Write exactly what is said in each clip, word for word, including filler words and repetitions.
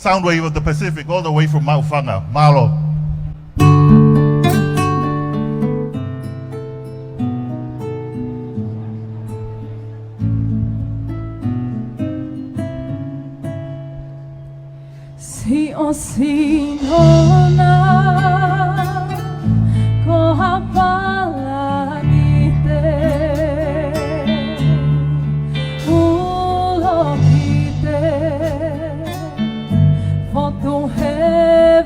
Sound Wave of the Pacific, all the way from Maʻufanga. Mālō. Siʻo sino na ko ha palanite, ulo kite, fotu he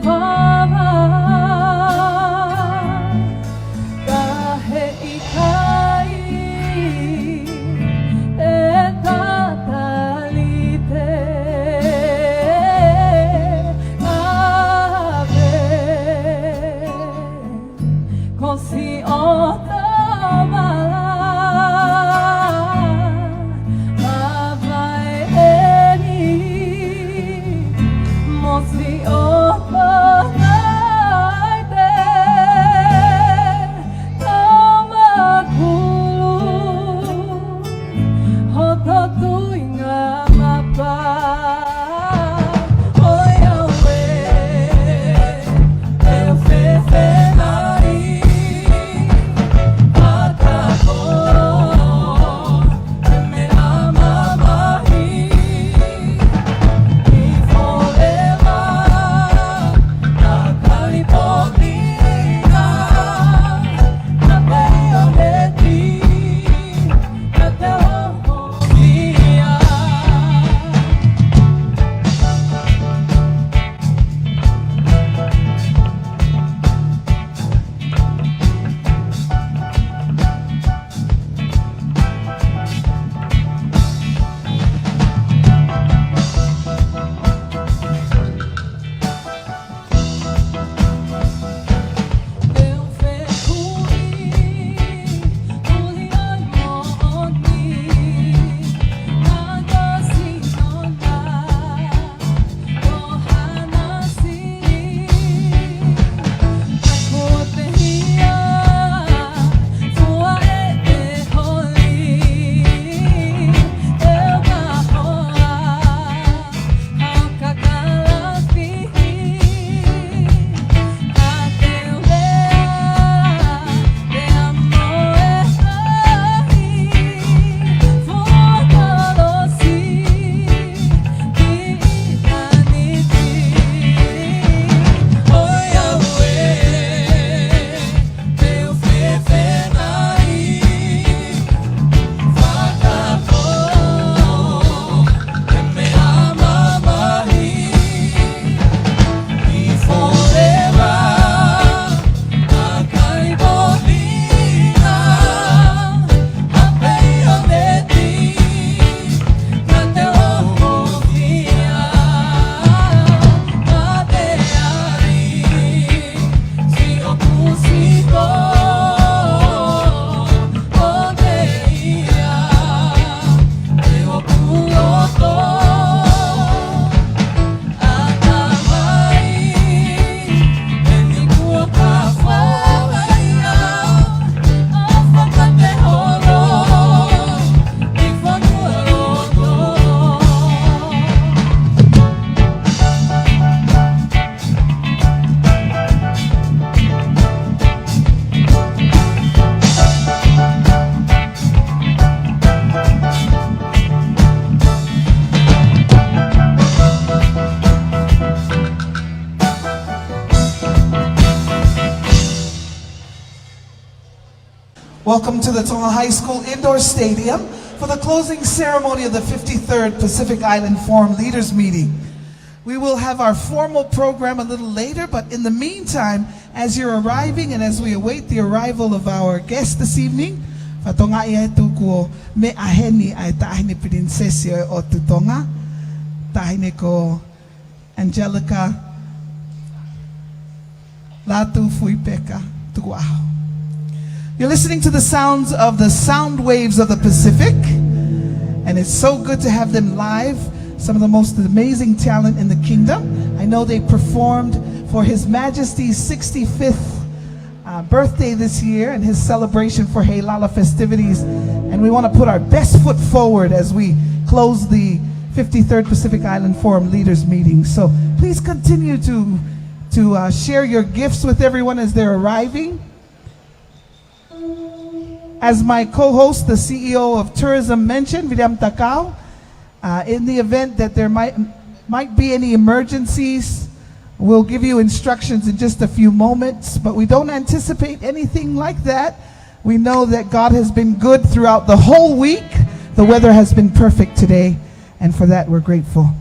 vava, ka he ʻikai e tatalite, ʻave ko siʻoto vala, mavaeʻi eni mo siʻoto naite, tama kulu hoto tuʻinga mapa. ʻOiauē, ʻe u fefelaʻi, ʻa ka ko e meʻa mamahi, ʻi forever, ʻa Kalipoʻina, ʻa Peioneti, ʻa Teohofia. Welcome to the Tonga High School Indoor Stadium for the closing ceremony of the fifty-third Pacific Island Forum Leaders Meeting. We will have our formal program a little later, but in the meantime, as you're arriving and as we await the arrival of our guest this evening, fakatokangaʻi atu kuo meʻa heni ʻa e Taʻahine Pilinisesi ʻo e ʻOtu Tonga, Taʻahine ko Angelica Latufuipeka Tukuʻaho. You're listening to the sounds of the Sound Waves of the Pacific, and it's so good to have them live, some of the most amazing talent in the kingdom. I know they performed for His Majesty's sixty-fifth, uh, birthday this year and his celebration for Heilala festivities, and we want to put our best foot forward as we close the fifty-third Pacific Island Forum Leaders Meeting. So please continue to, to, uh, share your gifts with everyone as they're arriving. As my co-host, the C E O of Tourism mentioned, Viliami Takau, uh, in the event that there might, might be any emergencies, we'll give you instructions in just a few moments, but we don't anticipate anything like that. We know that God has been good throughout the whole week. The weather has been perfect today, and for that we're grateful.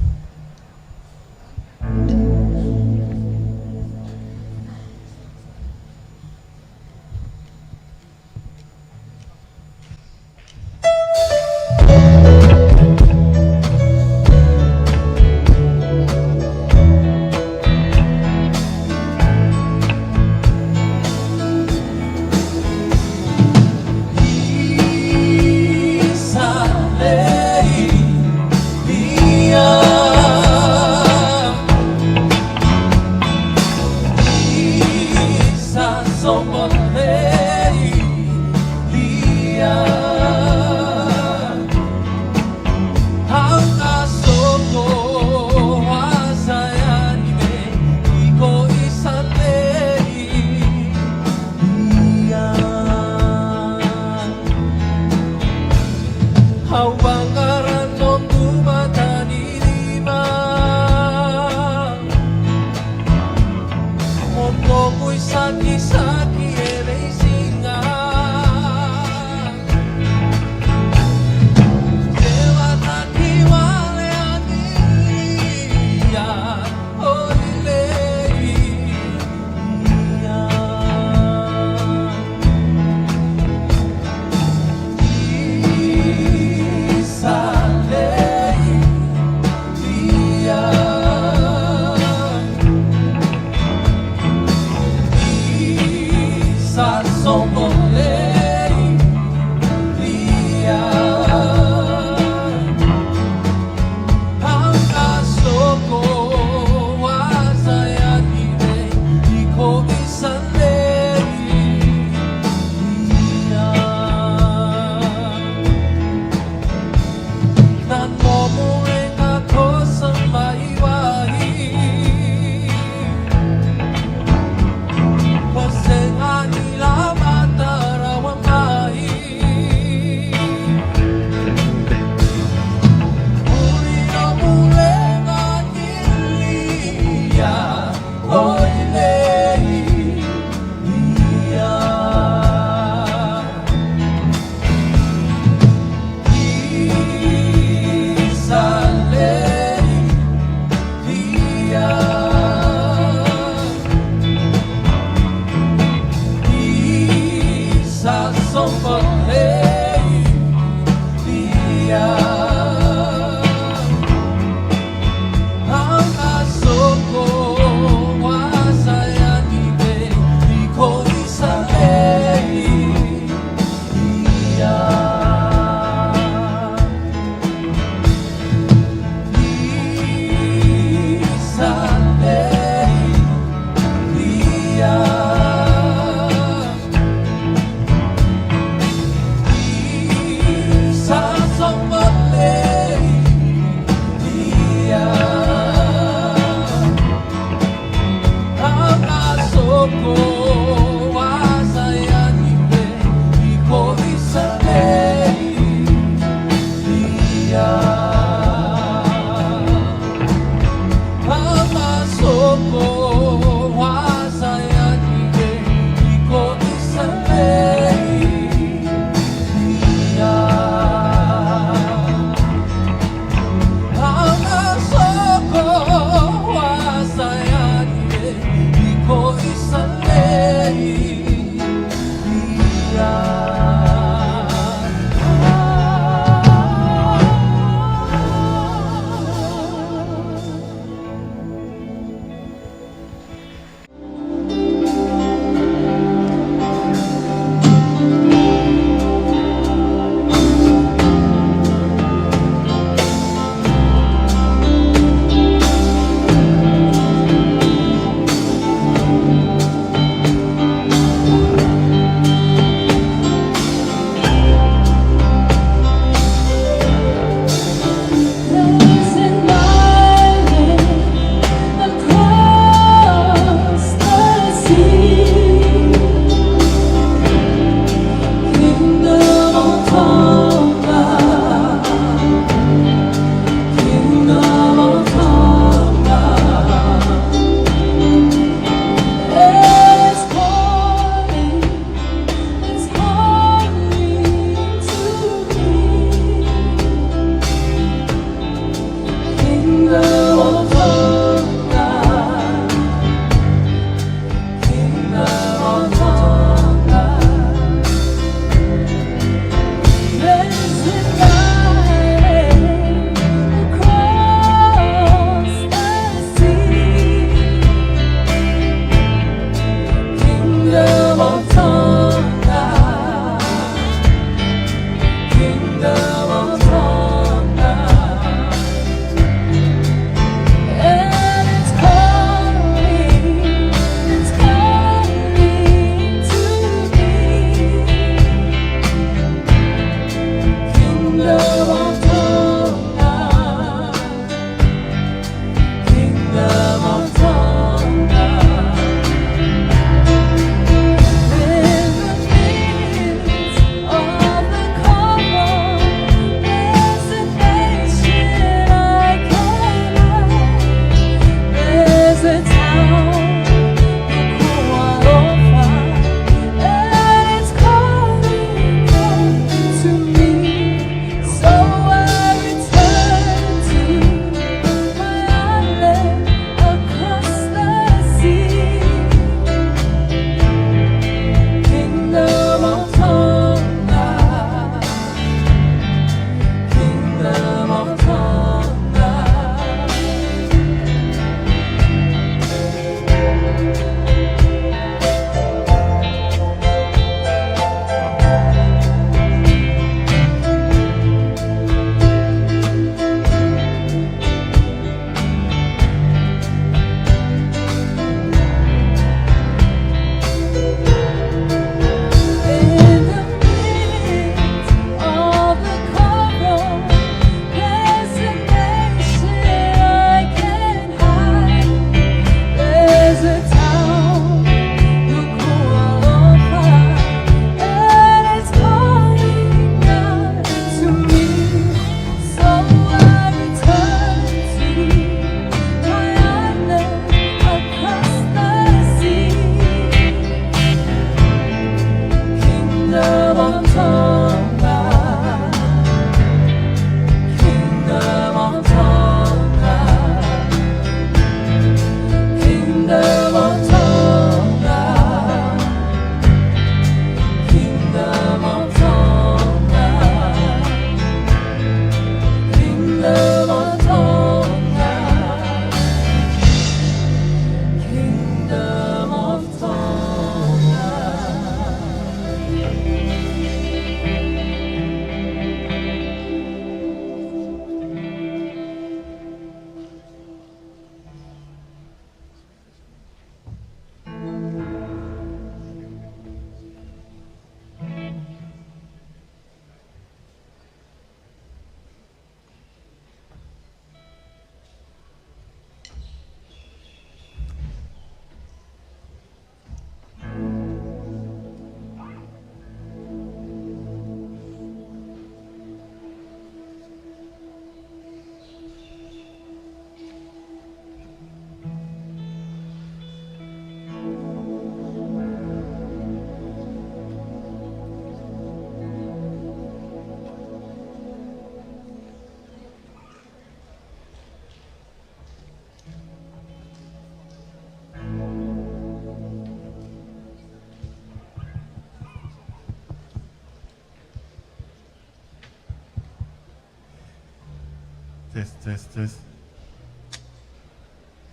Test, test, test.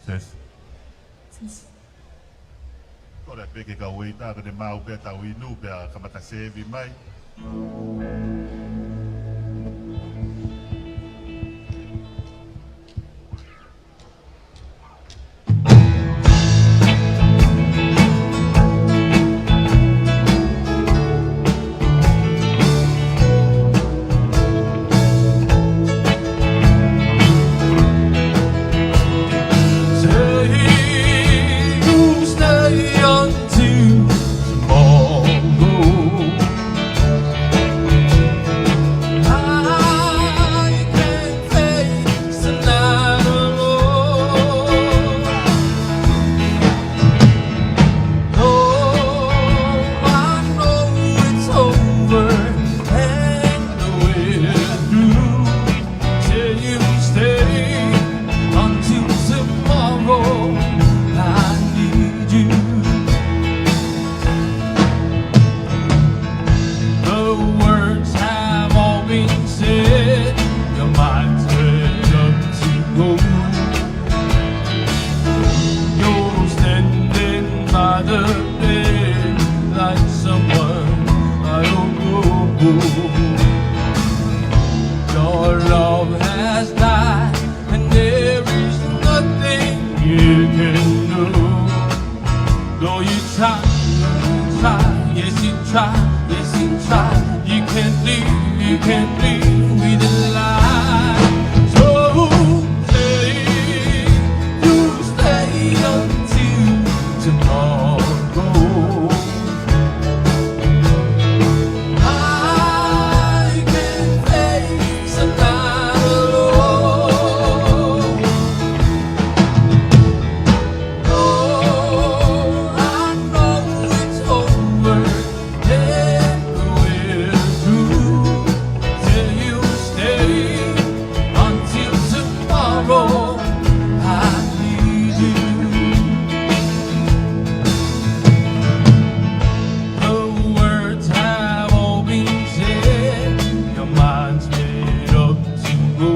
Test. Test. Kole pē ki he kau ueitā ke ne maʻu pē ʻetau inu pea kamata seevi mai. Stay, you stay until tomorrow. I can't face another road. No, I know it's over and we're through. Say you stay until tomorrow. I need you. The words have all been said. Your mind's made up to go. You're standing by the bed like someone I don't know. Your love has died, and there is nothing you can do. Though you try, you try, yes you try, yes you try, you can't leave, you can't leave with a lie. So stay, you stay until tomorrow. I can face another road. Oh, I know it's over and we're through. Say you stay until tomorrow. I need you. The words have all been said. Your mind's made up to go.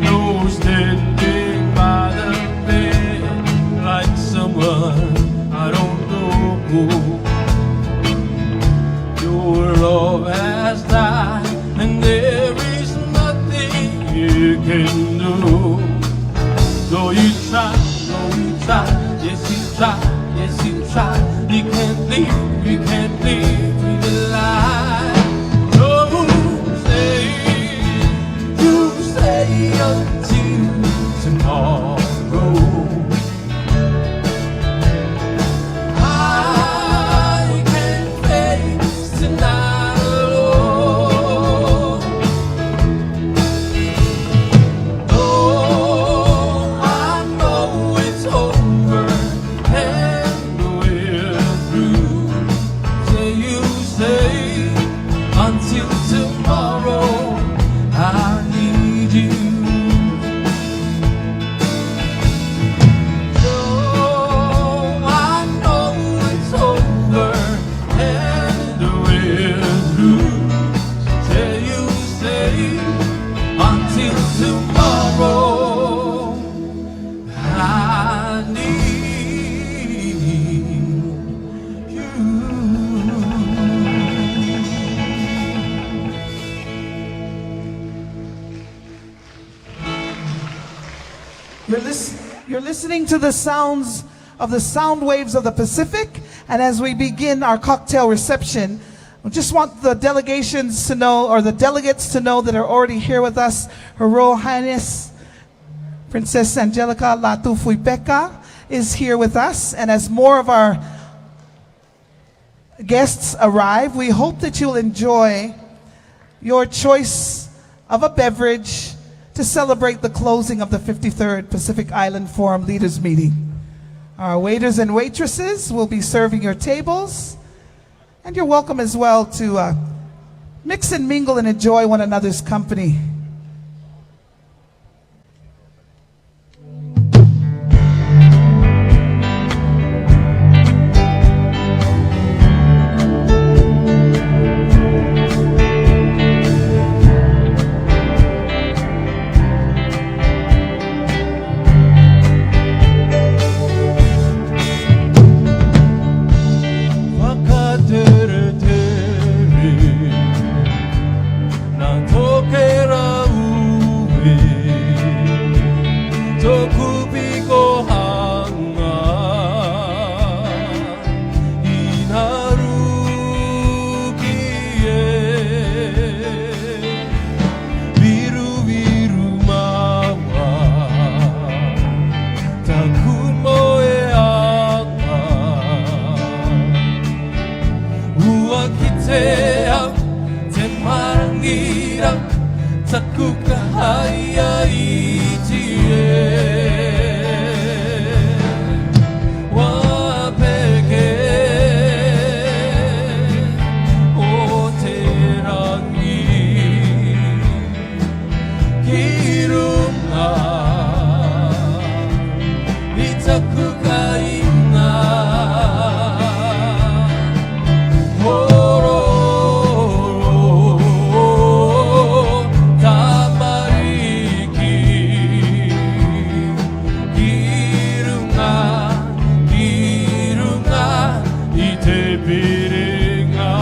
You're standing by the bed like someone I don't know. Your love has died, and there is nothing you can do. Though you try, though you try, yes you try, yes you try, you can't leave, you can't leave with a lie. So stay, you stay until tomorrow. I can face another road. Oh, I know it's over and we're through. Say you stay until tomorrow. I need you. So I know it's over and we're through. Say you stay until tomorrow. I need you. You're, lis- you're listening to the sounds of the sound waves of the Pacific. And as we begin our cocktail reception, I just want the delegations to know, or the delegates to know that are already here with us, Her Royal Highness Princess Angelika Latufuipeka is here with us. And as more of our guests arrive, we hope that you'll enjoy your choice of a beverage to celebrate the closing of the fifty-third Pacific Island Forum Leaders Meeting. Our waiters and waitresses will be serving your tables, and you're welcome as well to, uh, mix and mingle and enjoy one another's company. ʻUa kitea te marangira taku kahaia iti e ʻua peke ʻo te rangi ki runga ʻi taku kainga. Horo tamariki ki runga, ki runga ʻi te piringa.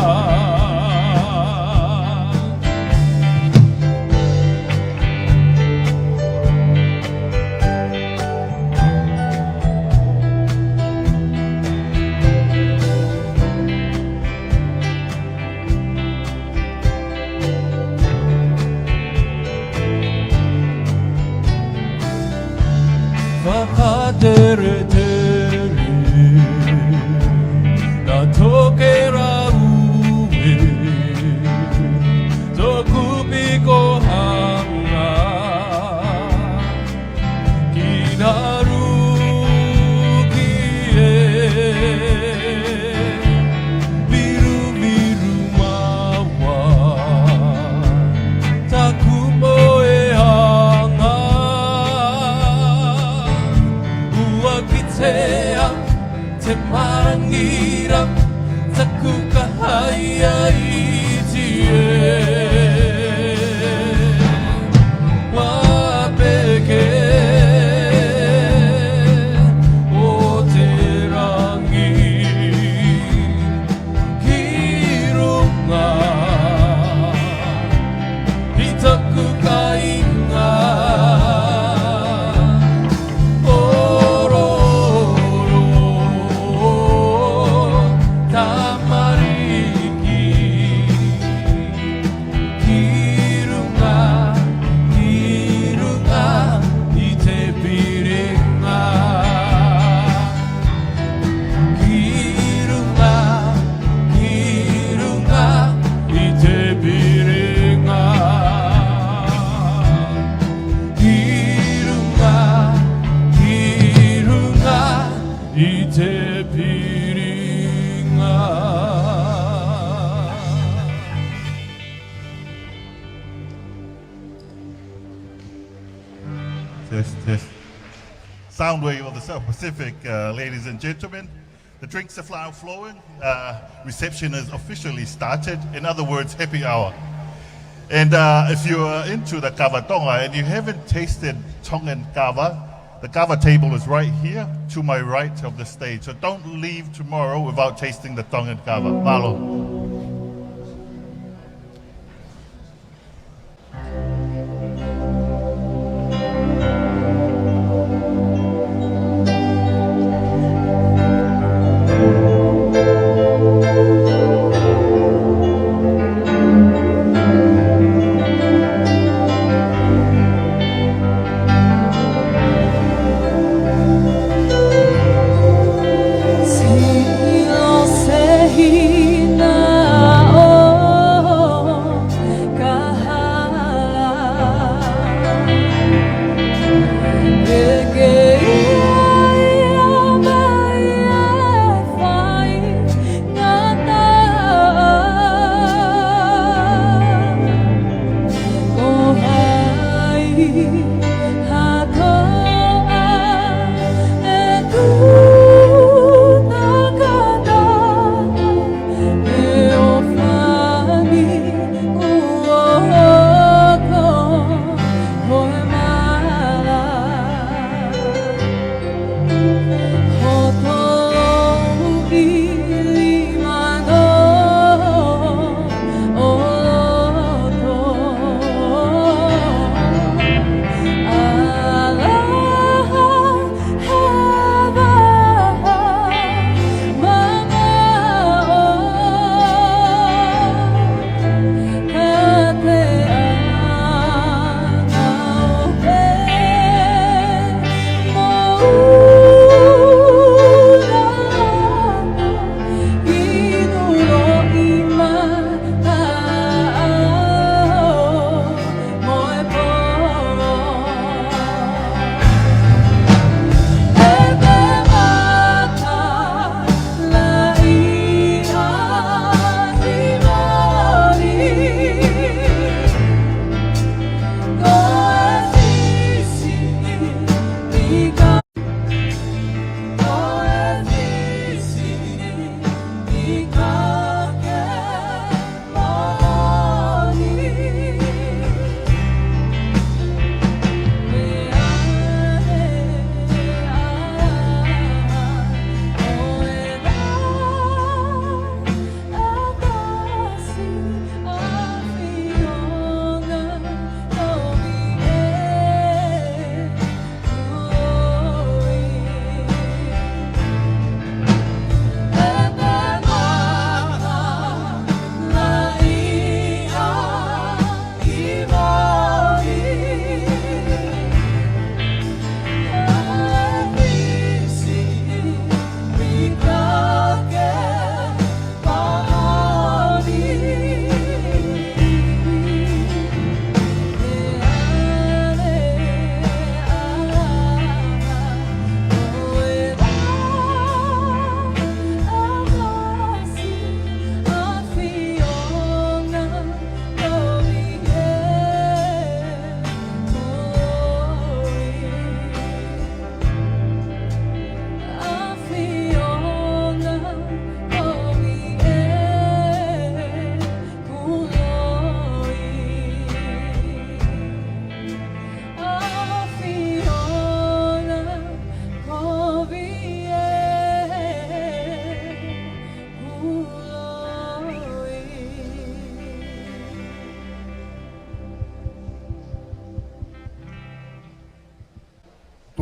Fakateretele na toke raue toku piko hanga ki naru ki e viruviru maua taku moe hanga. ʻUa kitea te marangira taku kahaia iti e ʻua peke ʻo te rangi ki runga ʻi taku kainga. Horo tamariki ki runga, ki runga ʻi te piringa. Ki runga, ki runga ʻi te piringa. Ki runga, ki runga ʻi te piringa. Test, test. Sound wave of the South Pacific, uh, ladies and gentlemen. The drinks are now flowing. Uh, reception is officially started. In other words, happy hour. And, uh, if you are into the kava Tonga and you haven't tasted Tongan kava, the kava table is right here to my right of the stage. So don't leave tomorrow without tasting the Tongan kava. Mālō.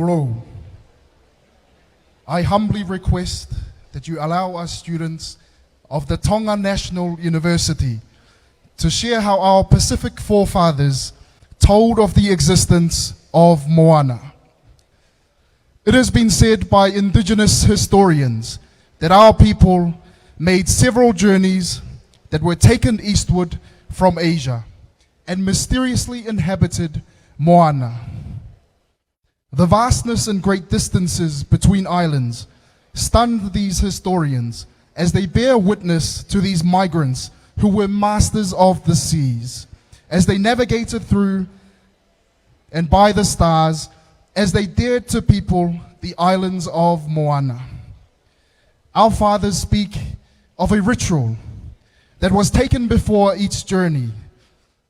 Hello. I humbly request that you allow us students of the Tonga National University to share how our Pacific forefathers told of the existence of Moana. It has been said by indigenous historians that our people made several journeys that were taken eastward from Asia and mysteriously inhabited Moana. The vastness and great distances between islands stunned these historians as they bear witness to these migrants who were masters of the seas, as they navigated through and by the stars, as they dared to people the islands of Moana. Our fathers speak of a ritual that was taken before each journey,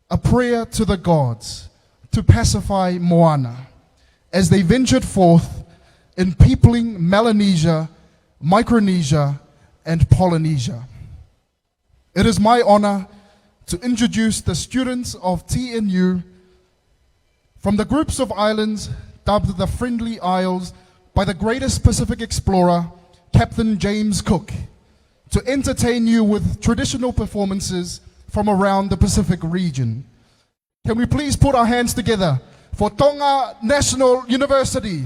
a prayer to the gods to pacify Moana as they ventured forth in peopling Melanesia, Micronesia, and Polynesia. It is my honor to introduce the students of T N U from the groups of islands dubbed the Friendly Isles by the greatest Pacific explorer, Captain James Cook, to entertain you with traditional performances from around the Pacific region. Can we please put our hands together for Tonga National University?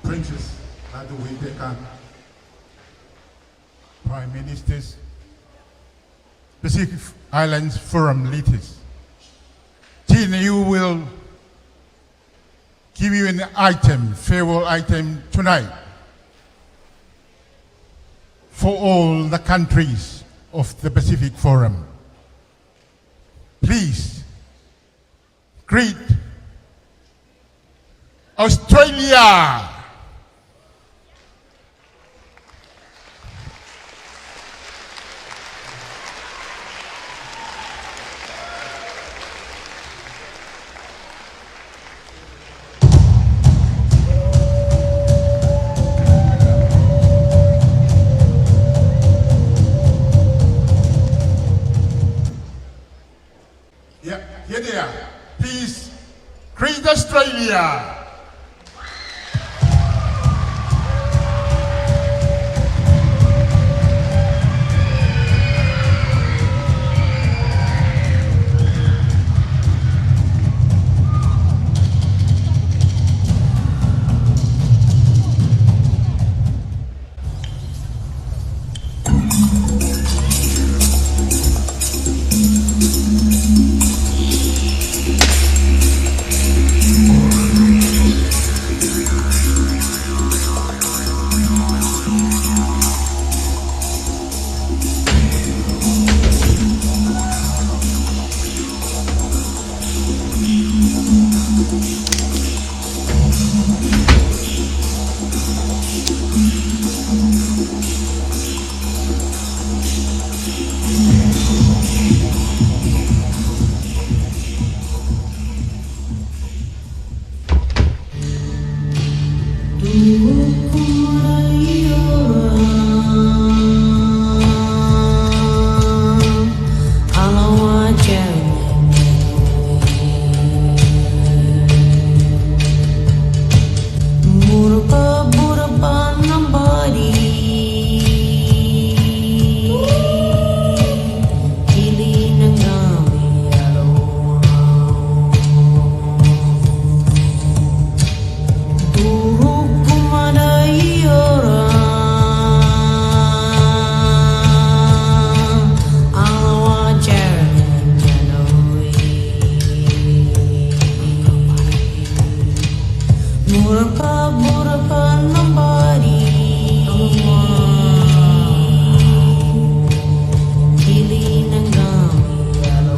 Princess Latuvipeka, Prime Ministers, Pacific Islands Forum leaders. T N U will give you an item, farewell item tonight for all the countries of the Pacific Forum. Please greet Australia. Yeah, here they are. Please greet Australia. Burupa, burupa nobody. Kili nangami alo.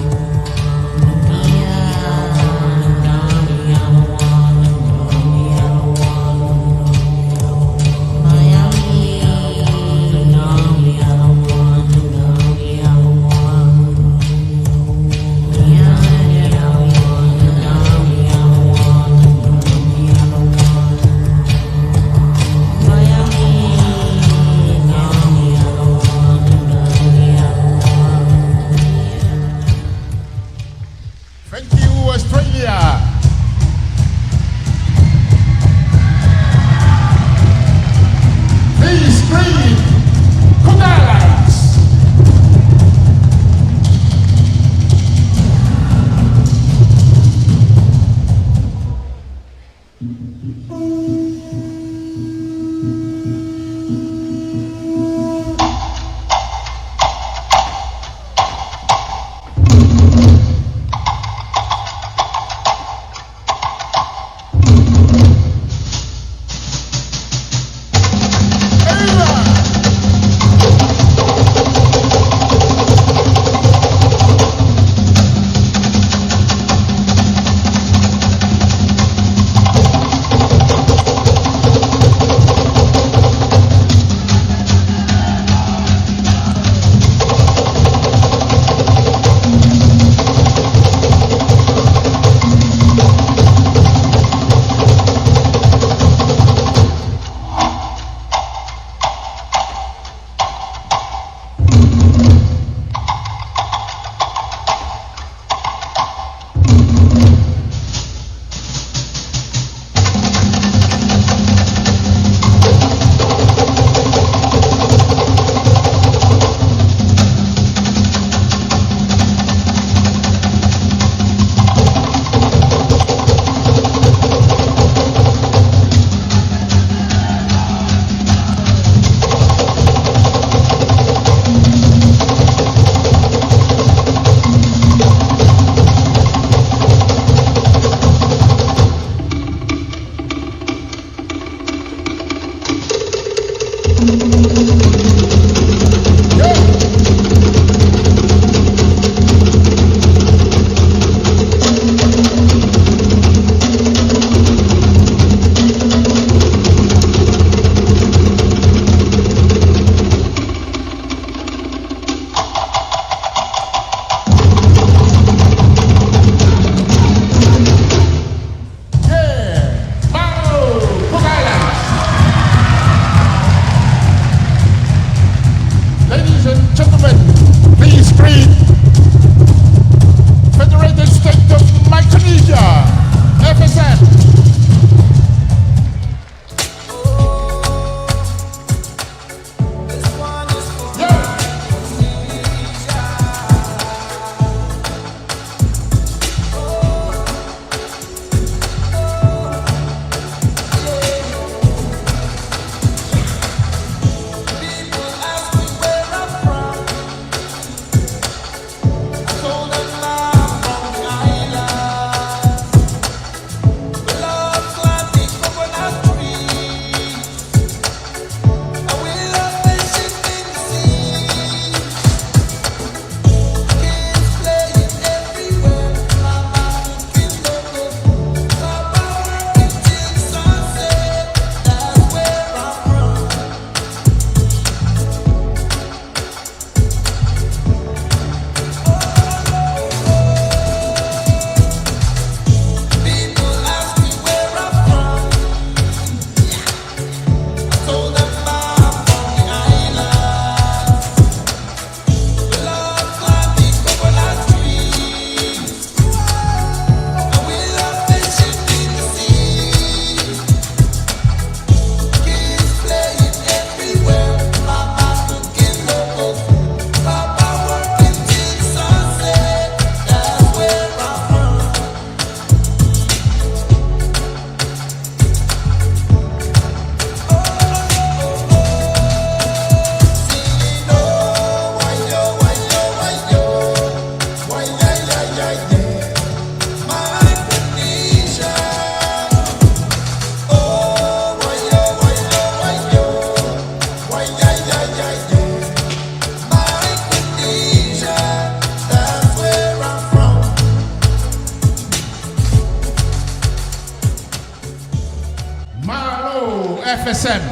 F S M.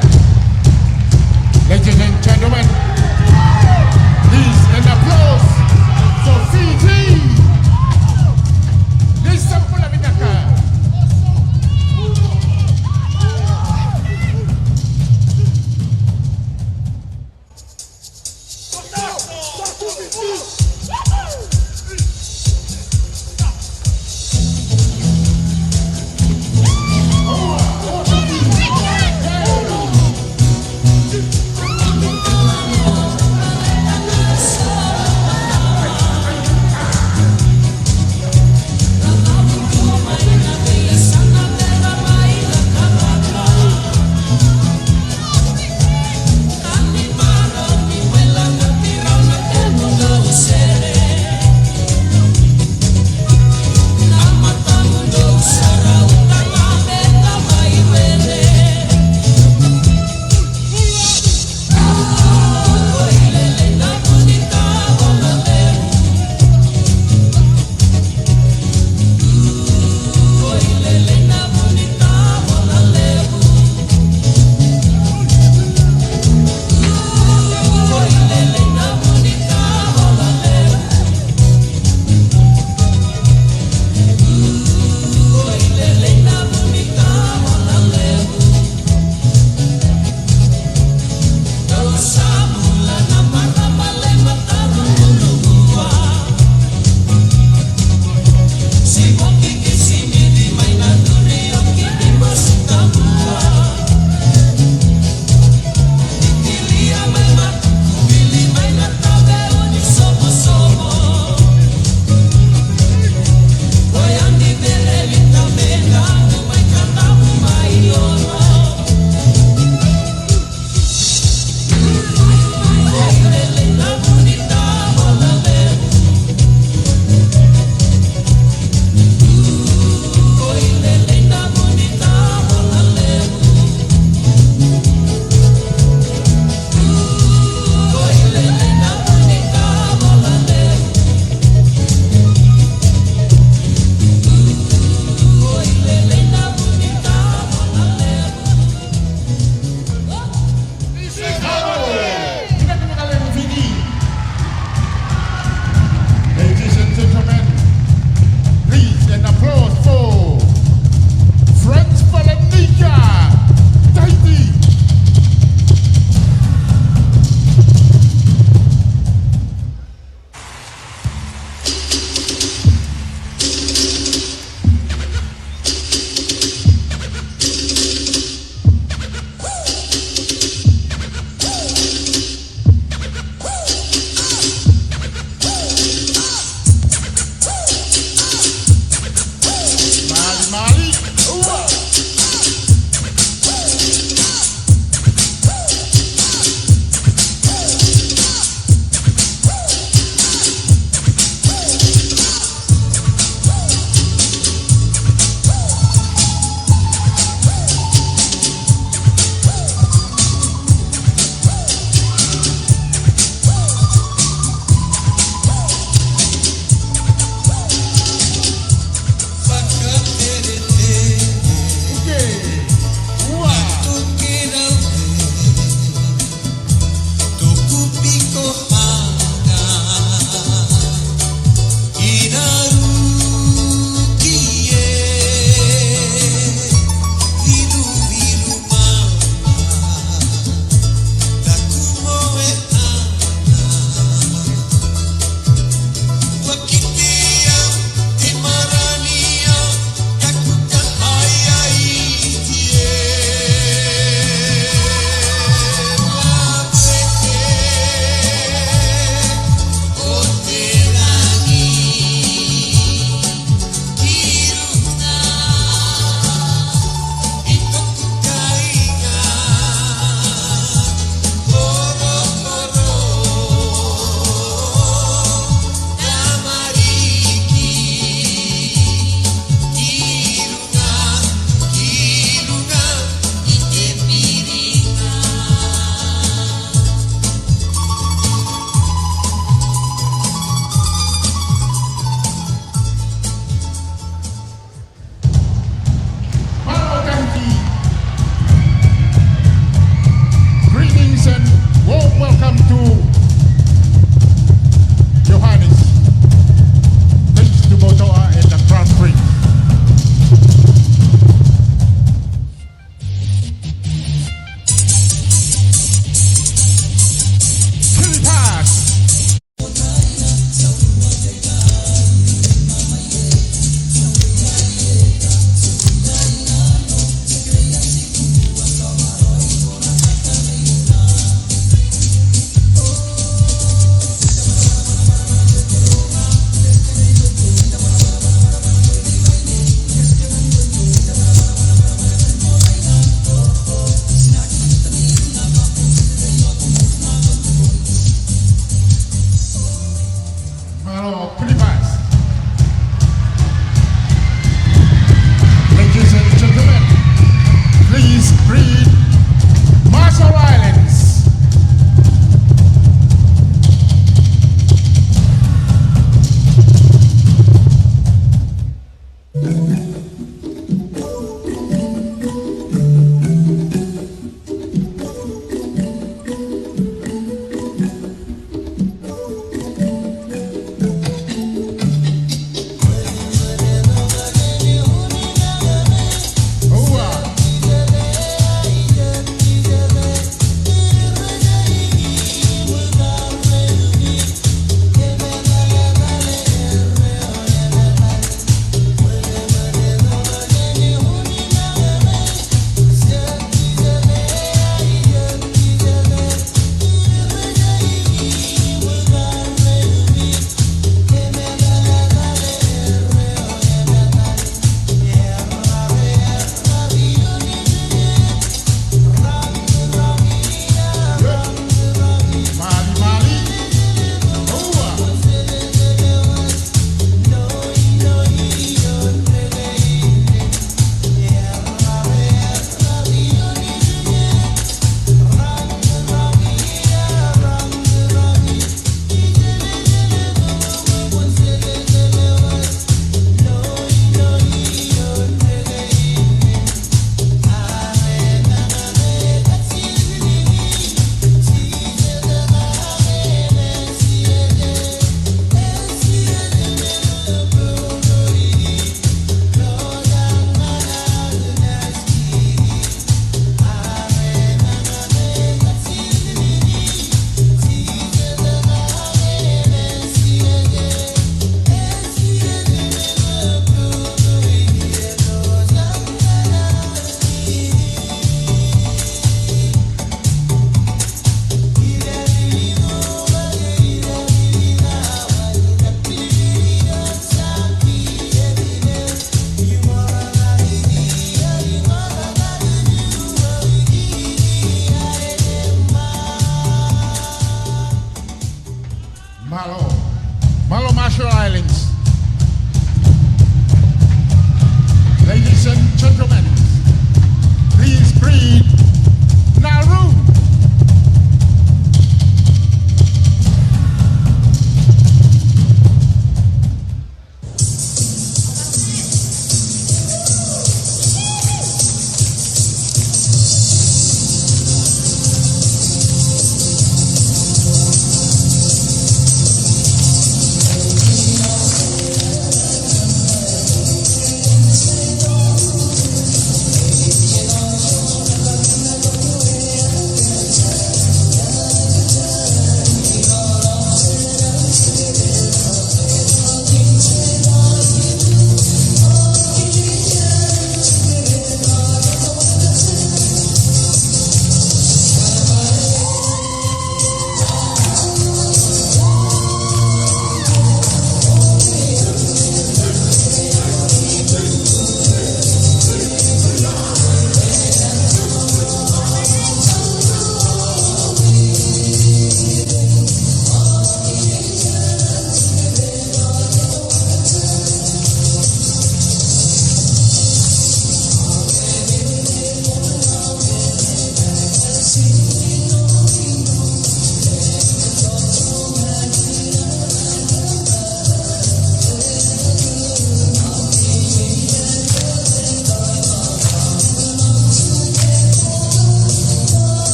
Ladies and gentlemen, please an applause for Fiji. Ladies and gentlemen,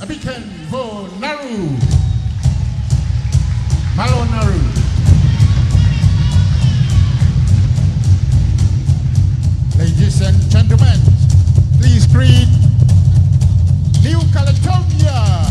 Piken vo Naru. Mālō Naru. Ladies and gentlemen, please greet New Caledonia.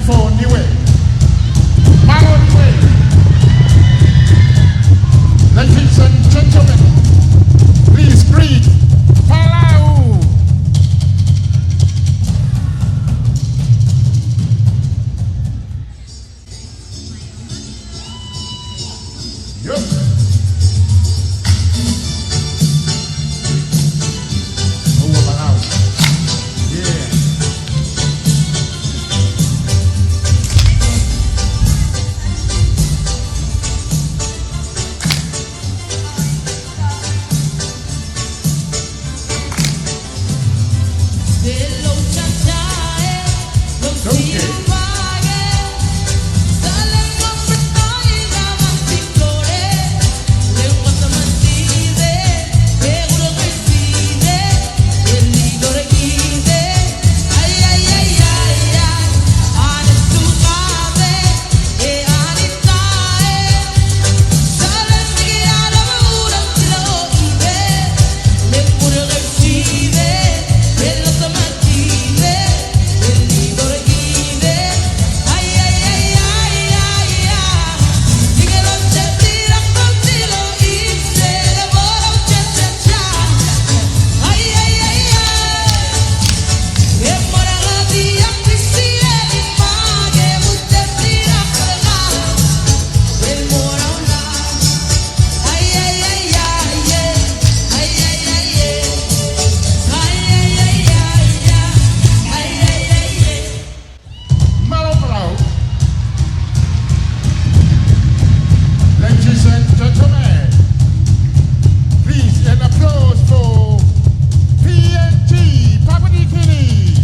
For Niue. Mālō Niue. Ladies and gentlemen, please greet Palau. Yep. Over Palau. Yeah. Mālō Palau. Ladies and gentlemen, please an applause for P N G Papua New Guinea.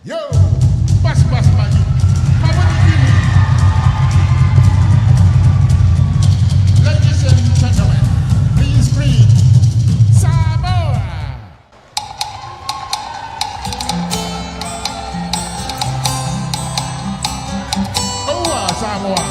Yo, bas, bas, bas. Papua New Guinea. Ladies and gentlemen, please greet Samoa. ʻOua, Samoa.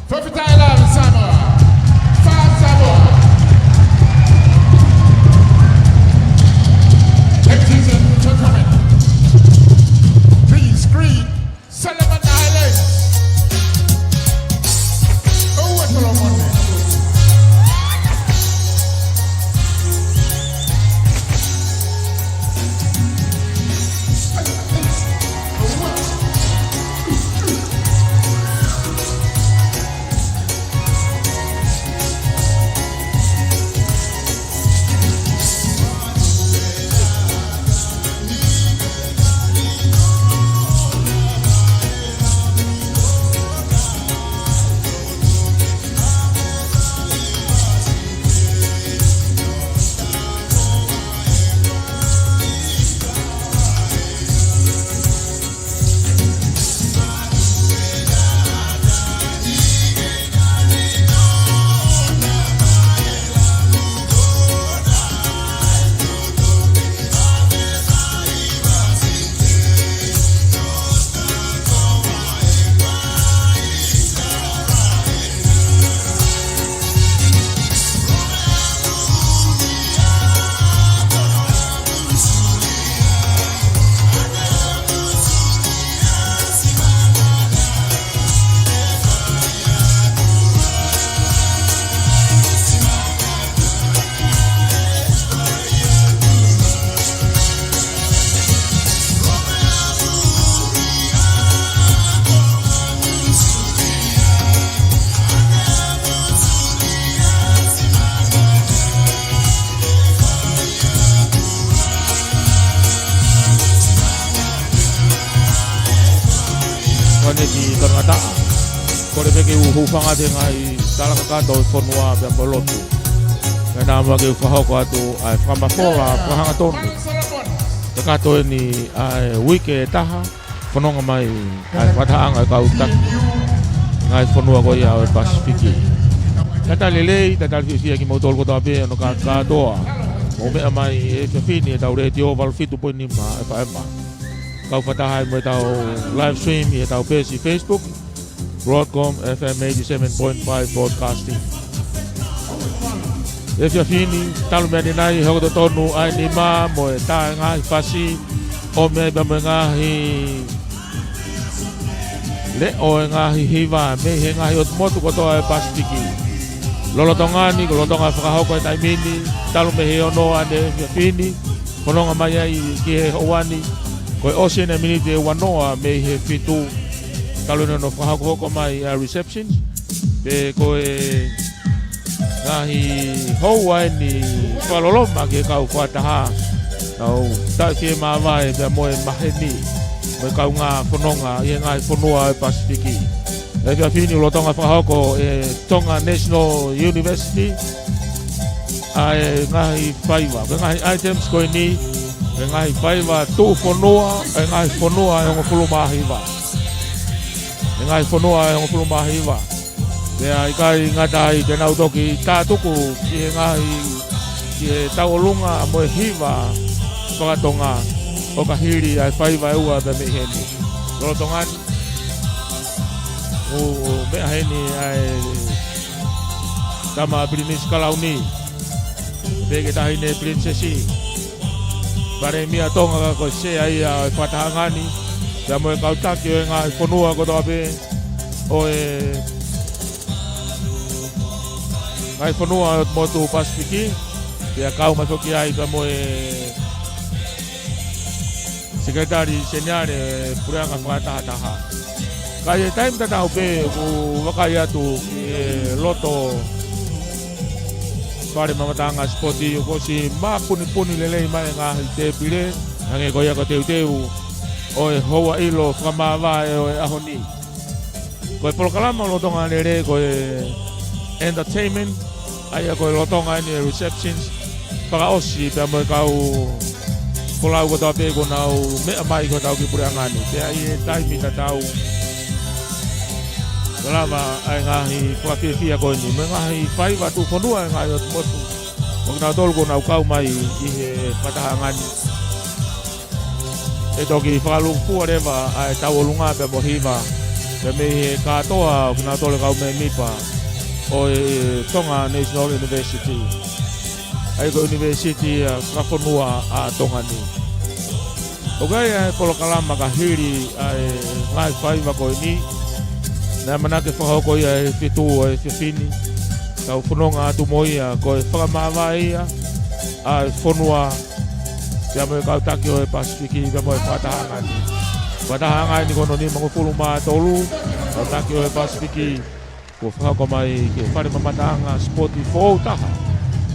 Fakafetaʻi lahi Samoa. Fā Samoa. Ladies and gentlemen, please greet Solomon Islands. ʻOua Solomon. Kone ki Tonga taha. Kole pē ke u hūfanga atu he ngaahi tala kakato ʻo e fonua pea mo e lotu. Pea naʻa mau ke u fakahoko atu ʻa e fakamafola, fakahangatonu. Kakato eni ʻa e uike ʻe taha, fononga mai ʻa e fakatahaʻanga ʻo e kau taki ngaahi fonua ko ia ʻo e Pasifiki. Talitali lelei, talitali fiefia kimoutolu kotoa pē hono kātoa. Mou meʻa mai he efiafi ni ʻi heʻetau letiō valu fitu poini nima F M. Kau fakataha ai mo ʻetau live stream ʻi heʻetau peesi Facebook, Broadcom F M eighty-seven point five Broadcasting. Efiafi ni, talu mei ʻanenai, hoko totonu ʻa e nima mo e tā e ngaahi fasi, ʻo meʻa pea mo e ngaahi leʻo ʻo e ngaahi hiva mei he ngaahi ʻotu motu kotoa ʻo e Pasifiki. Lolotonga ni, ko e lolotonga fakahoko e taimi ni, talu mei he ono ʻanenai efiafi ni, fononga mai ai ki he houa ni, ko e ʻosi eni e miniti ʻe uanoa mei he fitu, talu eni hono fakahokohoko mai ʻa e reception, pe ko e ngaahi houa eni fakaloloma ki he kau fakataha, kau tauhi māvae pea mo e maheni, mo e kaungā fononga ʻi he ngaahi fonua ʻo e Pasifiki. Efiafi ni lolotonga fakahoko ʻe Tonga National University ʻa e ngaahi faiva, ko e ngaahi items ko eni, ko e ngaahi faiva tuʻufonua ʻa e ngaahi fonua ʻe hongofulu mā hiva. ʻE ngaahi fonua ʻe hongofulu mā hiva. Pea ʻikai ngata ai, te nau toki tātuku ki he ngaahi, ki he tauʻolunga mo e hiva fakatonga ʻo ka hili ʻa e faiva ʻe ua pea mei heni. Lolotonga ni, ʻoku meʻa heni ʻa e tama Pilinisi Kalauni, pehē ki he taʻahine Pilinisesi. Palēmia Tonga ka ko e sea ia ʻo e fakatahaʻanga ni, pea mo e kau taki ʻo e ngaahi fonua kotoa pē ʻo e ngaahi fonua ʻo e motu Pasifiki, pea kau mai foki ai pea mo e Sekelitali Seniale Puleʻanga Fakatahataha. Ka ʻi he taimi tatau pē ʻoku vakai atu ki he loto fale mamataʻanga sipoti ʻoku ʻosi māpunipuni lelei mai e ngaahi tēpile, hangē ko ia ko e teuteu ʻo e houa ʻilo fakamāvae ʻo e ʻaho ni. Ko e polokalama lolotonga lele ko e entertainment, ʻa ia ko e lolotonga eni e receptions, fakaʻosi pea mo e kau folau kotoa pē kuo nau meʻa mai ki hotau kiʻi puleʻanga ni. Pea ʻi he taimi tatau, ʻe lava ʻa e ngaahi fakafiefia ko eni, mo e ngaahi faiva tuʻufonua ʻa e ngaahi ʻotu motu, ʻo kinautolu kuo nau kau mai ʻi he fakatahaʻanga ni. ʻE toki fakalūkufua leva ʻa e tauʻolunga pea mo e hiva Pea mei he kātoa ʻo kinautolu e kau mēmipa ʻo e Tonga National University. ʻA ia ko e ʻunivēsiti ʻa e fakafonua ʻa Tonga ni. ʻOku ʻi ai ʻa e polokalama ka hili ʻa e ngaahi faiva ko eni. Naʻe ʻamanaki ke fakahoko ia he fitu ʻo e efiafi ni. Tau fononga atu mo ia ko e fakamāvae ia ʻa e fonua pea mo e kau taki ʻo e Pasifiki pea mo e fakatahaʻanga ni. Fakatahaʻanga ni ko hono nimangofulu mā tolu, kau taki ʻo e Pasifiki, kuo fakahoko mai ki he fale mamataʻanga sipoti foʻou taha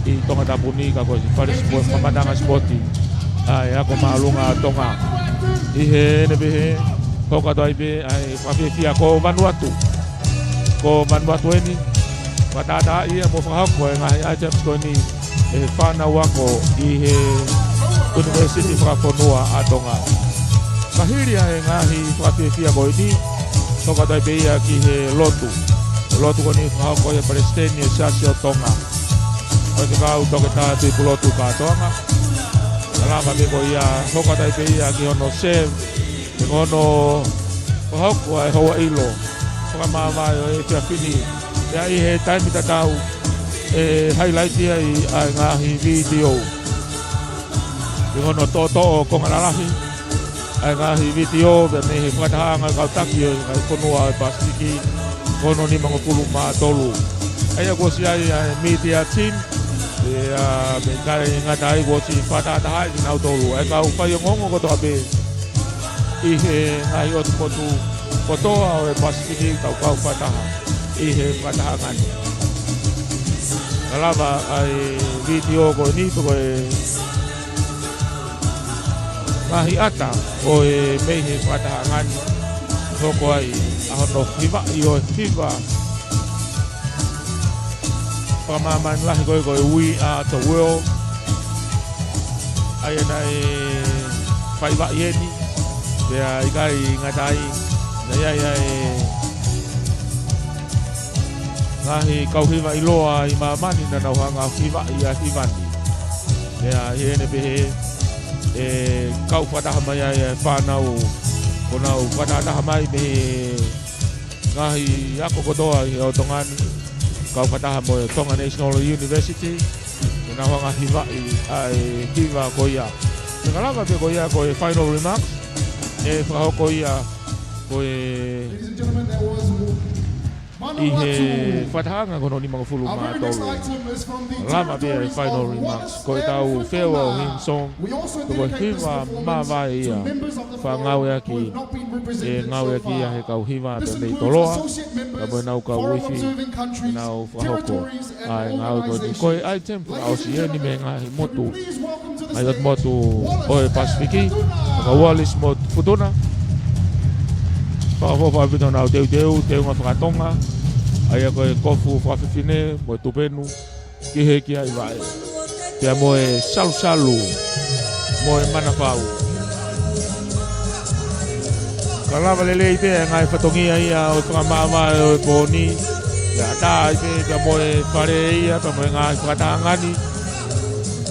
ʻi Tongatapu ni, ka ko e fale sipoti, mamataʻanga sipoti ʻa e Ako Māʻolunga ʻa Tonga. ʻI heʻene pehē, hoko atu ai pē ʻa e fakafiefia ko Vanuatu. Ko Vanuatu eni, fakatātaaʻi ia mo fakahoko e ngaahi items ko eni ʻe he fānau ako ʻi he ʻunivēsiti fakafonua ʻa Tonga. Ka hili ʻa e ngaahi fakafiefia ko eni, hoko atu ai pē ia ki he lotu. Lotu ko eni fakahoko ʻe he Palesiteni ʻo e Siasi ʻo Tonga, ʻa e Faifekau Toketā Tuʻipulotu Kātoanga. Ka lava pē ko ia, hoko atu ai pē ia ki hono serve, pea ko hono fakahoko ʻa e houʻeiki fakamāvae ʻo e efiafi ni. Pea ʻi he taimi tatau ʻe highlight ai ʻa e ngaahi vitiō. Pea ko hono toʻotoʻo konga lalahi ʻa e ngaahi vitiō pea mei he fakatahaʻanga kau taki ʻo e ngaahi fonua ʻo e Pasifiki, ko hono nimangofulu mā tolu. ʻA ia kuo ʻosi ʻi ai ʻa e media team, pea mei he ngata ai kuo ʻosi fakatahatahaʻi kinautolu ʻa e kau faiongoongo kotoa pē ʻi he ngaahi ʻotu motu kotoa ʻo e Pasifiki, tau kau fakataha ʻi he fakatahaʻanga ni. Ka lava ʻa e vitiō ko eni pe ko e ngaahi ʻata ʻo e mei he fakatahaʻanga ni, hoko ai ʻa hono hivaʻi ʻo e hiva fakamāmani lahi ko ē ko e We Are the World. ʻA ia naʻe fai vaʻi eni, pea ʻikai ngata ai, naʻe ʻi ai ʻa e ngaahi kau hiva ʻiloa ʻi māmani naʻa nau hanga hivaʻi ʻa e hiva ni. Pea ʻi heʻene pehē, ʻe kau fakataha mai ai ʻa e fānau, kuo nau fakatahataha mai mei he ngaahi ako kotoa ʻi he ʻo Tonga ni, kau fakataha mo e Tonga National University, ʻo nau hanga hivaʻi ʻa e hiva ko ia. Pea ka lava pē ko ia ko e final remarks, ʻe fakahoko ia ko e Ladies and gentlemen, that was ʻi he Vanuatu. Fakatahaʻanga ko hono nimangofulu mā tolu. Our very next item is from the Lava pē ʻa e territories final of remarks. Ko e tau Wallace and farewell Fetuna. Hymn song. We also dedicate this performance to members of the forum who have not been represented so far. Ko e hiva māvae ia, fakangāueʻaki, ʻe ngāueʻaki ia he kau hiva pea mei Toloa, pea mo ʻenau kau uifi, ʻenau fakahoko ʻa e ngāue ko eni. Ko e item fakaʻosi eni mei he ngaahi motu, ngaahi ʻotu motu ʻo e Pasifiki, ka ko Wallace mo Futuna. Fakaʻofoʻofa ʻaupito ʻenau teuteu, teunga fakatonga, ʻa ia ko e kofu fakafefine mo e tupenu ki he kiʻi vaʻe, pea mo e salusalu mo e manafau. Ka lava lelei pē ʻa e ngaahi fatongia ia ʻo e fakamāvae ʻo e pō ni, pea ʻatā ai pē pea mo e fale ia pea mo e ngaahi fakatahaʻanga ni.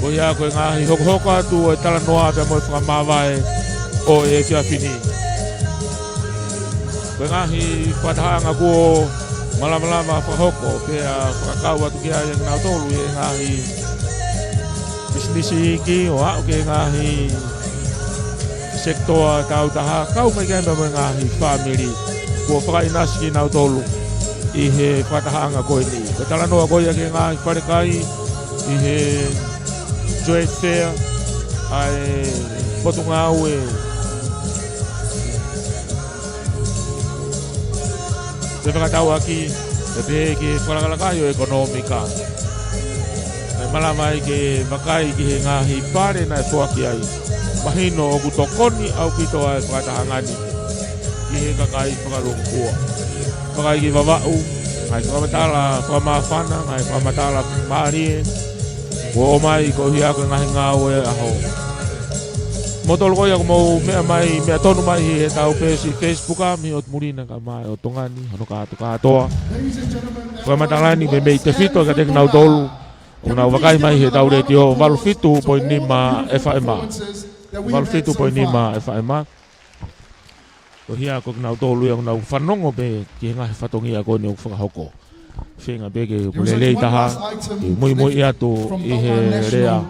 Ko ia ko e ngaahi hokohoko atu ʻo e talanoa pea mo e fakamāvae ʻo e efiafi ni. Ko e ngaahi fakatahaʻanga kuo malamalama fakahoko, pea fakakau atu ki ai ʻa kinautolu ʻi he ngaahi pisinisi iiki ʻo aʻu ki he ngaahi sekitoa tāutaha, kau mai ki ai pea mo e ngaahi fāmili kuo fakaʻinasi kinautolu ʻi he fakatahaʻanga ko eni. Ko e talanoa ko ia ki he ngaahi falekai ʻi he trade fair ʻa e Potungāue. Pea fakatauʻaki, pea pehē ki he fakalakalaka ʻo e ʻekonōmika. Naʻe malava ai ke vakai ki he ngaahi pale naʻe foaki ai. Mahino ʻoku tokoni ʻaupito ʻa e fakatahaʻanga ni ki he kakai fakalūkufua. Vakai ki Vavaʻu, ngaahi fakamatala fakamāfana, ngaahi fakamatala mālie kuo ʻomai koeʻuhi ko e ngaahi ngāue ʻaho. Moutolu ko ia ʻoku mou meʻa mai, meʻa tonu mai ʻi heʻetau peesi Facebook, ʻa mei ʻOtu Muli na ka mai ʻo Tonga ni, hono kātokātoa. Fakamatala ni mei, mei he tefito kiate kinautolu ʻoku nau vakai mai heʻetau letiō valu fitu poini nima FM. Valu fitu poini nima FM. Ko ia ko kinautolu ia ʻoku nau fanongo pē ki he ngaahi fatongia ko eni ʻoku fakahoko. Feinga pē ke lelei taha ke muimui atu ʻi he lea.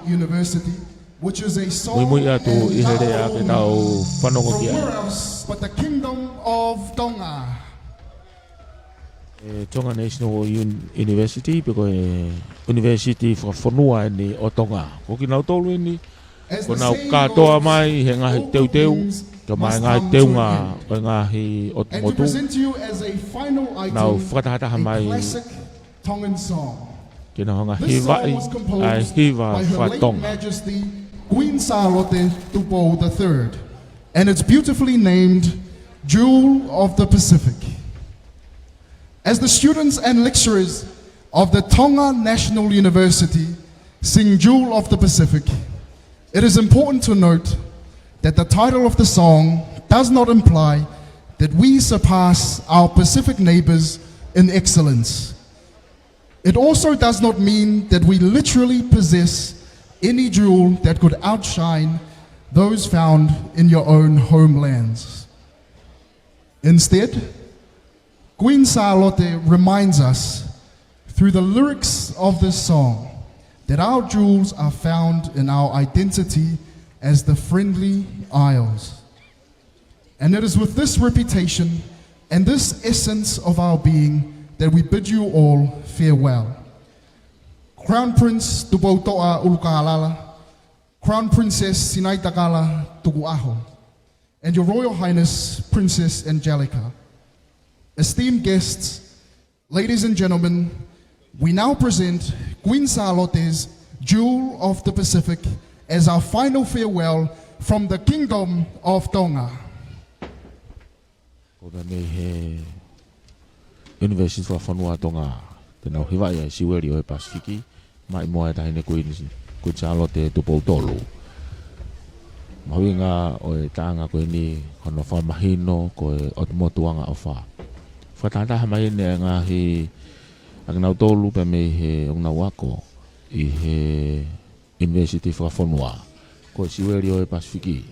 Muimui atu ʻi he lea ke tau fanongo ki ai. Tonga National University, pe ko e ʻUnivēsiti Fakafonua eni ʻo Tonga. Ko kinautolu eni ʻoku nau kātoa mai he ngaahi teuteu, kae ʻumaʻā e ngaahi teunga ʻo e ngaahi ʻotu motu. Nau fakatahataha mai ke nau hanga hivaʻi ʻa e hiva faka-Tonga. Queen Sālote Tupou the third, and it's beautifully named Jewel of the Pacific. As the students and lecturers of the Tonga National University sing Jewel of the Pacific, it is important to note that the title of the song does not imply that we surpass our Pacific neighbors in excellence. It also does not mean that we literally possess any jewel that could outshine those found in your own homelands. Instead, Queen Sālote reminds us through the lyrics of this song that our jewels are found in our identity as the Friendly Isles. And it is with this reputation and this essence of our being that we bid you all farewell. Crown Prince Tupoutoʻa ʻUlukālala, Crown Princess Sinaitakala Tukuʻaho, and Your Royal Highness Princess Angelica. Esteemed guests, ladies and gentlemen, we now present Queen Sālote's Jewel of the Pacific as our final farewell from the Kingdom of Tonga. Ko ia mei he ʻUnivēsiti Fakafonua Tonga, te nau hivaʻi ʻa e Siueli ʻo e Pasifiki, mai muʻa e Taʻahine Kuini, Kuini Sālote Tupou Tolu. Mahuʻinga ʻo e taʻanga ko eni, ko hono fakamahino ko e ʻotu motu angaʻofa. Fakatahataha mai eni e ngaahi ʻakinautolu pea mei he ʻoku nau ako ʻi he ʻUnivēsiti Fakafonua, ko e Siueli ʻo e Pasifiki.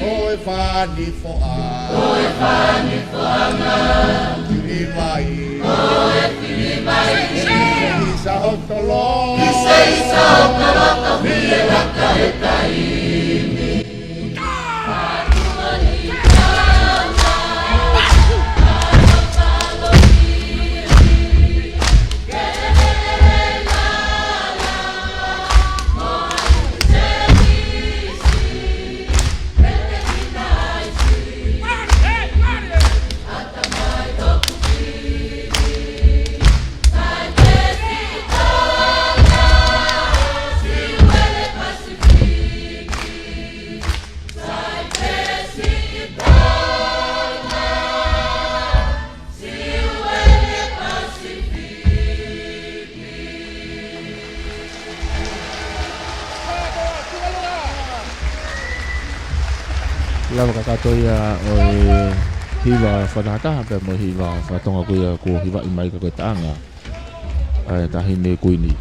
Ko e fānifoʻa. Ko e fānifoʻanga. Fili mai. Ko e fili mai. Isa hotolo. Isa, isa hotolo, ka fie laka e taimi. Lava kakato ia ʻo e hiva fakatahataha pea mo e hiva fakatonga ko ia kuo hivaʻi mai ka ko e taʻanga ʻa e Taʻahine Kuini.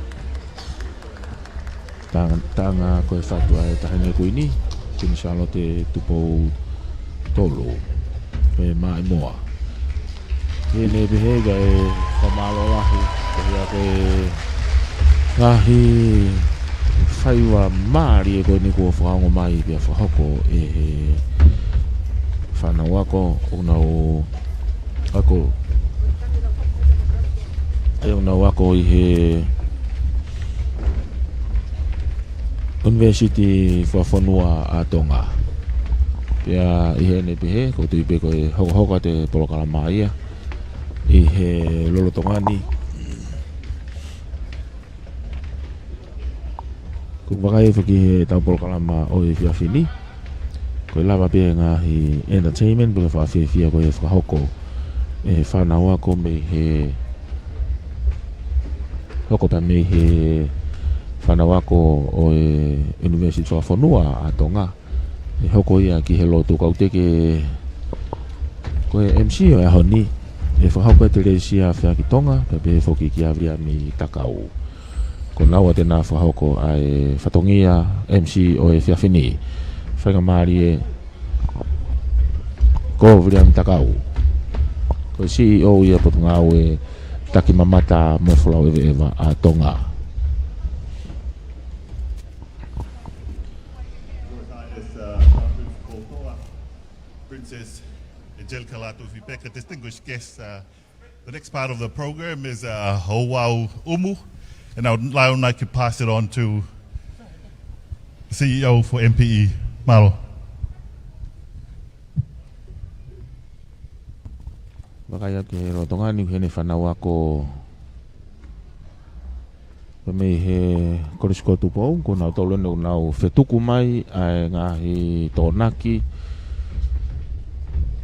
Taʻanga, taʻanga ko e fatu ʻa e Taʻahine Kuini, Kuini Sālote Tupou Tolu, ʻe Maʻimoa. Heni pē he ka e fakamālō lahi, ko ia ko e ngaahi faiva mālie ko eni kuo fakaongo mai pea fakahoko ʻe he fānau ako, ʻoku nau ako, ʻoku nau ako ʻi he ʻUnivēsiti Fakafonua ʻa Tonga. Pea ʻi heʻene pehē, ʻoku ou tui pē ko e hokohoko atu e polokalama ia ʻi he lolotonga ni. ʻOku ou vakai foki he ʻetau polokalama ʻo e efiafi ni, ko e lava pē ngaahi entertainment, pea fakafiefia ko e fakahoko ʻe he fānau ako mei he, hoko pē mei he fānau ako ʻo e ʻUnivēsiti Fakafonua ʻa Tonga. ʻE hoko ia ki he lotu, kau teke ko e M C ʻo e ʻaho ni, ʻe fakahoko ʻe Telesia Feakitonga, pea pehē foki kia Viliami Takau. Ko naua te na fakahoko ʻa e fatongia M C ʻo e efiafi ni. Faingamālie ko Viliami Takau, ko e C E O ia Potungāue Takimamata mo Folau ʻEveʻeva ʻa Tonga. Your Highness, uh, Princess Angelica Lātūfuipeka, distinguished guests, uh, the next part of the program is, uh, Houau ʻUmu, and I would, I would like to pass it on to the C E O for M P E, Malo. Vakai atu ki he lolotonga ni, ʻoku ʻi heni fānau ako pea mei he Kolisi ko Tupou, ko nautolu eni ʻoku nau fetuku mai ʻa e ngaahi tokonaki.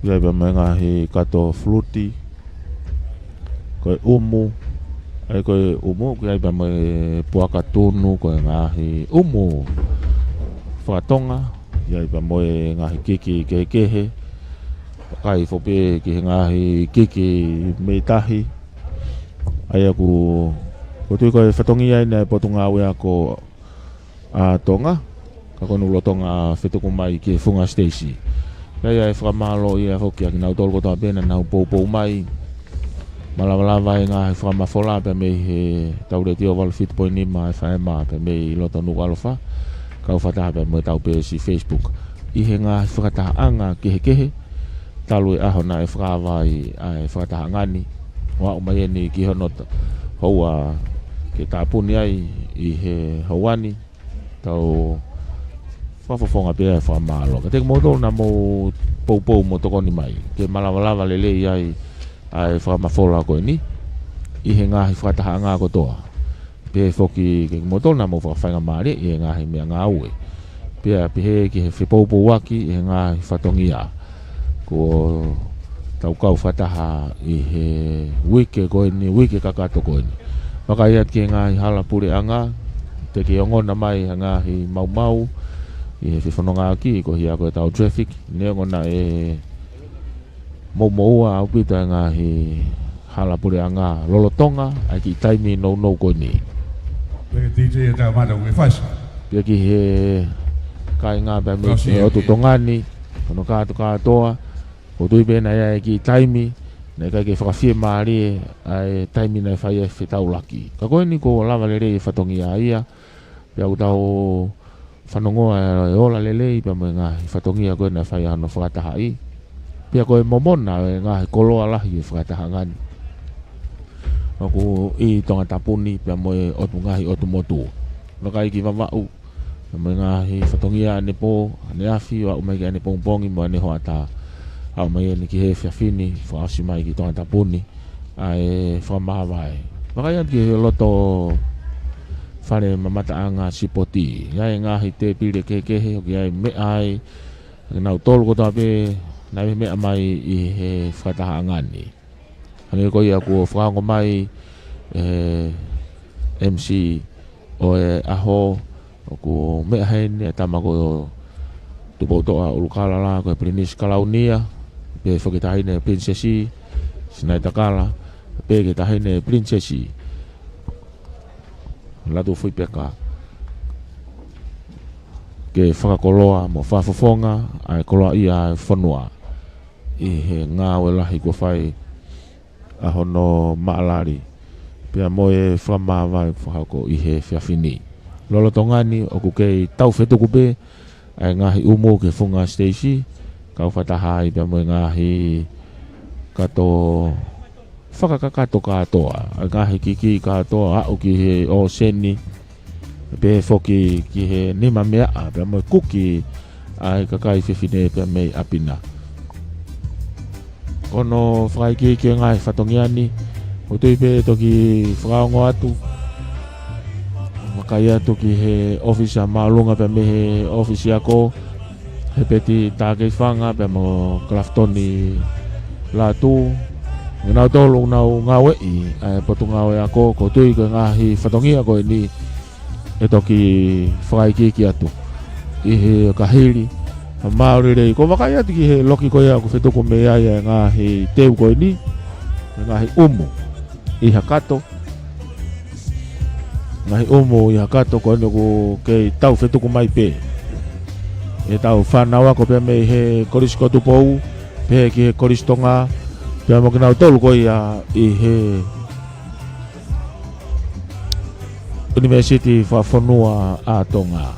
ʻI ai pea mo e ngaahi kato fuluti, ko e ʻumu, ʻa ia ko e ʻumu, ʻoku ʻi ai pea mo e puaka tunu, ko e ngaahi ʻumu fakatonga, ʻi ai pea mo e ngaahi kiki kehekehe, vakai foki pē ki he ngaahi kiki mei tahi. ʻA ia ʻoku, ʻoku ou tui ko e fatongia eni ʻa e Potungāue Ako ʻa Tonga, ka ko eni ʻoku lolotonga fetuku mai ki he funga siteisi. Ka ʻi ai e fakamālō ia foki kiate kinautolu kotoa pē naʻa nau poupou mai. Malava lava e ngaahi fakamafola pea mei he ʻetau Letiō valu fitu poini nima F M pea mei loto Nukuʻalofa, kau fakataha pea mo ʻetau peesi Facebook. ʻI he ngaahi fakatahaʻanga kehekehe, talu e ʻaho naʻe fakaava ai ʻa e fakatahaʻanga ni, ʻo aʻu mai eni ki hono ta-, houa ke tāpuni ai ʻi he houa ni, tau fakafofonga pē ʻa e fakamālō. Kiate kimoutolu naʻa mou poupou mo tokoni mai, ke malava lava lelei ai ʻa e fakamafola ko eni ʻi he ngaahi fakatahaʻanga kotoa. Pehē foki kiate kimoutolu naʻa mou fakafaingamālie ʻi he ngaahi meʻangāue. Pea pehē ki he fepoupouaki ʻi he ngaahi fatongia kuo tau kau fakataha ʻi he uike ko eni, uike kakato ko eni. Vakai atu ki he ngaahi hala puleʻanga, teʻeki ongona mai ha ngaahi maumau ʻi he fefonongaʻaki, ko ia ko ʻetau traffic, neongo naʻe moumoua ʻaupito ʻa e ngaahi hala puleʻanga lolotonga ʻa e kiʻi taimi nounou ko eni. Pea ki he kāinga pea mei he ʻotu Tonga ni, ko hono kātokātoa, ʻoku ou tui pē naʻe ʻi ai e kiʻi taimi naʻe ʻikai ke fakafiemālie ʻa e taimi naʻe fai ai e fetaulaki. Ka ko eni kuo lava lelei e fatongia ia, pea ʻoku tau fanongoa e ola lelei pea mo e ngaahi fatongia ko ē naʻe fai ʻa hono fakatahaʻi. Pea ko e momona e ngaahi koloa lahi e fakatahaʻanga ni ʻoku ʻi Tongatapu ni pea mo e ʻotu ngaahi ʻotu motu. Vakai ki Vavaʻu, pea mo e ngaahi fatongia ʻanepō, ʻaneafi, ʻo aʻu mai ki ʻanepongipongi mo ʻanehoʻatā. Aʻu mai eni ki he efiafi ni, fakaʻosi mai ki Tongatapu ni ʻa e fakamāvae. Vakai atu ki he loto fale mamataʻanga sipoti. ʻI ai e ngaahi tēpile kehekehe, ʻoku ʻi ai e meʻa ai, kinautolu kotoa pē naʻe meʻa mai ʻi he fakatahaʻanga ni. Hangē ko ia kuo fakaongo mai e M C ʻo e ʻaho, ʻoku meʻa heni e tama ko Tupoutoʻa ʻUlukalala, ko e Pilinisi Kalaunia, pehē foki ki he taʻahine Pilinisesi Sinaitakala, pehē ki he taʻahine Pilinisesi Lātūfuipeka, ke fakakoloa mo fakafofonga ʻa e koloaʻia ʻa e fonua ʻi he ngāue lahi kuo fai ʻa hono maʻalali pea mo e fakamāvae kuo fakahoko ʻi he efiafi ni. Lolotonga ni ʻoku kei taufetuku pē ʻa e ngaahi ʻumu ki he funga siteisi, kau fakataha ai pea mo e ngaahi kato fakakakato kātoa, ʻa e ngaahi kiki kātoa, aʻu ki he ʻōseni, pehē foki ki he nimameaʻa pea mo e kuki ʻa e kakai fefine pea mei ʻapi na. Ko hono fakaikiiki e ngaahi fatongia ni, ʻoku ou tui pē toki fakaongo atu, vakai atu ki he ʻōfisa māʻolunga pea mei he ʻōfisi ako, Hepeti Takeifanga pea mo Kalafitoni Lātū, kinautolu ʻoku nau ngāueʻi ʻa e Potungāue Ako. ʻOku ou tui ko e ngaahi fatongia ko eni ʻe toki fakaikiiki atu ʻi he kahili ʻa māʻulirei. Ko e vakai atu ki he loki ko ia ʻoku fetuku mei ai e ngaahi teu ko eni, e ngaahi ʻumu ʻi ha kato, ngaahi ʻumu ʻi ha kato ko eni ʻoku kei taufetuku mai pē ʻetau fānau ako pea mei he Kolisi ko Tupou, pehē ki he Kolisi Tonga, pea mo kinautolu ko ia ʻi he ʻUnivēsiti Fakafonua ʻa Tonga.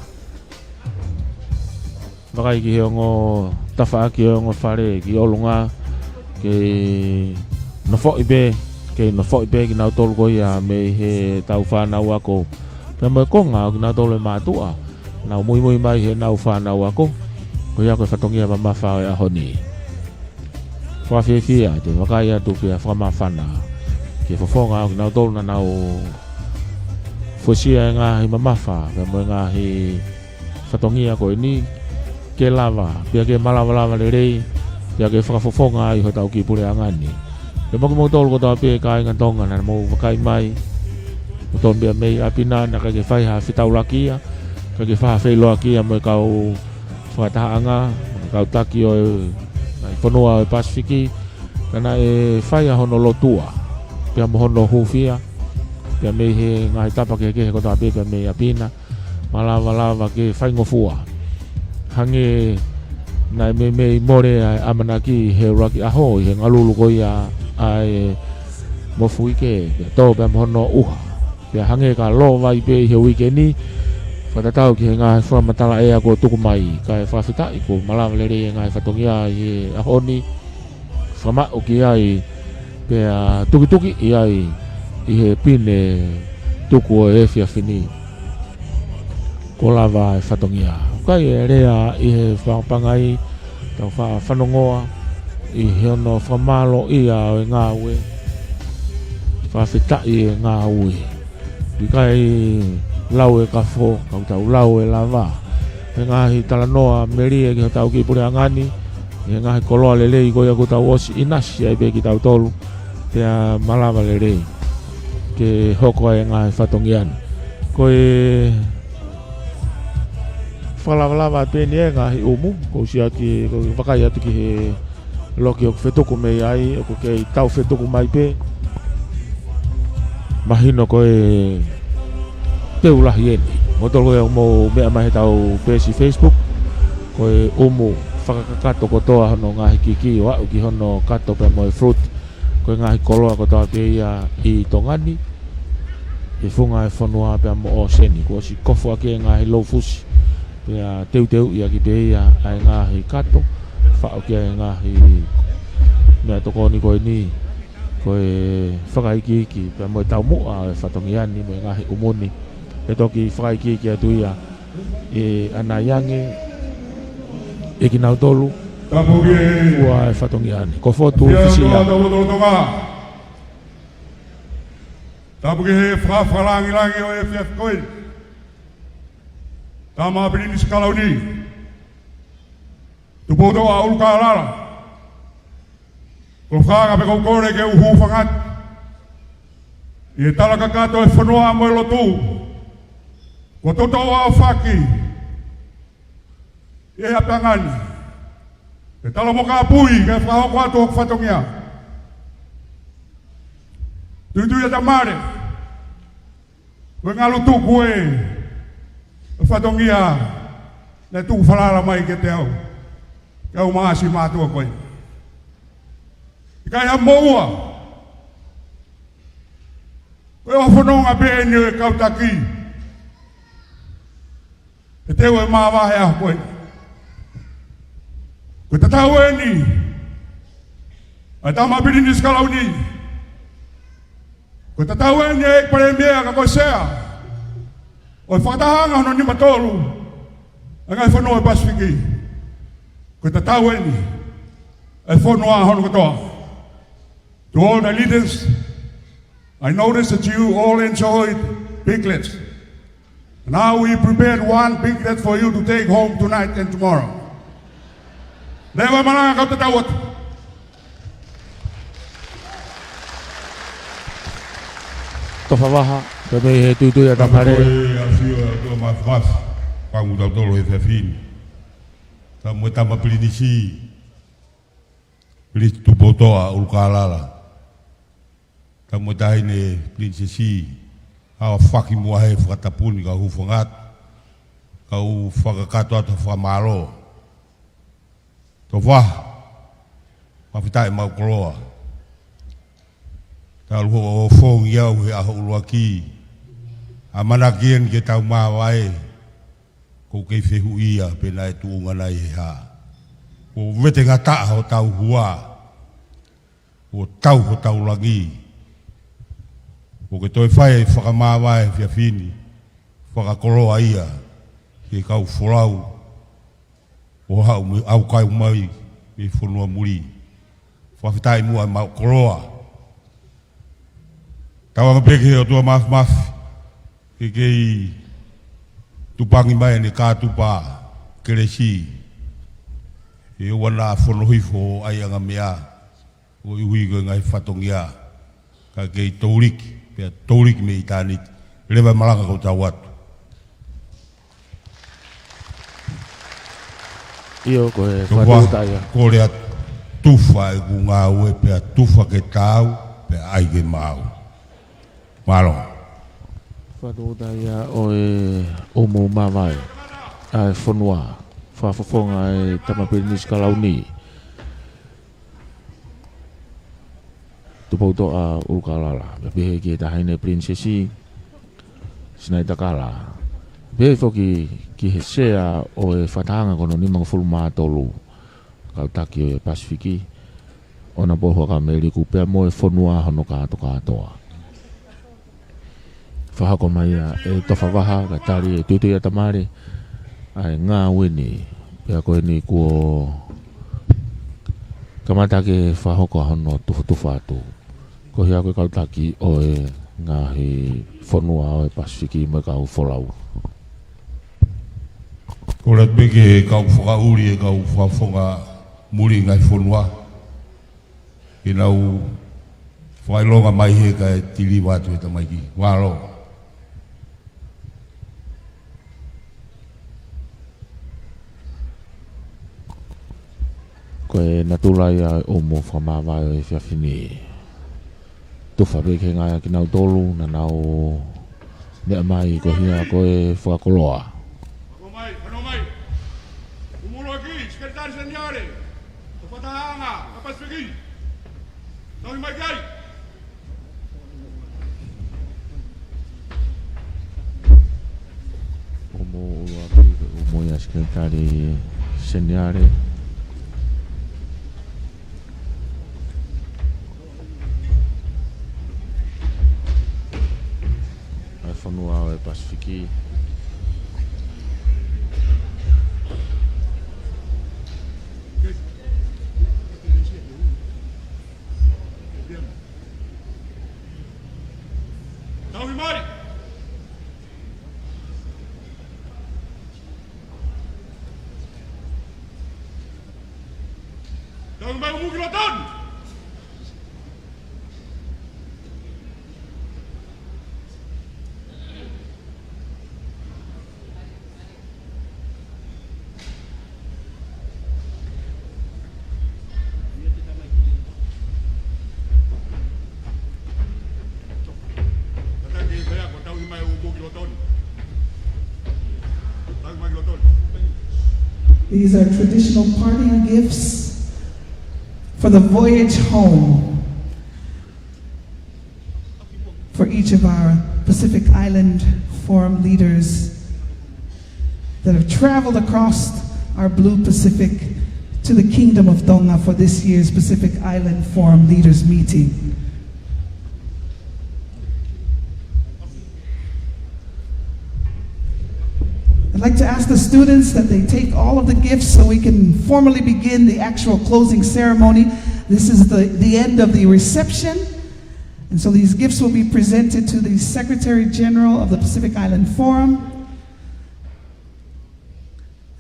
Vakai ki he ongo tafaʻaki ʻo e ongo fale ki ʻolunga, kei nofoʻi pē, kei nofoʻi pē kinautolu ko ia mei heʻetau fānau ako. Pea mo e konga ʻo kinautolu e mātuʻa, nau muimui mai heʻenau fānau ako. Ko ia ko e fatongia mamafa ʻo e ʻaho ni. Fakafiefia ʻa e vakai atu pea fakamāfana ki he fofonga ʻo kinautolu naʻa nau fuesia e ngaahi mamafa pea mo e ngaahi fatongia ko eni ke lava, pea ke malavalava lelei, pea ke fakafofonga ai hotau kiʻi puleʻanga ni. Pea mo kimoutolu kotoa pē kāinga Tonga naʻa mou vakai mai, kimoutolu pea mei ʻapi na, naʻe ʻikai ke fai ha fetaulakia, ʻikai ke fai ha feʻiloakia mo e kau fakatahaʻanga, mo e kau taki ʻo e ngaahi fonua ʻo e Pasifiki, ka naʻe fai ʻa hono lotua, pea mo hono hūfia, pea mei he ngaahi tapa kehekehe kotoa pē pea mei ʻapi na, malavalava ke faingofua. Hangē naʻe meimei mole ʻa e ʻamanaki he ʻuluaki ʻaho ʻi he ngalulu ko ia ʻa e mofuike, pea tō pea mo hono ʻuha. Pea hangē ka lō vai pē ʻi he uike ni, fakatatau ki he ngaahi fakamatala ʻea kuo tuku mai, kae fakafetaʻi kuo malava lelei e ngaahi fatongia ʻi he ʻaho ni, fakamaʻu ki ai, pea tukituki ʻi ai ʻi he pine tuku ʻo e efiafi ni. Kuo lava e fatongia. ʻOku ʻi ai e lea ʻi he fakapangai, tau faʻa fanongoa ʻi he ono fakamālō ia ʻo e ngāue. Fakafetaʻi e ngāue. ʻIkai lau e kafo, ka ʻoku tau lau e lava. He ngaahi talanoa melie ki hotau kiʻi puleʻanga ni, he ngaahi koloa lelei ko ia kuo tau ʻosi ʻinasi ai pē kitautolu, pea malava lelei ke hoko ai e ngaahi fatongia ni. Ko e fakalavalava atu eni e ngaahi ʻumu, ʻoku ou sio atu ki, ʻoku ou vakai atu ki he loki ʻoku fetuku mei ai, ʻoku kei taufetuku mai pē. Mahino ko e Teu lahi eni. Mo tolo e mo meʻa mai he tau peesi Facebook. Ko e ʻumu fakakakato kotoa hono ngaahi kiki ʻo aʻu ki hono kato pea mo e fruit. Ko e ngaahi koloa kotoa pē ia ʻi Tonga ni, ʻi he funga e fonua pea mo ʻōseni. Kuo ʻosi kofu ʻaki e ngaahi loufusi. Pea teuteuʻi ʻaki pē ia ʻa e ngaahi kato. Faʻo ki ai e ngaahi meʻatokoni ko eni. Ko e fakaikiiki pea mo e taumuʻa ʻo e fatongia ni mo e ngaahi ʻumu ni. Ke toki fakaikiiki atu ia ʻe ʻanai ange ʻe kinautolu. Tapu ki he fua e fatongia ni. Ko Fotu Fisia. Tapu ki he Tonga. Tapu ki he fakafakalāngilangi ʻo e efiafi ko eni. Tama Pilinisi Kalauni. Tupoutoʻa ʻUlukālala. Ko e fakaʻamu pē ʻoku ou kole ke u hūfanga atu ʻi he tala kakato e fonua mo e lotu. Kuo toutou aofaki ʻi he ʻapitanga ni. Ke tala mo kāpui ke fakahoko atu hoku fatongia. Tuitui ʻa Tamale. Ko e ngalu tuku e fatongia naʻe tuku falala mai kiate au. Ke u maʻasi mātuʻa ko ē. ʻIkai ha moʻua. Ko e ʻohofononga pē eni ʻo e kau taki. He teu e māvae he ʻaho ko ē. Ko e tatau eni ʻa e Tama Pilinisi Kalauni. Ko e tatau eni e Palēmia ka ko e Sea ʻo e fakatahaʻanga hono nima tolu ʻa e ngaahi fonua ʻo e Pasifiki. Ko e tatau eni e fonua hono kotoa. To all the leaders, I notice that you all enjoyed piglets. Now we prepared one piglet for you to take home tonight and tomorrow. Leva e malanga kau tatau atu. Tofa Vaha, pea mei he Tuitui ʻa Tamale. Ko e ʻafio ʻa e ʻOtua Mafimafi, pangu tautolu he efiafi ni. Tau mo e Tama Pilinisi, Pilinisi Tupoutoʻa ʻUlukālala. Tau mo e Taʻahine Pilinisesi, aofaki muʻa he fakatapu ni kau hūfanga atu, kau fakakakato atu ha fakamālō. Tofa Vaha, fakafetaʻi maʻu koloa. Talu hoʻo ʻofongi au he ʻaho ʻuluaki, ʻamanaki eni ke tau māvae, ʻoku ou kei fehuʻia pe naʻe tuʻunga nai he hā. Kuo vetengataʻa hotau hua, kuo tau hotau langi. Kuo ke toe fai e fakamāvae he efiafi ni, fakakoloa ia ki he kau folau ʻo haʻu mo e ʻaukai mai mei he fonua muli. Fakafetaʻi muʻa maʻu koloa. Tauange pē ki he ʻOtua Mafimafi ke kei tupangi mai ʻene kātupa kelesi, ʻe ʻoua naʻa fono hifo ʻa e anga meʻa, koeʻuhi ko e ngaahi fatongia, ka kei touliki, pea touliki mei ʻitāniti. Leva e malanga kau tau atu. ʻIo, ko e Tofa, fakatūtaia. Kole atu, tufa ʻeku ngāue pea tufa ke taau, pea ʻai ke maau. Mālō. Fakatūtaia ʻo e ʻumu māvae ʻa e fonua, fakafofonga e Tama Pilinisi Kalauni. Tupoutoʻa ʻUlukālala, pea pehē ki he Taʻahine Pilinisesi Sinaitakala. Pehē foki ki he Sea ʻo e fakatahaʻanga ko hono nimangofulu mā tolu kau taki ʻo e Pasifiki, ʻOnapolo Huʻakavameiliku pea mo e fonua hono kātokātoa. Fakahoko mai ia ʻe Tofa Vaha, kae tali ʻe Tuitui ʻa Tamale ʻa e ngāue ni. Pea ko eni kuo kamata ke fakahoko hono tufatufa atu. Ko ia ko e kau taki ʻo e ngaahi fonua ʻo e Pasifiki mo e kau folau. Kole atu pē ki he kau fakaʻuli e kau fakafofonga muli ngaahi fonua, ke nau fakaʻilonga mai he kae tiliva atu he tamaiki. Mālō. Ko e natula ia ʻo e ʻumu fakamāvae ʻo e efiafi ni. Tufa pē ki he ngaahi kinautolu naʻa nau Meʻa mai ko hia ko e fakakoloa. Ako mai, ano mai. Umuro ki, Sekelitali Seniale. Ko Fatahaʻanga, ka Pasifiki. Tauhi mai ki ai. Omo ua ki, omo ia Sekelitali Seniale. ʻA e fonua ʻo e Pasifiki. Tauhi mai! Tauhi mai ʻo mou ki loto ni! These are traditional parting gifts for the voyage home for each of our Pacific Island Forum leaders that have traveled across our blue Pacific to the Kingdom of Tonga for this year's Pacific Island Forum Leaders Meeting. I'd like to ask the students that they take all of the gifts so we can formally begin the actual closing ceremony. This is the, the end of the reception. And so these gifts will be presented to the Secretary General of the Pacific Island Forum,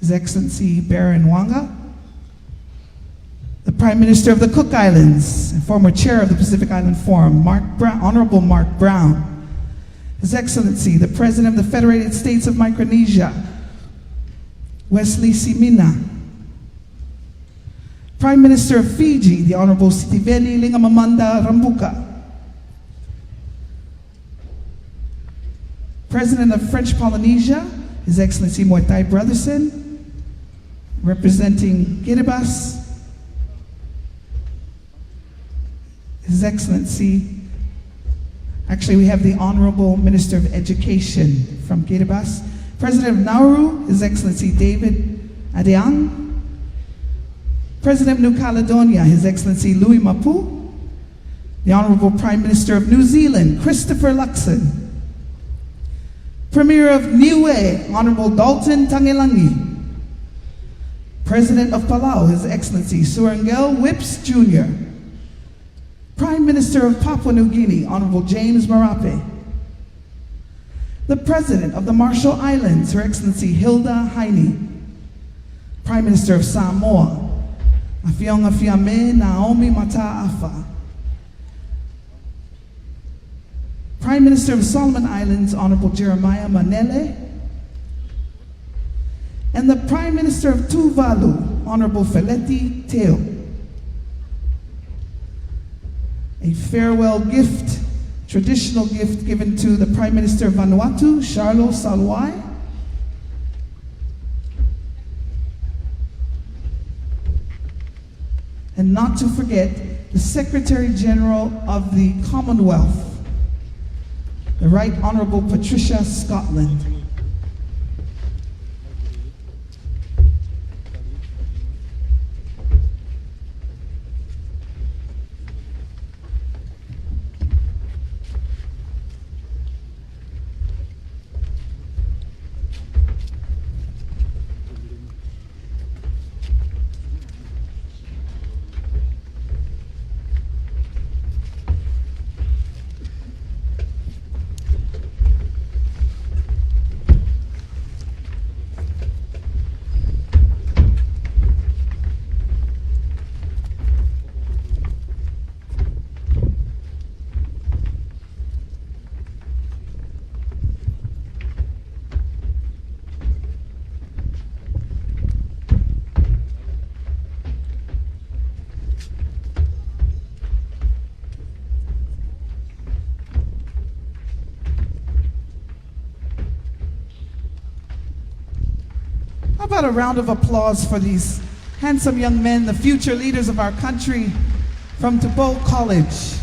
His Excellency Baron Waqa, the Prime Minister of the Cook Islands and former Chair of the Pacific Island Forum, Mark Brown, Honorable Mark Brown, His Excellency, the President of the Federated States of Micronesia, Wesley Simina, Prime Minister of Fiji, the Honorable Sitiveni Lingamamanda Rabuka, President of French Polynesia, His Excellency Moetai Brotherson, representing Kiribati, His Excellency, actually, we have the Honorable Minister of Education from Kiribati, President of Nauru, His Excellency David Adeang, President of New Caledonia, His Excellency Louis Mapu, the Honorable Prime Minister of New Zealand, Christopher Luxon, Premier of Niue, Honorable Dalton Tagelagi, President of Palau, His Excellency Surangel Whipps Junior, Prime Minister of Papua New Guinea, Honorable James Marape, the President of the Marshall Islands, Her Excellency Hilda Heine, Prime Minister of Samoa, ʻAfio Fiame Naomi Mataʻafa, Prime Minister of Solomon Islands, Honorable Jeremiah Manele, and the Prime Minister of Tuvalu, Honorable Feleti Teo. A farewell gift, traditional gift given to the Prime Minister of Vanuatu, Charlo Saluae. And not to forget the Secretary General of the Commonwealth, the Right Honorable Patricia Scotland. How about a round of applause for these handsome young men, the future leaders of our country, from Tupou College?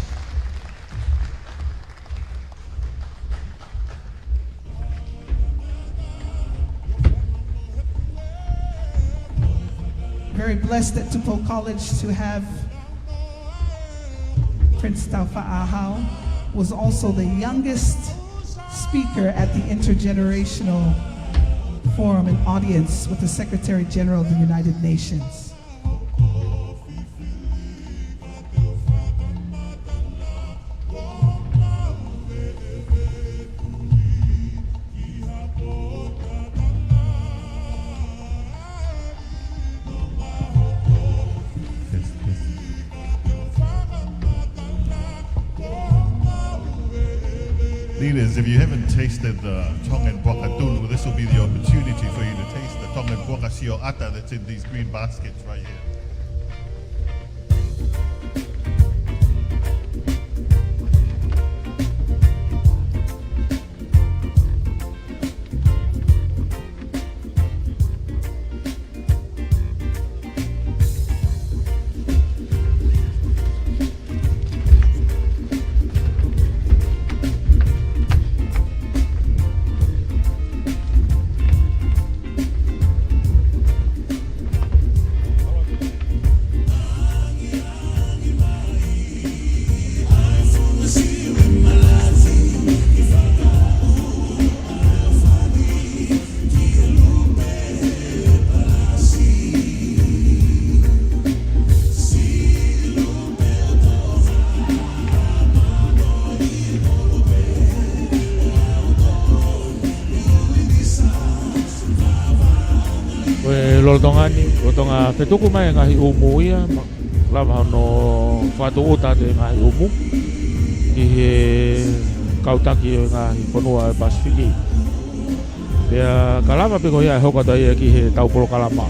Very blessed at Tupou College to have Prince Taufaʻāhau, was also the youngest speaker at the Intergenerational Forum and Audience with the Secretary General of the United Nations. Leaders, if you haven't tasted the Tongan puaka tunu, this will be the opportunity for you to taste the Tongan puaka sioʻata that's in these green baskets right here. Ko e lolotonga ni, lolotonga fetuku mai e ngaahi ʻumu ia, ma-, lava hono fakatūʻuta atu e ngaahi ʻumu ki he kau taki ʻo e ngaahi fonua ʻo e Pasifiki. Pea ka lava pē ko ia ʻe hoko atu ai ia ki he tau polokalama.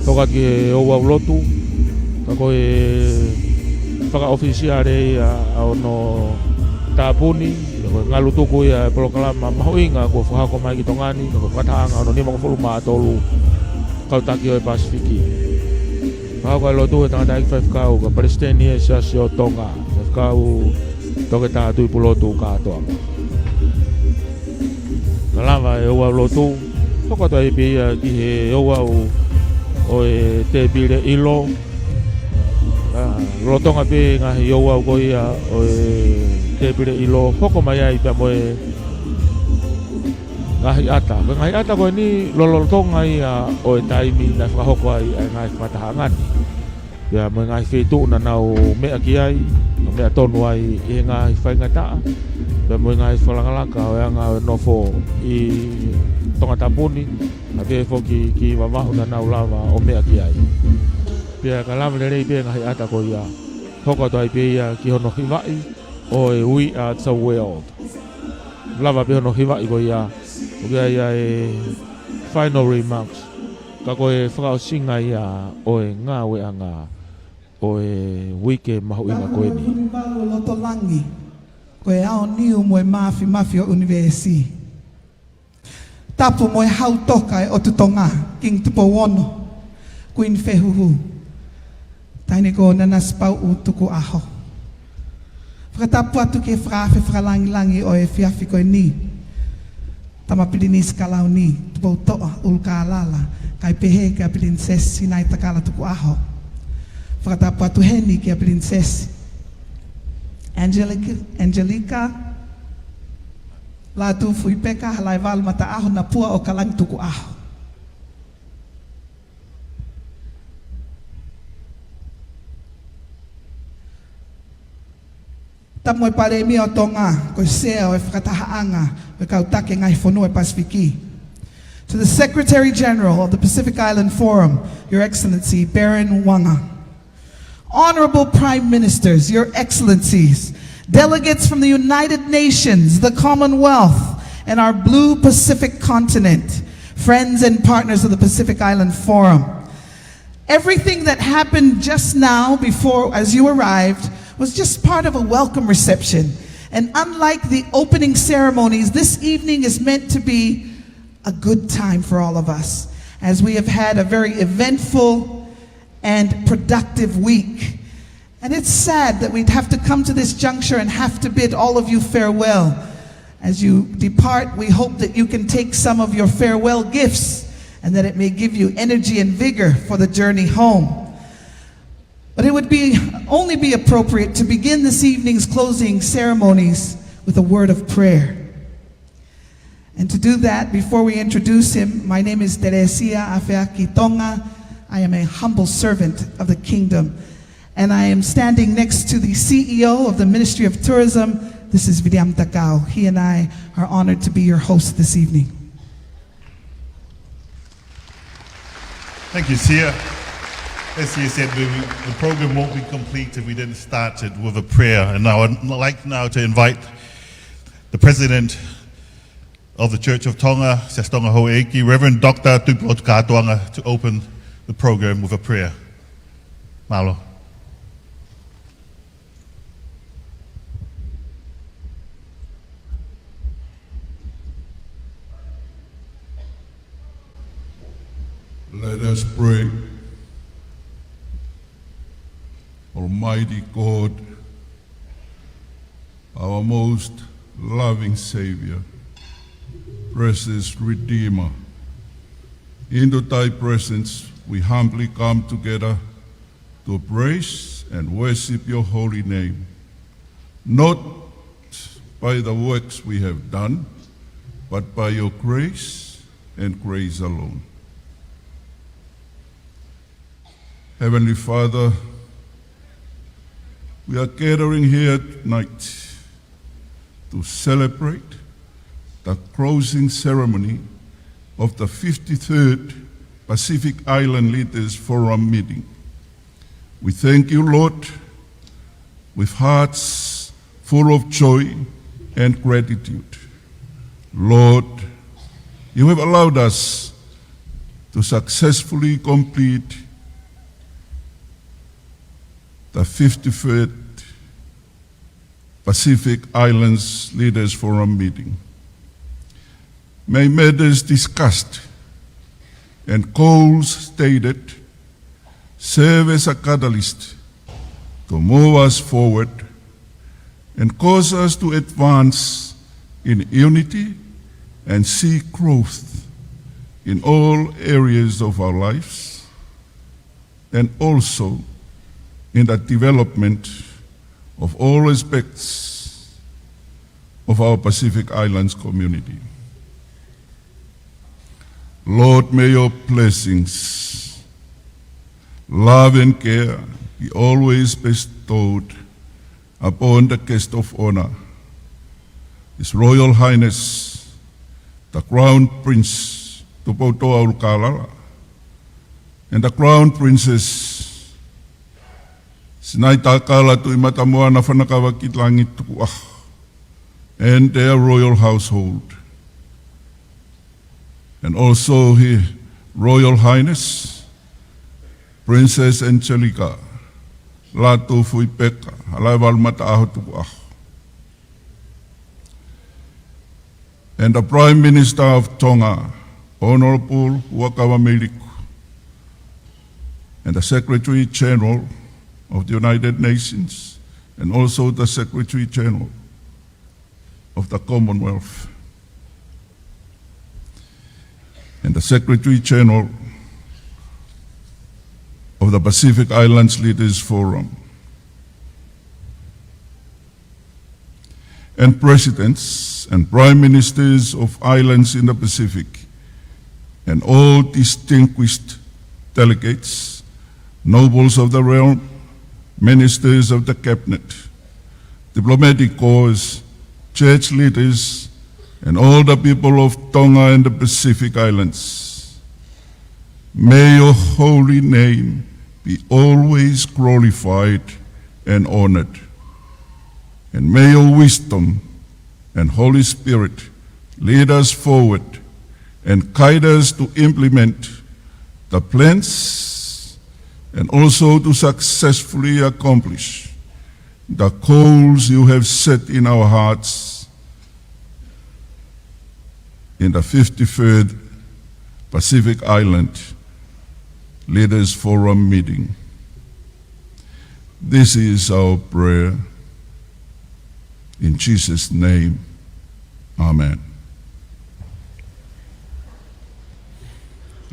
Hoko atu ki he ouau lotu, ka ko e fakaʻofisiale ia ʻa hono tāpuni, ka ko e ngalu tuku ia e polokalama mahuʻinga kuo fakahoko mai ki Tonga ni, ka ko e fakatahaʻanga hono nimangofulu mā tolu kau taki ʻo e Pasifiki. Fakahoko e lotu ʻe he tangataʻeiki faifekau, ka Palesiteni e Siasi ʻo Tonga, Faifekau Toketā Tuʻipulotu Kātoanga. Ka lava e ouau lotu, hoko atu ai pē ia ki he ouau ʻo e tēpile ʻilo. ʻA, lolotonga pē ngaahi ouau ko ia ʻo e tēpile ʻilo, hoko mai ai pea mo e ngaahi ʻata. Ko e ngaahi ʻata ko eni, lolotonga ia ʻo e taimi naʻe fakahoko ai ʻa e ngaahi fakatahaʻanga ni. Pea mo e ngaahi feituʻu naʻa nau meʻa ki ai, nau meʻa tonu ai ʻi he ngaahi faingataʻa. Pea mo e ngaahi fakalakalaka ʻo e anga ʻo e nofo ʻi Tongatapu ni, pea pehē foki ki Vavaʻu naʻa nau lava ʻo meʻa ki ai. Pea ka lava lelei pē ngaahi ʻata ko ia, hoko atu ai pē ia ki hono hivaʻi ʻo e We Are the World. Lava pē hono hivaʻi ko ia, ʻoku ʻi ai ʻa e final remarks. Ka ko e fakaʻosinga ia ʻo e ngāueʻanga ʻo e uike mahuʻinga ko eni. Valu ʻo loto langi, ko e aoniu mo e māfimafi ʻo e ʻunivēsi. Tapu mo e hau toka ʻo e ʻOtu Tonga, Kingi Tupou Ono, Kuini Fehuhu, Taʻahine ko Nanasipauʻu Tukuʻaho. Fakatapu atu ki he fakaafe fakalāngilangi ʻo e efiafi ko eni, Tama Pilinisi Kalauni Tupoutoʻa ʻUlukālala, kae pehē kia Pilinisesi Sinaitakala Tukuʻaho. Fakatapu atu heni kia Pilinisesi Angelica, Angelica Lātūfuipeka Halaevalu Mataʻaho Napua ʻo Kalangi Tukuʻaho. Tapu mo e Palēmia ʻo Tonga, ko e Sea ʻo e fakatahaʻanga ʻo e kau taki e ngaahi fonua ʻo e Pasifiki. To the Secretary General of the Pacific Island Forum, Your Excellency Baron Uanga. Honorable Prime Ministers, Your Excellencies, delegates from the United Nations, the Commonwealth, and our blue Pacific continent, friends and partners of the Pacific Island Forum. Everything that happened just now before, as you arrived, was just part of a welcome reception. And unlike the opening ceremonies, this evening is meant to be a good time for all of us. as we have had a very eventful and productive week. And it's sad that we'd have to come to this juncture and have to bid all of you farewell. As you depart, we hope that you can take some of your farewell gifts and that it may give you energy and vigor for the journey home. But it would be, only be appropriate to begin this evening's closing ceremonies with a word of prayer. And to do that, before we introduce him, my name is Teresia Afeaki Tonga. I am a humble servant of the kingdom. And I am standing next to the C E O of the Ministry of Tourism. This is Viliami Takao. He and I are honored to be your host this evening. Thank you, Sia. As Sia said, the, the program won't be complete if we didn't start it with a prayer. And I would like now to invite the President of the Church of Tonga, Siasi Tonga Houʻeiki, Reverend Doctor Tuʻipulotu Kātoanga, to open the program with a prayer. Mālō. Let us pray. Almighty God, our most loving Savior, precious Redeemer, into thy presence we humbly come together to praise and worship your holy name, not by the works we have done, but by your grace and grace alone. Heavenly Father, we are gathering here tonight to celebrate the closing ceremony of the fifty-third Pacific Island Leaders Forum meeting. We thank you, Lord, with hearts full of joy and gratitude. Lord, you have allowed us to successfully complete the fifty-third Pacific Islands Leaders Forum meeting. May matters discussed and goals stated serve as a catalyst to move us forward and cause us to advance in unity and see growth in all areas of our lives, and also in the development of all aspects of our Pacific Islands community. Lord, may your blessings, love and care be always bestowed upon the guest of honor, His Royal Highness the Crown Prince Tupoutoʻa ʻUlukalala, and the Crown Princess Sinaitakala Tuʻimatamoana Fanakavakilangi Tukuʻaho, and their royal household, and also His Royal Highness Princess Angelica Lātūfuipeka Halaevalu Mataʻaho Tukuʻaho, and the Prime Minister of Tonga, Honorable Huʻakavameiliku, and the Secretary General of the United Nations, and also the Secretary General of the Commonwealth, and the Secretary General of the Pacific Islands Leaders Forum, and presidents and prime ministers of islands in the Pacific, and all distinguished delegates, nobles of the realm, ministers of the cabinet, diplomatic corps, church leaders, and all the people of Tonga and the Pacific Islands. May your holy name be always glorified and honored. And may your wisdom and Holy Spirit lead us forward and guide us to implement the plans and also to successfully accomplish the goals you have set in our hearts in the fifty-third Pacific Island Leaders Forum meeting. This is our prayer in Jesus' name. Amen.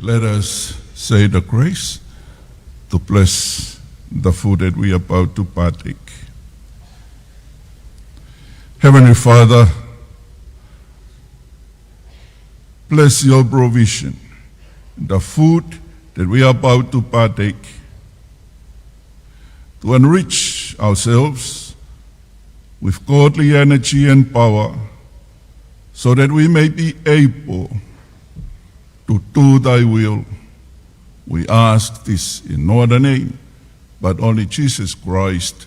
Let us say the grace to bless the food that we are about to partake. Heavenly Father, bless your provision, the food that we are about to partake, to enrich ourselves with godly energy and power, so that we may be able to do thy will. We ask this in no other name, but only Jesus Christ,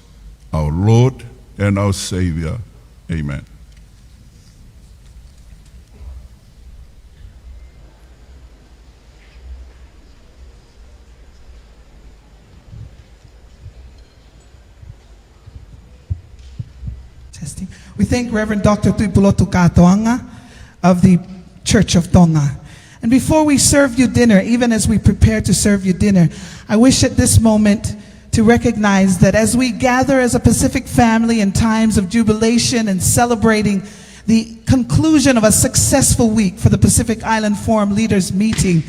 our Lord and our Savior. Amen. Testing. We thank Reverend Doctor Tuipulotu Kātoanga of the Church of Tonga. And before we serve you dinner, even as we prepare to serve you dinner, I wish at this moment to recognize that as we gather as a Pacific family in times of jubilation and celebrating the conclusion of a successful week for the Pacific Island Forum Leaders Meeting,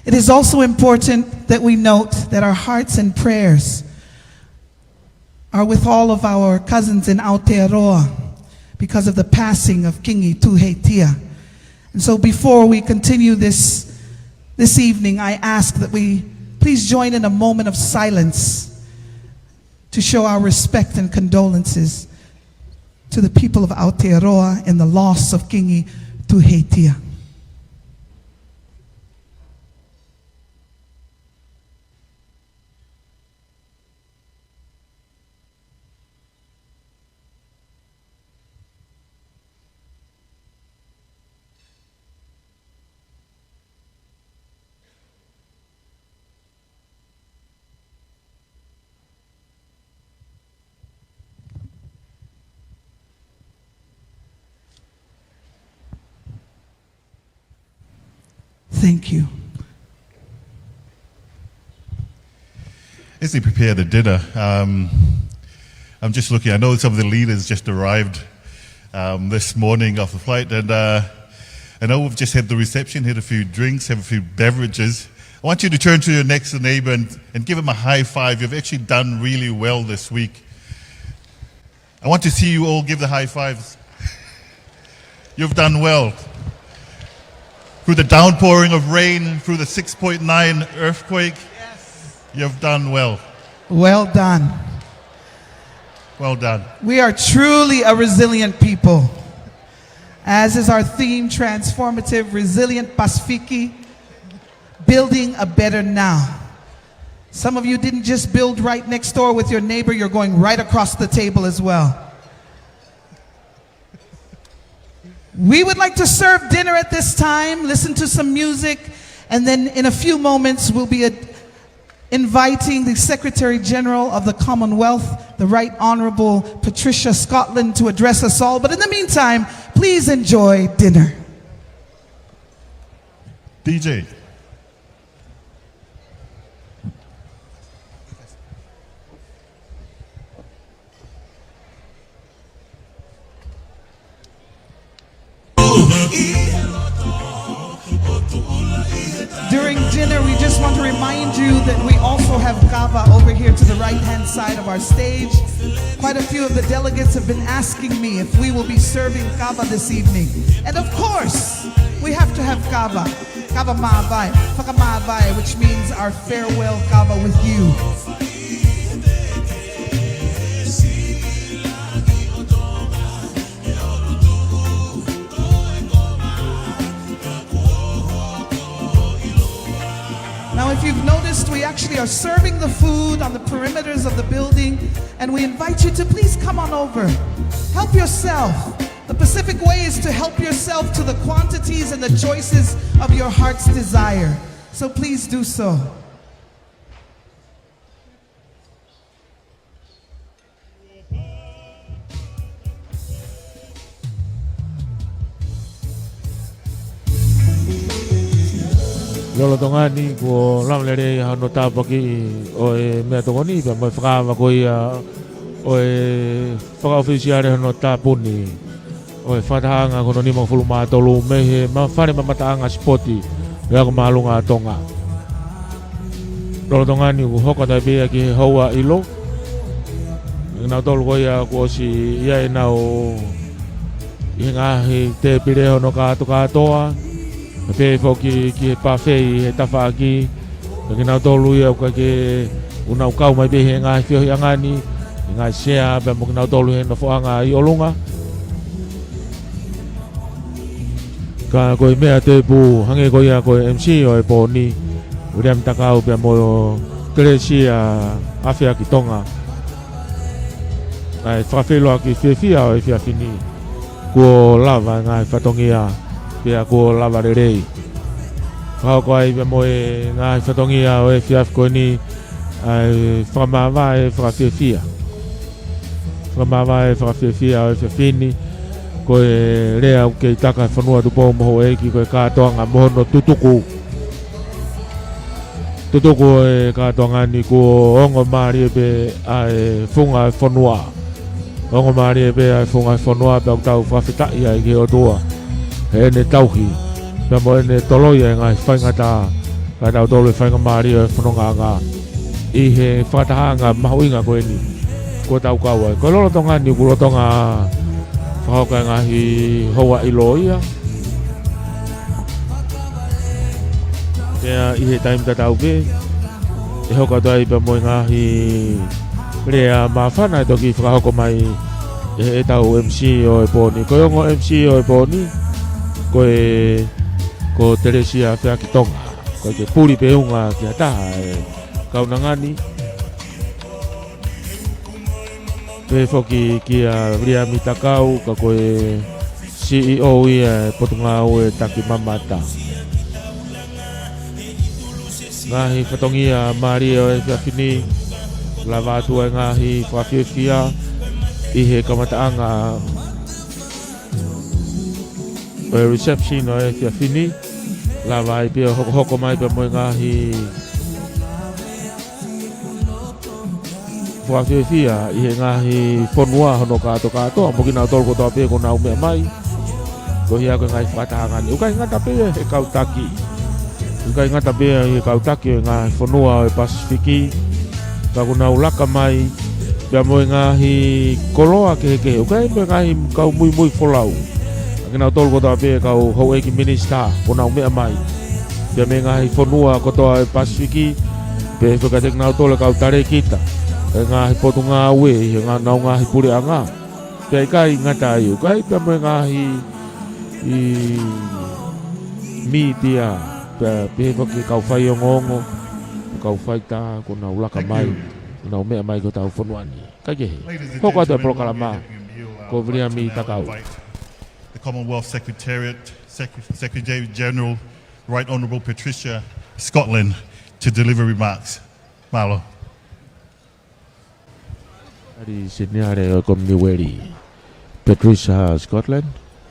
it is also important that we note that our hearts and prayers are with all of our cousins in Aotearoa because of the passing of Kingi Tūheitia. And so before we continue this, this evening, I ask that we please join in a moment of silence to show our respect and condolences to the people of Aotearoa in the loss of Kingi Tūheitia. Thank you. As we prepare the dinner, um, I'm just looking, I know some of the leaders just arrived, um, this morning off the flight, and, uh, I know we've just had the reception, had a few drinks, had a few beverages. I want you to turn to your next neighbor and, and give him a high five. You've actually done really well this week. I want to see you all give the high fives. You've done well. Through the downpouring of rain, through the six point nine earthquake, you've done well. Well done. Well done. We are truly a resilient people. As is our theme, transformative, resilient Pasifiki, building a better now. Some of you didn't just build right next door with your neighbor, you're going right across the table as well. We would like to serve dinner at this time, listen to some music, and then in a few moments we'll be, uh, inviting the Secretary General of the Commonwealth, the Right Honorable Patricia Scotland, to address us all. But in the meantime, please enjoy dinner. D J. During dinner, we just want to remind you that we also have kava over here to the right-hand side of our stage. Quite a few of the delegates have been asking me if we will be serving kava this evening. And of course, we have to have kava. Kava māvae, fakamāvae, which means our farewell kava with you. Now, if you've noticed, we actually are serving the food on the perimeters of the building, and we invite you to please come on over. Help yourself. The Pacific way is to help yourself to the quantities and the choices of your heart's desire. So please do so. Lolotonga ni kuo lava lelei hono tāpuakiʻi ʻo e meʻatokoni pea mo e fakaava ko ia ʻo e fakaʻofisiale hono tāpuni ʻo e fakatahaʻanga ko hono nimangofulu mā tolu mei he ma-, fale mamataʻanga sipoti ʻo e ako māʻolunga ʻa Tonga. Lolotonga ni kuo hoko atu ai pē ia ki he houa ʻilo. Kinautolu ko ia kuo ʻosi ʻi ai ʻenau ʻi he ngaahi tēpile hono kātokātoa, pea pehē foki ki he pāfei he tafaʻaki. Pea kinautolu ia ʻoku ʻikai ke nau kau mai pē he ngaahi feohiʻanga ni, he ngaahi sea pea mo kinautolu he nofoʻanga ʻi ʻolunga. Ka ko e meʻa tēpū, hangē ko ia ko e M C ʻo e pō ni, Viliami Takau pea mo Telesia Afeaki Tonga. ʻA e fakafeʻiloaki fiefia ʻo e efiafi ni, kuo lava e ngaahi fatongia, pea kuo lava lelei. Fakahoko ai pea mo e ngaahi fatongia ʻo e efiafi ko eni, ʻa e fakamāvae fakafiefia. Fakamāvae fakafiefia ʻo e efiafi ni, ko e lea ʻoku kei taka he fonua Tupou mo houʻeiki, ko e kātoanga mo hono tutuku. Tutuku ʻo e kātoanga ni kuo ongo mālie pē ʻa e funga e fonua. Ongo mālie pē ʻa e funga e fonua pea ʻoku tau fakafetaʻi ai ki he ʻOtua heʻene tauhi pea mo ʻene toloi ʻa e ngaahi faingataʻa, ka tau tolo e faingamālie ʻo e fonongaʻanga ʻi he fakatahaʻanga mahuʻinga ko eni kuo tau kau ai. Ko e lolotonga ni kuo lolotonga fakahoko e ngaahi houa ʻilo ia. Pea ʻi he taimi tatau pē, ʻe hoko atu ai pea mo e ngaahi lea māfana ʻe toki fakahoko mai ʻe heʻetau M C ʻo e pō ni. Ko e ongo M C ʻo e pō ni, ko e, ko Telesia Afeaki Tonga. ʻOku ʻikai ke puli pe unga ki ha taha e kaunanga ni. Pehē foki kia Viliami Takau, ka ko e C E O ia e Potungāue Takimamata. Ngaahi fatongia mālie ʻo e efiafi ni, lava atu e ngaahi fakafiefia ʻi he kamataʻanga ʻo e reception ʻo e efiafi ni, lava ai pē ʻo hokohoko mai pea mo e ngaahi fakafiefia ʻi he ngaahi fonua hono kātokātoa, mo kinautolu kotoa pē kuo nau meʻa mai. Ko ia ko e ngaahi fakatahaʻanga ni. ʻOku ʻikai ngata pē ia he kau taki. ʻOku ʻikai ngata pē ia he kau taki ʻo e ngaahi fonua ʻo e Pasifiki. Ka kuo nau laka mai pea mo e ngaahi koloa kehekehe. ʻOku ʻikai mo e ngaahi kau muimui folau. Ka kinautolu kotoa pē kau houʻeiki minisitā kuo nau meʻa mai. Pea mei he ngaahi fonua kotoa ʻo e Pasifiki, pea fekate kinautolu e kau talēkita ʻo e ngaahi potungāue ʻi he ngā-, nau ngaahi puleʻanga. Pea ʻikai ngata ai, ʻoku ʻi ai pea mo e ngaahi mītia, pea pehē foki e kau faiongoongo, kau faitā, kuo nau laka mai, kuo nau meʻa mai ki hotau fonua ni. Kae kehe, hoko atu e polokalama, ko Viliami Takau. The Commonwealth Secretariat, Secre-, Secretary General, Right Honourable Patricia Scotland, to deliver remarks. Mālō. Tali Seniale ʻo e Kominiueli, Patricia Scotland,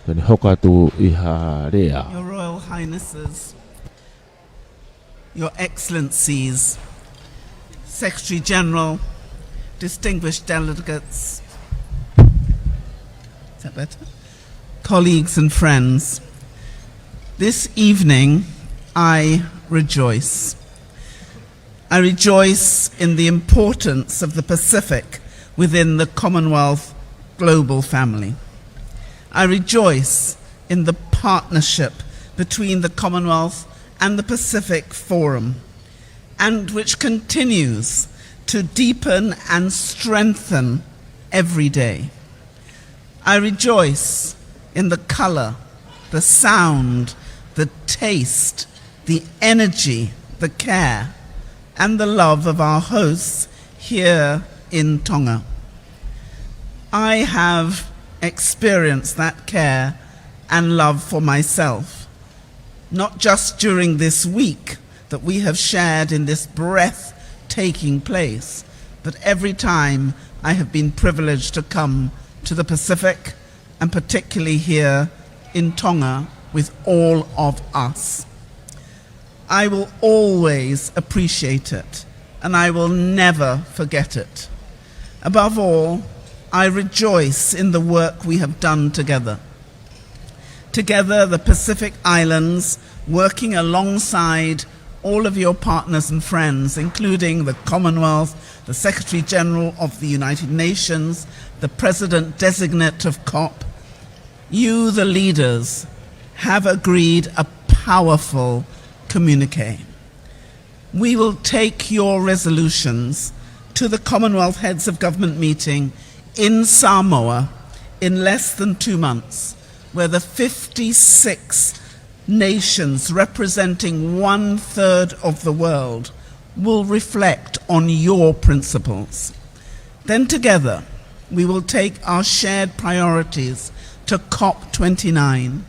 te ne hoko atu ʻi ha lea. Your Royal Highnesses, Your Excellencies, Secretary General, distinguished delegates, is that better? Colleagues and friends, this evening I rejoice. I rejoice in the importance of the Pacific within the Commonwealth global family. I rejoice in the partnership between the Commonwealth and the Pacific Forum, and which continues to deepen and strengthen every day. I rejoice in the color, the sound, the taste, the energy, the care, and the love of our hosts here in Tonga. I have experienced that care and love for myself, not just during this week that we have shared in this breathtaking place, but every time I have been privileged to come to the Pacific, and particularly here in Tonga with all of us. I will always appreciate it, and I will never forget it. Above all, I rejoice in the work we have done together. Together, the Pacific Islands, working alongside all of your partners and friends, including the Commonwealth, the Secretary General of the United Nations, the President Designate of COP, you, the leaders, have agreed a powerful communique. We will take your resolutions to the Commonwealth Heads of Government meeting in Samoa in less than two months, where the fifty-six nations representing one-third of the world will reflect on your principles. Then together, we will take our shared priorities to COP twenty-nine,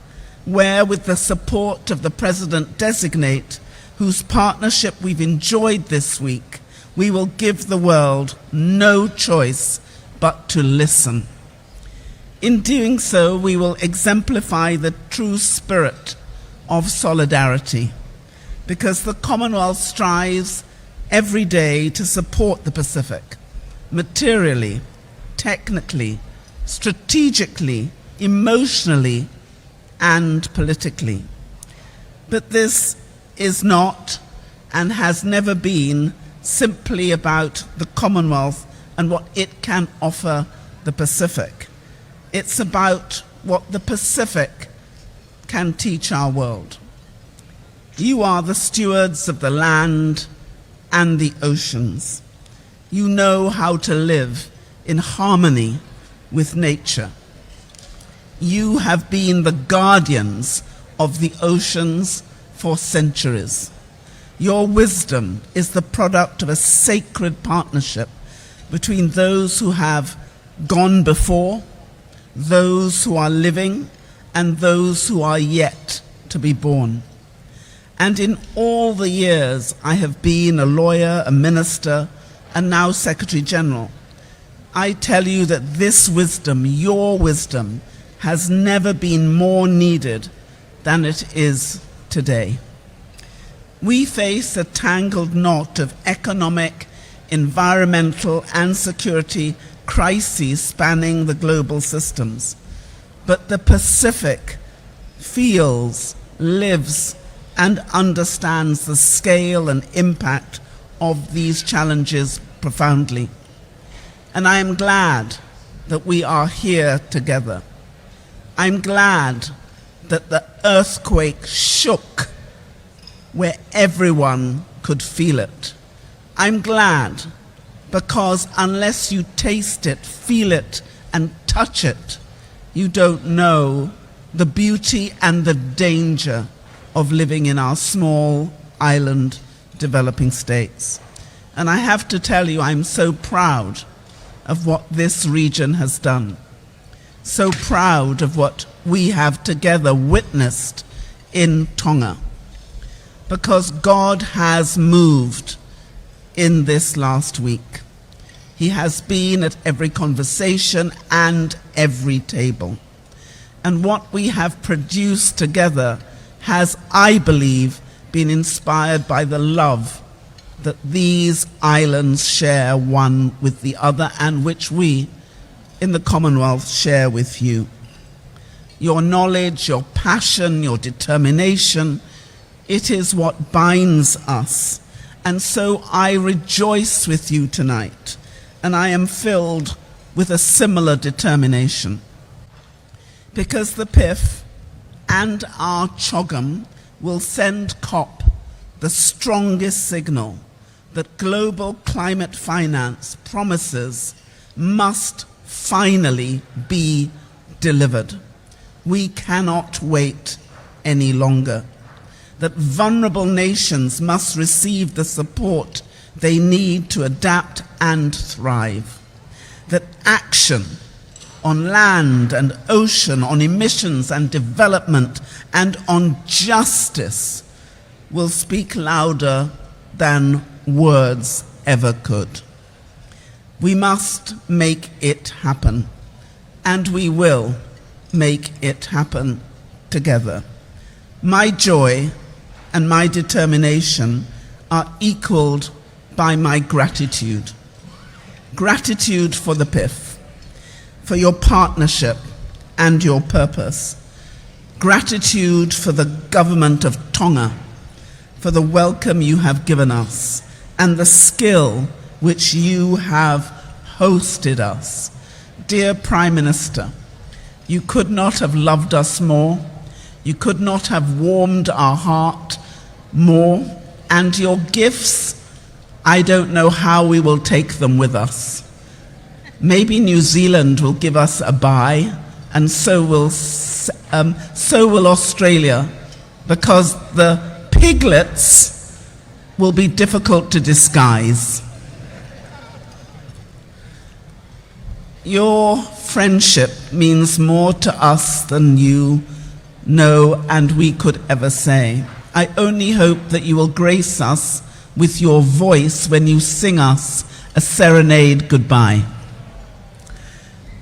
where, with the support of the President Designate, whose partnership we've enjoyed this week, we will give the world no choice but to listen. In doing so, we will exemplify the true spirit of solidarity, because the Commonwealth strives every day to support the Pacific, materially, technically, strategically, emotionally, and politically. But this is not and has never been simply about the Commonwealth and what it can offer the Pacific. It's about what the Pacific can teach our world. You are the stewards of the land and the oceans. You know how to live in harmony with nature. You have been the guardians of the oceans for centuries. Your wisdom is the product of a sacred partnership between those who have gone before, those who are living, and those who are yet to be born. And in all the years I have been a lawyer, a minister, and now Secretary General, I tell you that this wisdom, your wisdom, has never been more needed than it is today. We face a tangled knot of economic, environmental, and security crises spanning the global systems. But the Pacific feels, lives, and understands the scale and impact of these challenges profoundly. And I am glad that we are here together. I'm glad that the earthquake shook where everyone could feel it. I'm glad because unless you taste it, feel it, and touch it, you don't know the beauty and the danger of living in our small island developing states. And I have to tell you, I'm so proud of what this region has done. So proud of what we have together witnessed in Tonga, because God has moved in this last week. He has been at every conversation and every table. And what we have produced together has, I believe, been inspired by the love that these islands share one with the other, and which we in the Commonwealth share with you. Your knowledge, your passion, your determination, it is what binds us. And so I rejoice with you tonight, and I am filled with a similar determination. Because the PIF and our CHOGM will send COP the strongest signal that global climate finance promises must finally be delivered. We cannot wait any longer. That vulnerable nations must receive the support they need to adapt and thrive. That action on land and ocean, on emissions and development, and on justice will speak louder than words ever could. We must make it happen, and we will make it happen together. My joy and my determination are equaled by my gratitude. Gratitude for the PIF, for your partnership and your purpose. Gratitude for the government of Tonga, for the welcome you have given us and the skill which you have hosted us. Dear Prime Minister, you could not have loved us more. You could not have warmed our heart more. And your gifts, I don't know how we will take them with us. Maybe New Zealand will give us a bye, and so will, s- um, so will Australia, because the piglets will be difficult to disguise. Your friendship means more to us than you know and we could ever say. I only hope that you will grace us with your voice when you sing us a serenade goodbye.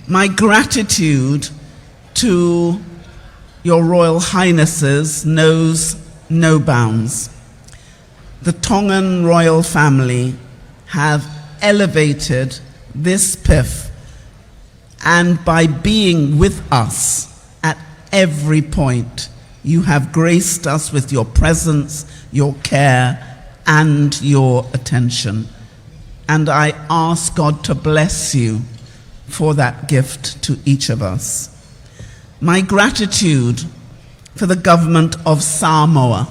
My gratitude to your Royal Highnesses knows no bounds. The Tongan royal family have elevated this PIF, and by being with us at every point, you have graced us with your presence, your care, and your attention. And I ask God to bless you for that gift to each of us. My gratitude for the government of Samoa,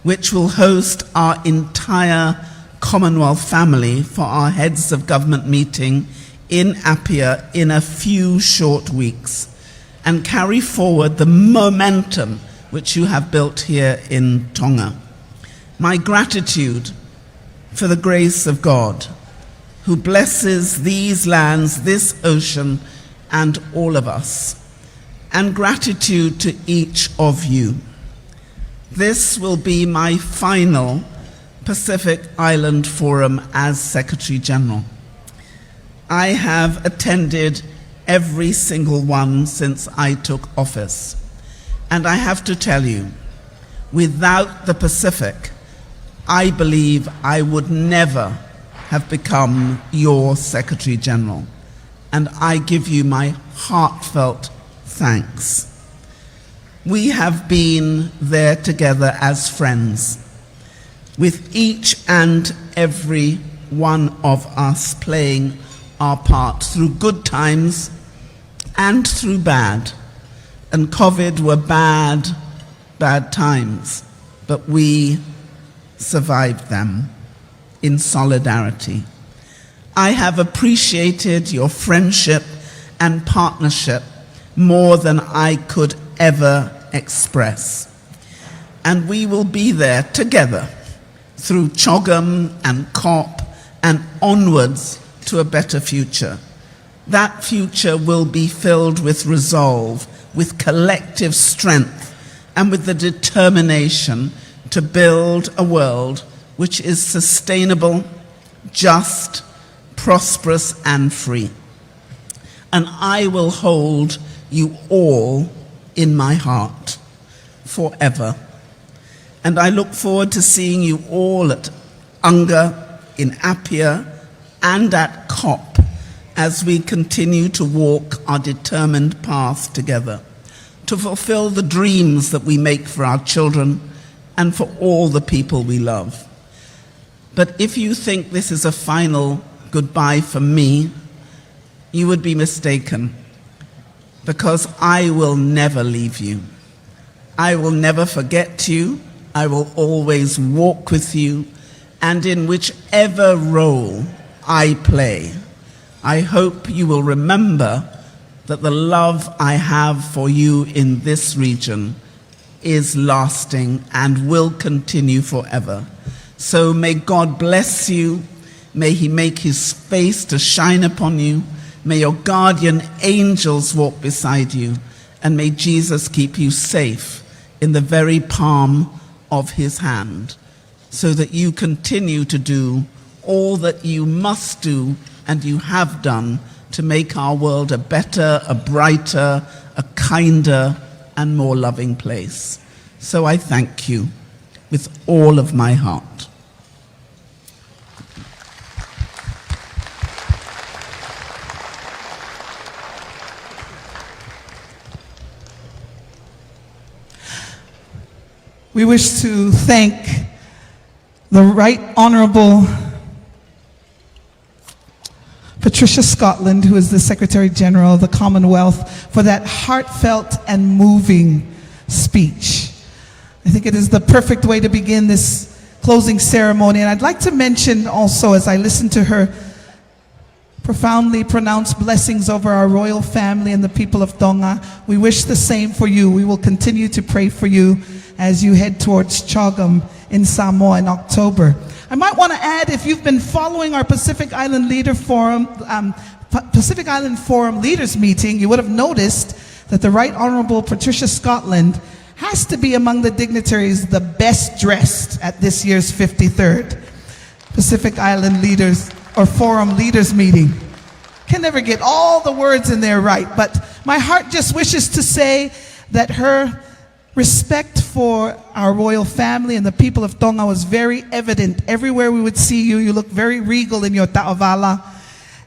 which will host our entire Commonwealth family for our Heads of Government meeting in Apia in a few short weeks, and carry forward the momentum which you have built here in Tonga. My gratitude for the grace of God, who blesses these lands, this ocean, and all of us. And gratitude to each of you. This will be my final Pacific Island Forum as Secretary General. I have attended every single one since I took office. And I have to tell you, without the Pacific, I believe I would never have become your Secretary General. And I give you my heartfelt thanks. We have been there together as friends, with each and every one of us playing our part through good times and through bad. And COVID were bad, bad times, but we survived them in solidarity. I have appreciated your friendship and partnership more than I could ever express. And we will be there together through CHOGM and COP and onwards to a better future. That future will be filled with resolve, with collective strength, and with the determination to build a world which is sustainable, just, prosperous, and free. And I will hold you all in my heart forever. And I look forward to seeing you all at UNGA, in Apia, and at COP as we continue to walk our determined path together to fulfill the dreams that we make for our children and for all the people we love. But if you think this is a final goodbye for me, you would be mistaken, because I will never leave you. I will never forget you. I will always walk with you. And in whichever role I play, I hope you will remember that the love I have for you in this region is lasting and will continue forever. So may God bless you. May he make his face to shine upon you. May your guardian angels walk beside you. And may Jesus keep you safe in the very palm of his hand, so that you continue to do all that you must do and you have done to make our world a better, a brighter, a kinder, and more loving place. So I thank you. with all of my heart. We wish to thank the Right Honourable Patricia Scotland, who is the Secretary General of the Commonwealth, for that heartfelt and moving speech. I think it is the perfect way to begin this closing ceremony. And I'd like to mention also, as I listen to her profoundly pronounce blessings over our royal family and the people of Tonga, we wish the same for you. We will continue to pray for you as you head towards CHOGM in Samoa in October. I might want to add, if you've been following our Pacific Island Leader Forum, um, P-, Pacific Island Forum Leaders Meeting, you would have noticed that the Right Honourable Patricia Scotland has to be among the dignitaries the best dressed at this year's fifty-third Pacific Island Leaders or Forum Leaders Meeting. Can never get all the words in there right, but my heart just wishes to say that her respect for our royal family and the people of Tonga was very evident. Everywhere we would see you, you look very regal in your taʻovala.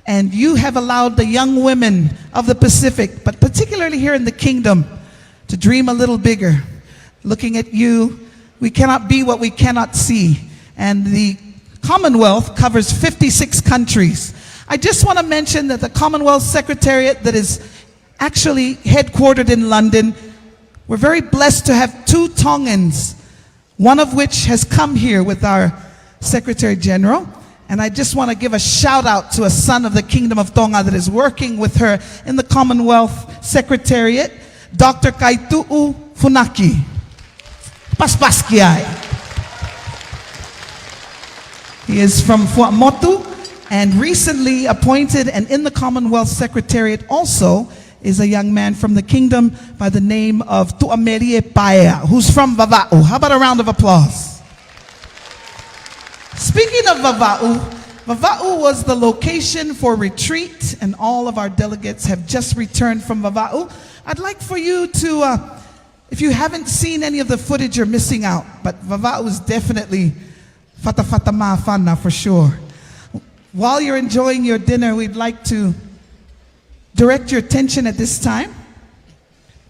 And you have allowed the young women of the Pacific, but particularly here in the kingdom, to dream a little bigger. Looking at you, we cannot be what we cannot see. And the Commonwealth covers fifty-six countries. I just want to mention that the Commonwealth Secretariat that is actually headquartered in London, we're very blessed to have two Tongans, one of which has come here with our Secretary General. And I just want to give a shout out to a son of the Kingdom of Tonga that is working with her in the Commonwealth Secretariat, Doctor Kaituʻu Funaki. Pasipasi ki ai. He is from Fuaʻomotu and recently appointed and in the Commonwealth Secretariat also is a young man from the kingdom by the name of Tuʻamelie Paea, who's from Vavaʻu. How about a round of applause? Speaking of Vavaʻu, Vavaʻu was the location for retreat, and all of our delegates have just returned from Vavaʻu. I'd like for you to, uh, if you haven't seen any of the footage, you're missing out, but Vavaʻu is definitely fatafata māfana for sure. While you're enjoying your dinner, we'd like to direct your attention at this time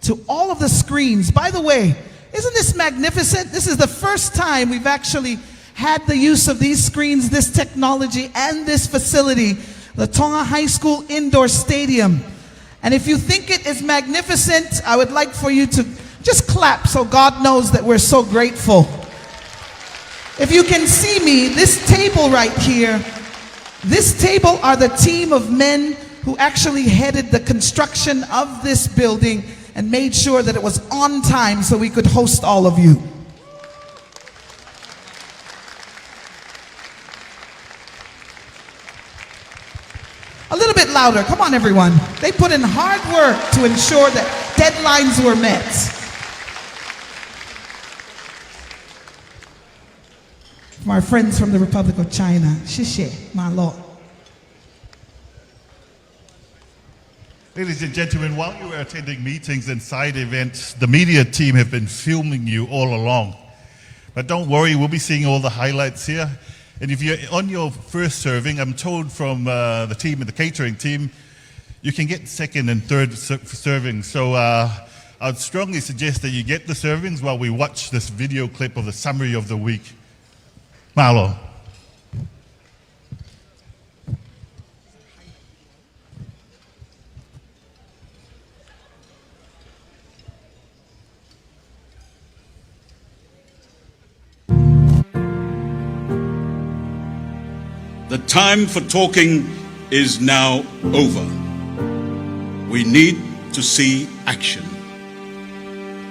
to all of the screens. By the way, isn't this magnificent? This is the first time we've actually had the use of these screens, this technology, and this facility, the Tonga High School Indoor Stadium. And if you think it is magnificent, I would like for you to just clap so God knows that we're so grateful. If you can see me, this table right here, this table are the team of men who actually headed the construction of this building and made sure that it was on time so we could host all of you. A little bit louder. Come on, everyone. They put in hard work to ensure that deadlines were met. From our friends from the Republic of China. Sheshe, mālō. Ladies and gentlemen, while you were attending meetings and side events, the media team have been filming you all along. But don't worry, we'll be seeing all the highlights here. And if you're on your first serving, I'm told from, uh, the team, the catering team, you can get second and third ser-, servings. So, uh, I'd strongly suggest that you get the servings while we watch this video clip of the summary of the week. Mālō. The time for talking is now over. We need to see action.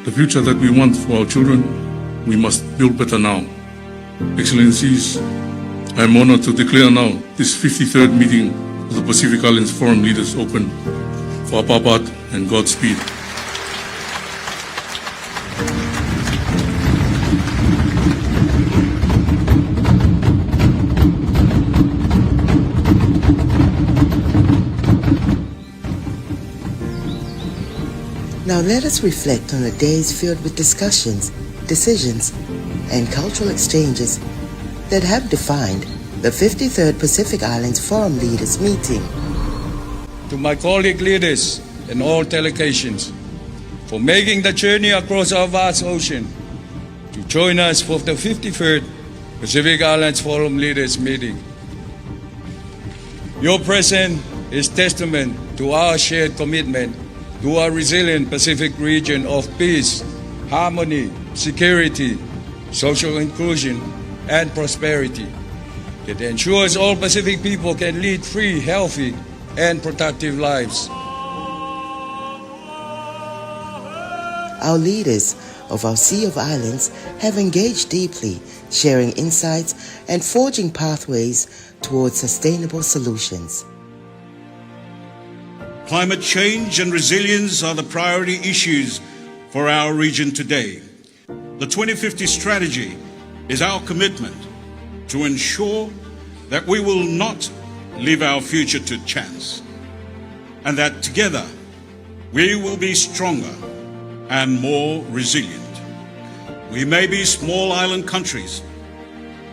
The future that we want for our children, we must build better now. Excellencies, I am honored to declare now this fifty-third meeting of the Pacific Islands Forum Leaders open. Fakaʻapaʻapa atu and Godspeed. Now let us reflect on a day filled with discussions, decisions, and cultural exchanges that have defined the fifty-third Pacific Islands Forum Leaders Meeting. To my colleague leaders and all delegations for making the journey across our vast ocean to join us for the fifty-third Pacific Islands Forum Leaders Meeting. Your presence is testament to our shared commitment to a resilient Pacific region of peace, harmony, security, social inclusion, and prosperity that ensures all Pacific people can lead free, healthy, and productive lives. Our leaders of our Sea of Islands have engaged deeply, sharing insights and forging pathways towards sustainable solutions. Climate change and resilience are the priority issues for our region today. The twenty fifty strategy is our commitment to ensure that we will not leave our future to chance, and that together we will be stronger and more resilient. We may be small island countries,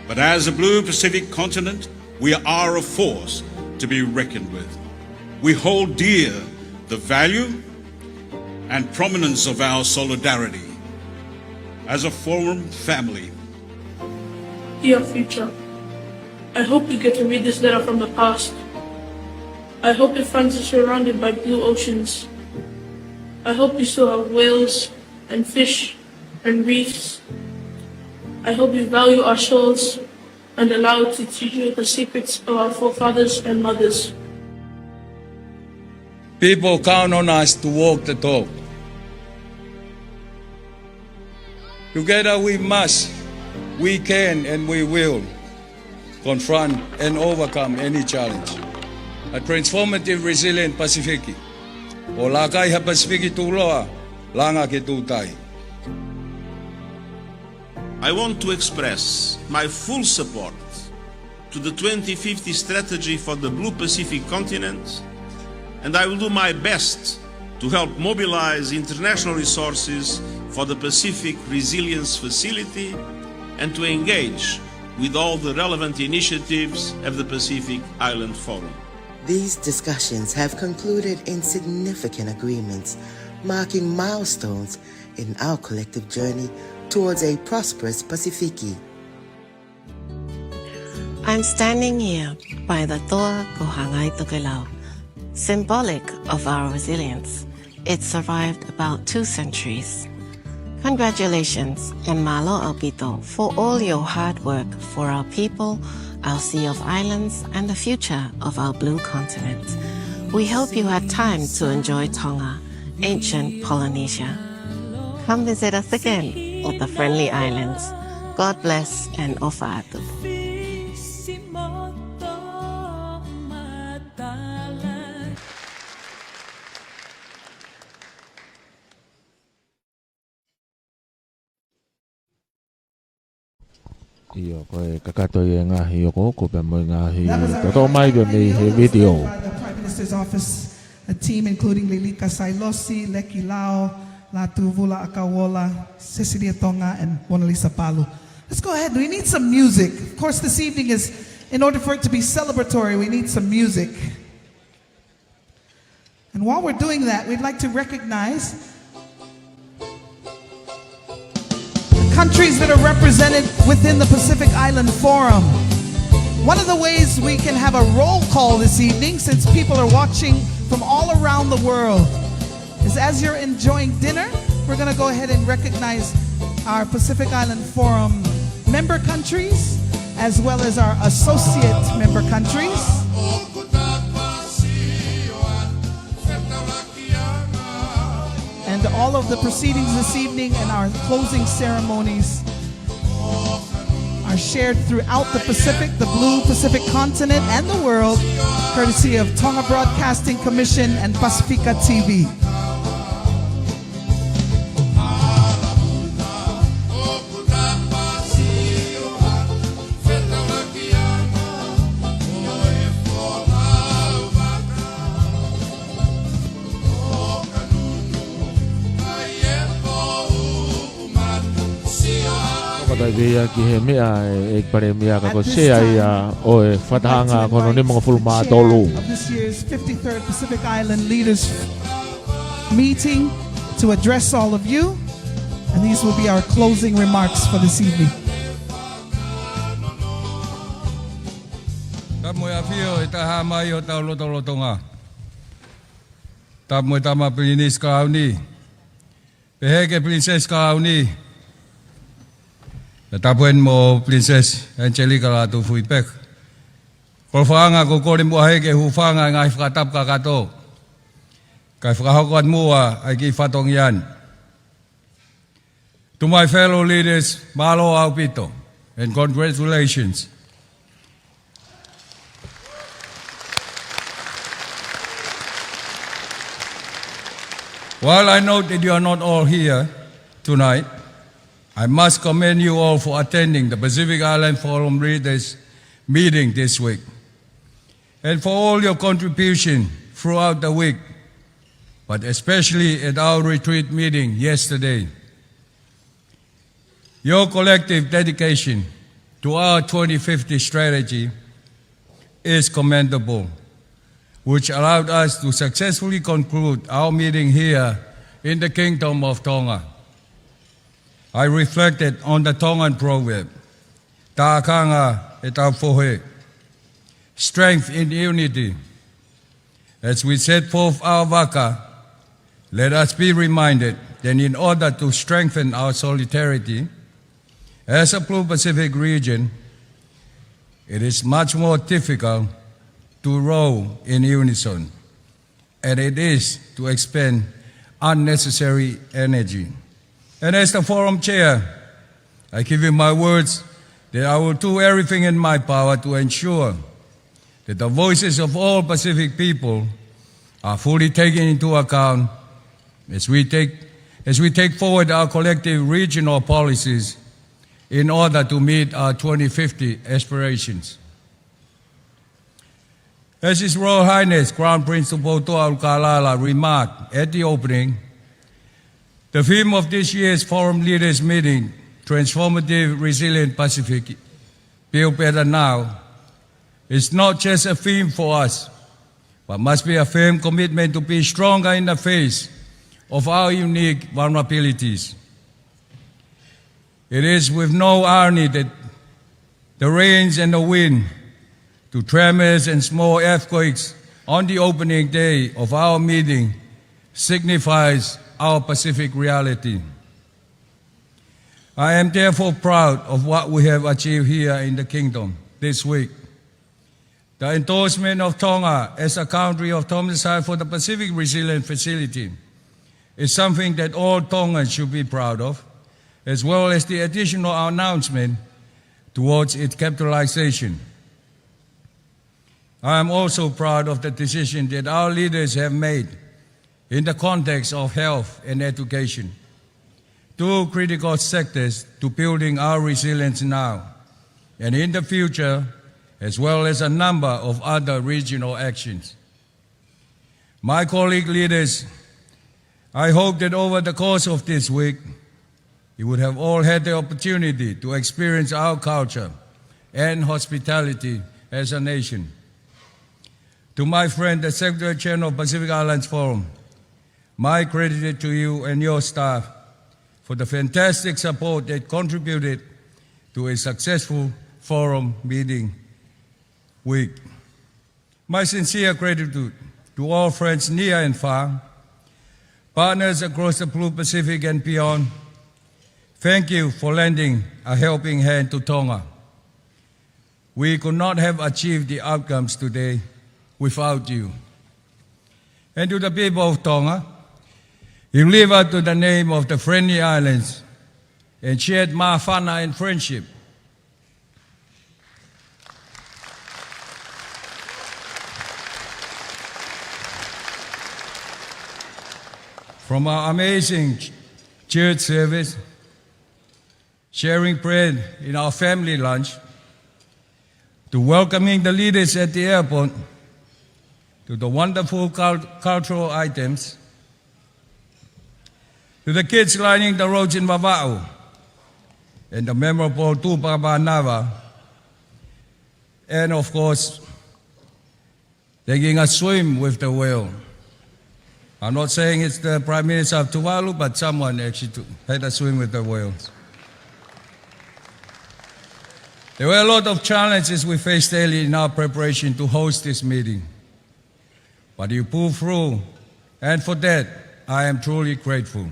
but as a blue Pacific continent, we are a force to be reckoned with. We hold dear the value and prominence of our solidarity as a Forum family. Dear future, I hope you get to read this letter from the past. I hope it finds you surrounded by blue oceans. I hope you still have whales and fish and reefs. I hope you value our shores and allow it to teach you the secrets of our forefathers and mothers. People count on us to walk the talk. Together we must, we can, and we will confront and overcome any challenge. A transformative, resilient Pasifiki. ʻO laka ʻi ha Pasifiki tuʻuloa, langa ke tuʻutai. I want to express my full support to the twenty fifty strategy for the Blue Pacific continent, and I will do my best to help mobilize international resources for the Pacific Resilience Facility and to engage with all the relevant initiatives of the Pacific Island Forum. These discussions have concluded in significant agreements, marking milestones in our collective journey towards a prosperous Pasifiki. I'm standing here by the Toa ko Hangai Tokelau, symbolic of our resilience. It survived about two centuries. Congratulations and mālō ʻaupito for all your hard work for our people, our sea of islands, and the future of our blue continent. We hope you had time to enjoy Tonga, ancient Polynesia. Come visit us again at the Friendly Islands. God bless and ʻofa atu. ʻIo, ko e kakato ia e ngaahi okooko pea mo e ngaahi toto mai pea mei he video. That was our response by the Prime Minister's office, a team including Lilika Sailosi, Leki Lao, Lātū Vula ʻAkauola, Cecilia Tonga, and Mona Lisa Palu. Let's go ahead. We need some music. Of course, this evening is, in order for it to be celebratory, we need some music. And while we're doing that, we'd like to recognize the countries that are represented within the Pacific Island Forum. One of the ways we can have a roll call this evening, since people are watching from all around the world, is as you're enjoying dinner, we're gonna go ahead and recognize our Pacific Island Forum member countries, as well as our associate member countries. And all of the proceedings this evening and our closing ceremonies are shared throughout the Pacific, the blue Pacific continent, and the world, courtesy of Tonga Broadcasting Commission and Pasifika T V. Ko Veia ki he meʻa ʻe, ʻEiki Palēmia, ka ko e sea ia ʻo e fakatahaʻanga ko hono nimangofulu mā tolu. At this time, I'd like to invite the chair of this year's fifty-third Pacific Island Leaders Meeting to address all of you, and these will be our closing remarks for this evening. Tapu mo e ʻafio ʻe Taha Hā mai ʻo hotau lotolotonga. Tapu mo e Tama Pilinisi Kalauni. Pehē ki he Pilinisesi Kalauni. Pea tapu heni mo Pilinisesi Angelika Lātūfuipeka. Ko e fakaʻaonga ko e kole muʻa heni ke hūfanga he ngaahi fakatapu kakato. Kae fakahoko atu muʻa ʻa e kiʻi fatongia ni. To my fellow leaders, mālō ʻaupito, and congratulations. While I know that you are not all here tonight, I must commend you all for attending the Pacific Island Forum Leaders Meeting this week, and for all your contribution throughout the week, but especially at our retreat meeting yesterday. Your collective dedication to our twenty fifty strategy is commendable, which allowed us to successfully conclude our meeting here in the Kingdom of Tonga. I reflected on the Tongan proverb, Tākanga ʻe tau fohe, strength in unity. As we set forth our vaka, let us be reminded that in order to strengthen our solidarity as a Blue Pacific region, it is much more difficult to row in unison, and it is to expend unnecessary energy. And as the Forum Chair, I give you my words that I will do everything in my power to ensure that the voices of all Pacific people are fully taken into account as we take, as we take forward our collective regional policies in order to meet our twenty fifty aspirations. As His Royal Highness Crown Prince Tupoutoʻa ʻUlukalala remarked at the opening, the theme of this year's Forum Leaders Meeting, Transformative Resilient Pacific, Build Better Now, is not just a theme for us, but must be a firm commitment to be stronger in the face of our unique vulnerabilities. It is with no irony that the rains and the wind, the tremors and small earthquakes on the opening day of our meeting signifies our Pacific reality. I am therefore proud of what we have achieved here in the Kingdom this week. The endorsement of Tonga as a country of Tonga side for the Pacific Resilience Facility is something that all Tongans should be proud of, as well as the additional announcement towards its capitalization. I am also proud of the decision that our leaders have made in the context of health and education, two critical sectors to building our resilience now and in the future, as well as a number of other regional actions. My colleague leaders, I hope that over the course of this week, you would have all had the opportunity to experience our culture and hospitality as a nation. To my friend, the Secretary General of Pacific Islands Forum, my gratitude to you and your staff for the fantastic support that contributed to a successful forum meeting week. My sincere gratitude to all friends near and far, partners across the Blue Pacific and beyond. Thank you for lending a helping hand to Tonga. We could not have achieved the outcomes today without you. And to the people of Tonga, you live up to the name of the Friendly Islands and shared māfana and friendship. From our amazing ch-, church service, sharing bread in our family lunch, to welcoming the leaders at the airport, to the wonderful cul-, cultural items, to the kids lining the roads in Vavaʻu, and the memorable Tupou Vānava, and of course, taking a swim with the whale. I'm not saying it's the Prime Minister of Tuvalu, but someone actually to, had a swim with the whales. There were a lot of challenges we faced daily in our preparation to host this meeting. But you pulled through, and for that, I am truly grateful.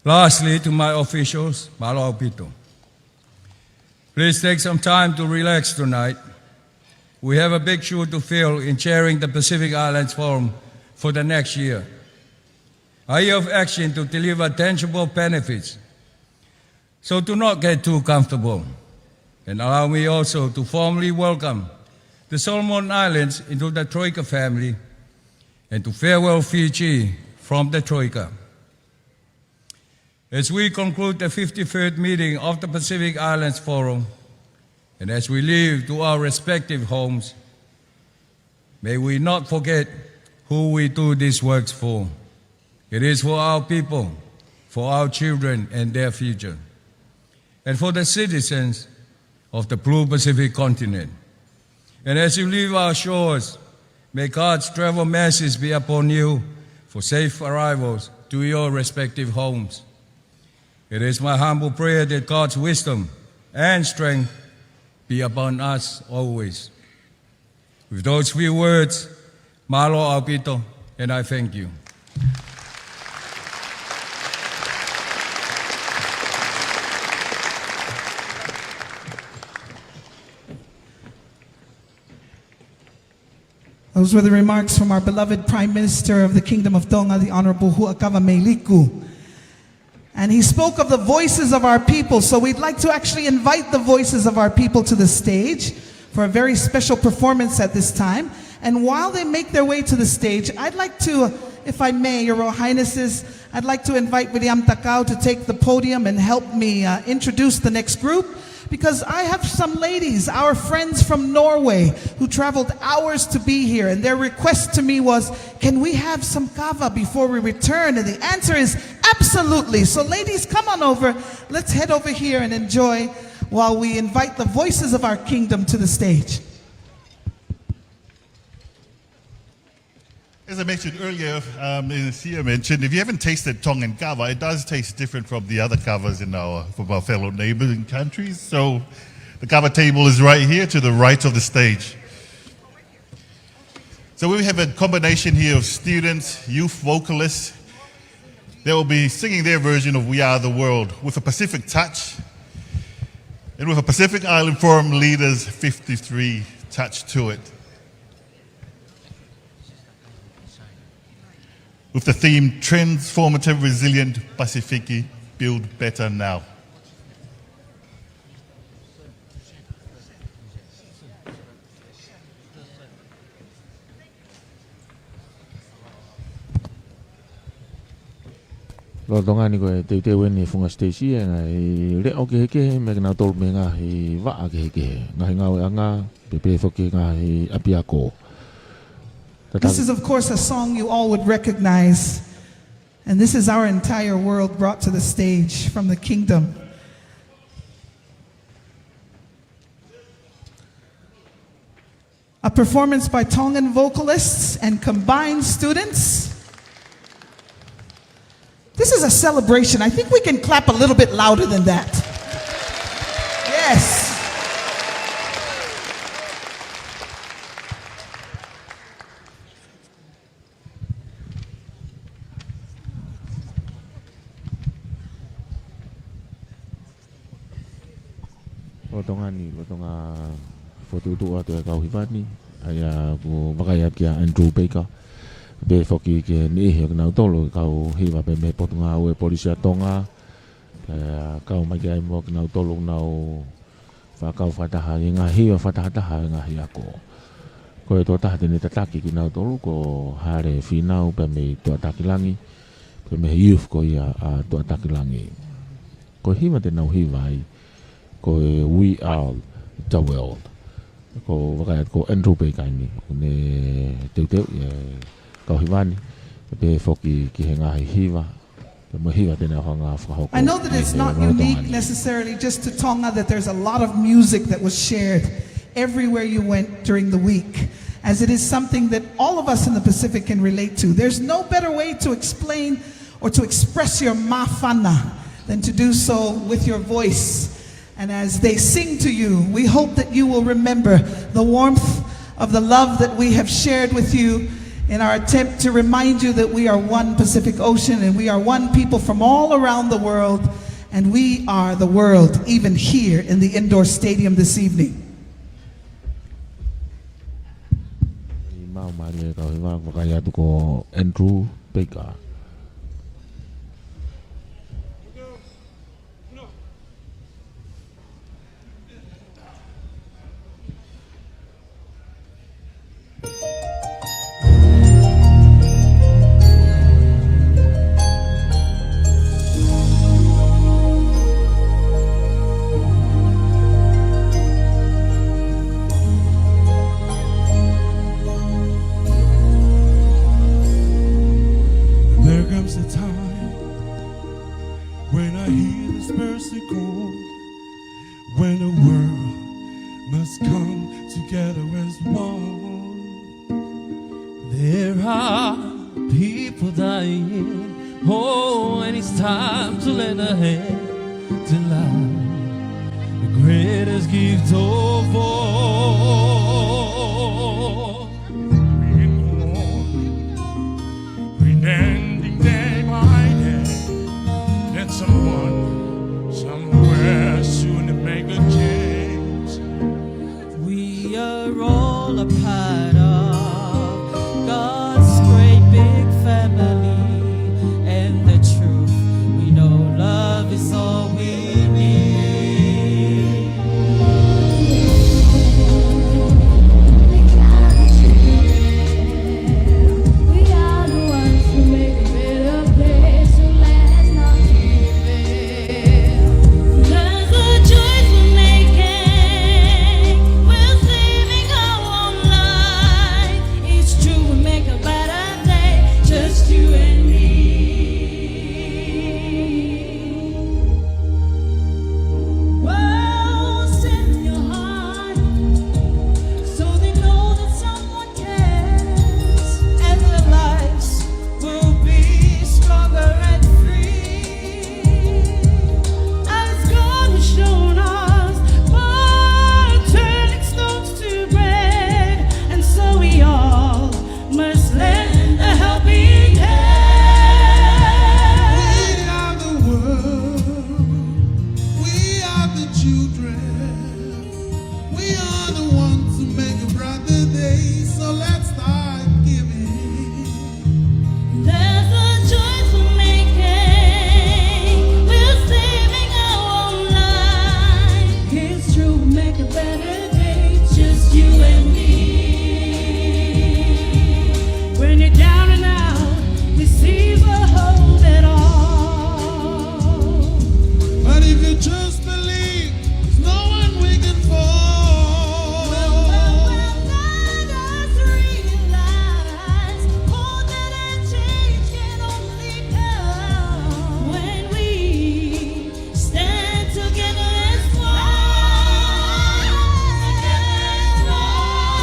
Lastly, to my officials, mālō ʻaupito. Please take some time to relax tonight. We have a big shoe to fill in chairing the Pacific Islands Forum for the next year. A year of action to deliver tangible benefits. So do not get too comfortable. And allow me also to formally welcome the Solomon Islands into the Troika family and to farewell Fiji from the Troika. As we conclude the fifty-third meeting of the Pacific Islands Forum, and as we leave to our respective homes, may we not forget who we do this work for. It is for our people, for our children and their future, and for the citizens of the Blue Pacific continent. And as you leave our shores, may God's travel mercies be upon you for safe arrivals to your respective homes. It is my humble prayer that God's wisdom and strength be upon us always. With those few words, mālō ʻaupito, and I thank you. Those were the remarks from our beloved Prime Minister of the Kingdom of Tonga, the Honorable Huʻakavameiliku. And he spoke of the voices of our people, so we'd like to actually invite the voices of our people to the stage for a very special performance at this time. And while they make their way to the stage, I'd like to, if I may, Your Royal Highnesses, I'd like to invite William Takau to take the podium and help me, uh, introduce the next group. Because I have some ladies, our friends from Norway, who traveled hours to be here, and their request to me was, "Can we have some kava before we return?" And the answer is absolutely. So ladies, come on over. Let's head over here and enjoy while we invite the voices of our kingdom to the stage. As I mentioned earlier, um, as Sia mentioned, if you haven't tasted Tongan kava, it does taste different from the other kavas in our, from our fellow neighboring countries. So the kava table is right here to the right of the stage. So we have a combination here of students, youth vocalists. They will be singing their version of We Are the World with a Pacific touch and with a Pacific Island Forum Leaders fifty-three touch to it. With the theme Transformative Resilient Pasifiki, Build Better Now. Lolotonga ni ko e teuteu eni e funga siteisi ʻa e ngaahi leʻo kehekehe mei he kinautolu mei he ngaahi vaʻa kehekehe, ngaahi ngāueʻanga, pea pehē foki ngaahi ʻapiako. This is, of course, a song you all would recognize. And this is Our Entire World brought to the stage from the kingdom. A performance by Tongan vocalists and combined students. This is a celebration. I think we can clap a little bit louder than that. Yes. Lolotonga ni, lolotonga fokotuʻutuʻu atu e kau hiva ni, ʻa ia ʻoku vakai atu kia Andrew Baker, pehē foki ki he niʻihi ʻo kinautolu kau hiva pē mei he Potungāue Polisi ʻa Tonga, ʻa ia kau mai ki ai mo kinautolu ʻoku nau fakakau fakataha ʻi he ngaahi hiva fakatahataha ʻi he ngaahi ako. Ko e tokotaha te ne tataki kinautolu ko Hale Fīnau pea mei Tuʻatakilangi, pea mei he youth ko ia ʻa Tuʻatakilangi. Ko e hiva te nau hiva ai, ko e We Are the World. Ko e vakai atu ko Andrew Baker eni, ʻoku ne teuteu e kau hiva ni, pehē foki ki he ngaahi hiva, Mo e hiva te ne hanga ʻo fakahoko. I know that it's not unique necessarily just to Tonga, that there's a lot of music that was shared everywhere you went during the week, as it is something that all of us in the Pacific can relate to. There's no better way to explain or to express your māfana than to do so with your voice. And as they sing to you, we hope that you will remember the warmth of the love that we have shared with you in our attempt to remind you that we are one Pacific Ocean and we are one people from all around the world, and we are the world, even here in the indoor stadium this evening. Mau mālie kau hiva, vakai atu ko Andrew Baker. There comes a time when I hear this person call, when the world must come together as one. There are people dying, oh, and it's time to lend a hand to life, the greatest gift of all. Pretending day by day that someone somewhere soon to make a change. We are all a part of God's great big family, and the truth, we know love is all we need. We are the ones who make a better place, so let's not give in. There's a choice we're making. We're saving our own life. It's true, we'll make a better day. Just you and me. Well, stand in your heart, so they know that someone cares, and their lives will be stronger and free. As God has shown us by turning stones to bread, and so we all must lend a helping hand. We are the world. We are the children. We are the ones who make a brighter day, so let's start giving. There's a choice we're making. We're saving our own life. It's true, make a better day. Just you and me. When you're down and out, you see we'll hold it all. But if you just believe, there's no one we can fall. Well, well, well, let us realize, oh, that a change can only come when we stand together as one. Together as one.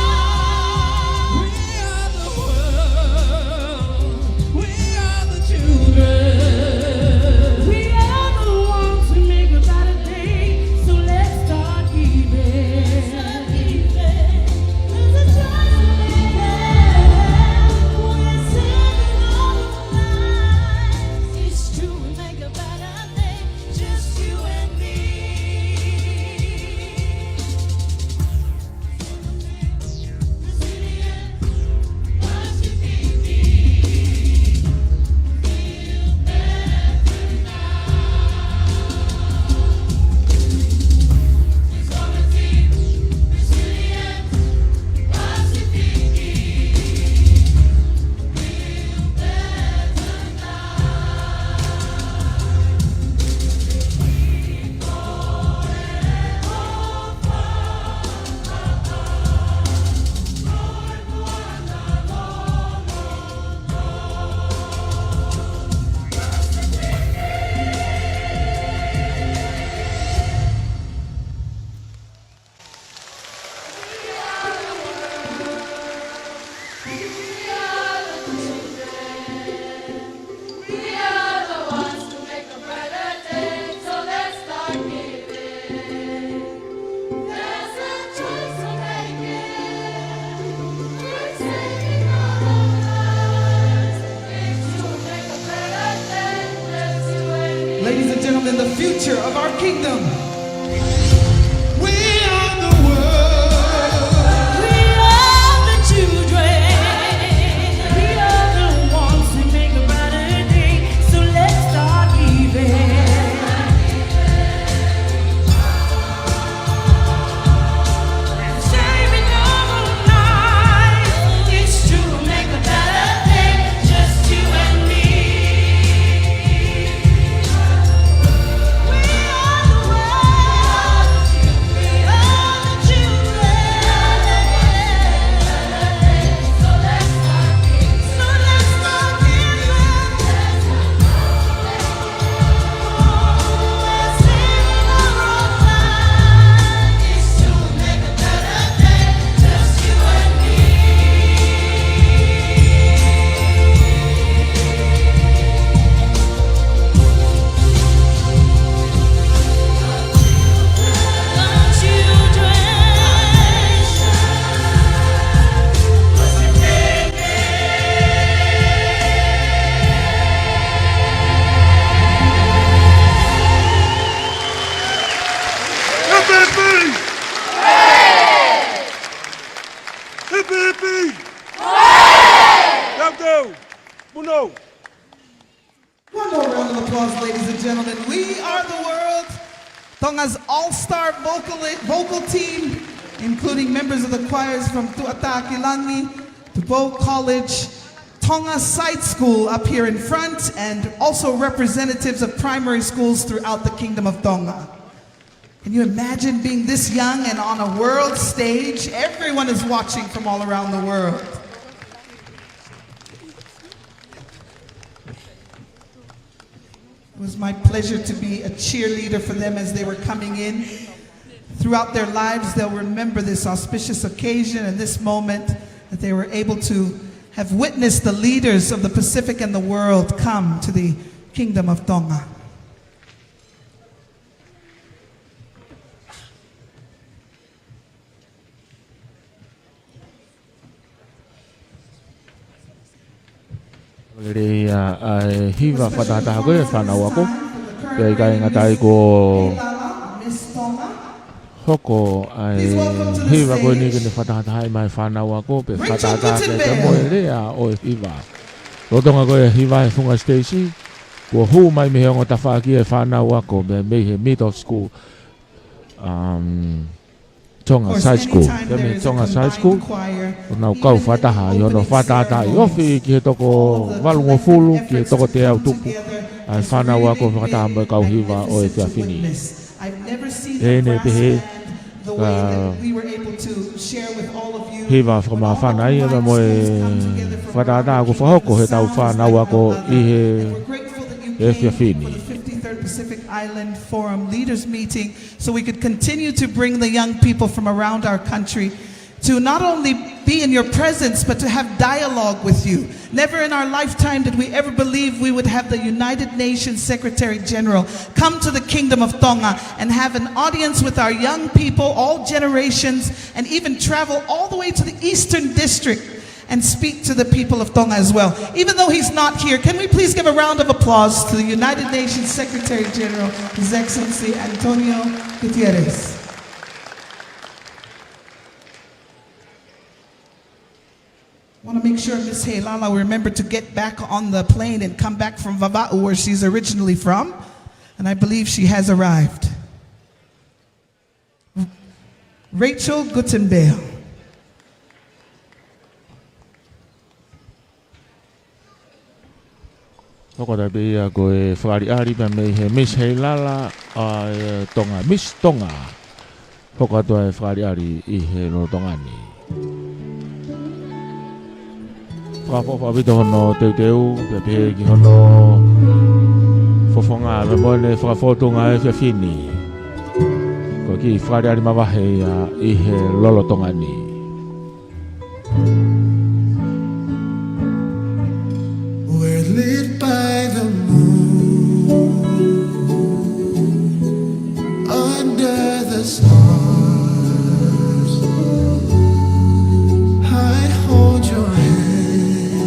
Of our kingdom. We are the world. We are the children. We are the ones who make a brighter day. So let's start giving. Saving our lives is to make a better day. Just you and me. Hipi, hipi! Tautau! Punou! One more round of applause, ladies and gentlemen. We are the world. Tonga's all-star vocal, vocal team, including members of the choirs from Tuʻatākilangi, Tupou College, Tonga Side School up here in front, and also representatives of primary schools throughout the Kingdom of Tonga. Can you imagine being this young and on a world stage? Everyone is watching from all around the world. It was my pleasure to be a cheerleader for them as they were coming in. Throughout their lives, they'll remember this auspicious occasion and this moment that they were able to have witnessed the leaders of the Pacific and the world come to the Kingdom of Tonga. Lelei ʻa e hiva fakatahataha ko ē ʻa e fānau ako. Pea ʻikai ngata ai kuo hoko ʻa e hiva ko eni ke ne fakatahatahaʻi mai e fānau ako, pea fakatahataha pea mo e lea ʻo e hiva. Lolotonga ko ē hiva ʻa e funga siteisi, kuo hū mai mei he ongo tafaʻaki e fānau ako, mei, mei he middle school. Um, Tonga Side School. Pea mei Tonga Side School, ʻoku nau kau fakataha ʻi hono fakatahatahaʻi ofi ki he toko valungofulu, ki he toko teau tupu ʻa e fānau ako fakataha mo e kau hiva ʻo e efiafi ni. ʻE ne pehē, ka hiva fakamāfana ia pea mo e fakatahataha kuo fakahoko ʻe he tau fānau ako ʻi he efiafi ni. So we could continue to bring the young people from around our country to not only be in your presence, but to have dialogue with you. Never in our lifetime did we ever believe we would have the United Nations Secretary General come to the Kingdom of Tonga and have an audience with our young people, all generations, and even travel all the way to the Eastern District and speak to the people of Tonga as well. Even though he's not here, can we please give a round of applause to the United Nations Secretary General, His Excellency Antonio Guterres? Want to make sure Miss Heilala remember to get back on the plane and come back from Vavaʻu, where she's originally from. And I believe she has arrived. Rachel Guttenbeil. Hoko atu pē ia ko e fakaʻaliʻali pea mei he Miss Heilala ʻa e Tonga, Miss Tonga. Hoko atu ʻa e fakaʻaliʻali ʻi he lolotonga ni. Fakaʻofoʻofa ʻaupito hono teuteu, pea pehē ki hono fofonga, pea mo ʻene fakafōtunga ʻo e efiafi ni. Ko e kiʻi fakaʻaliʻali mavahe ia ʻi he lolotonga ni. We're lit by the moon, under the stars. I hold your hand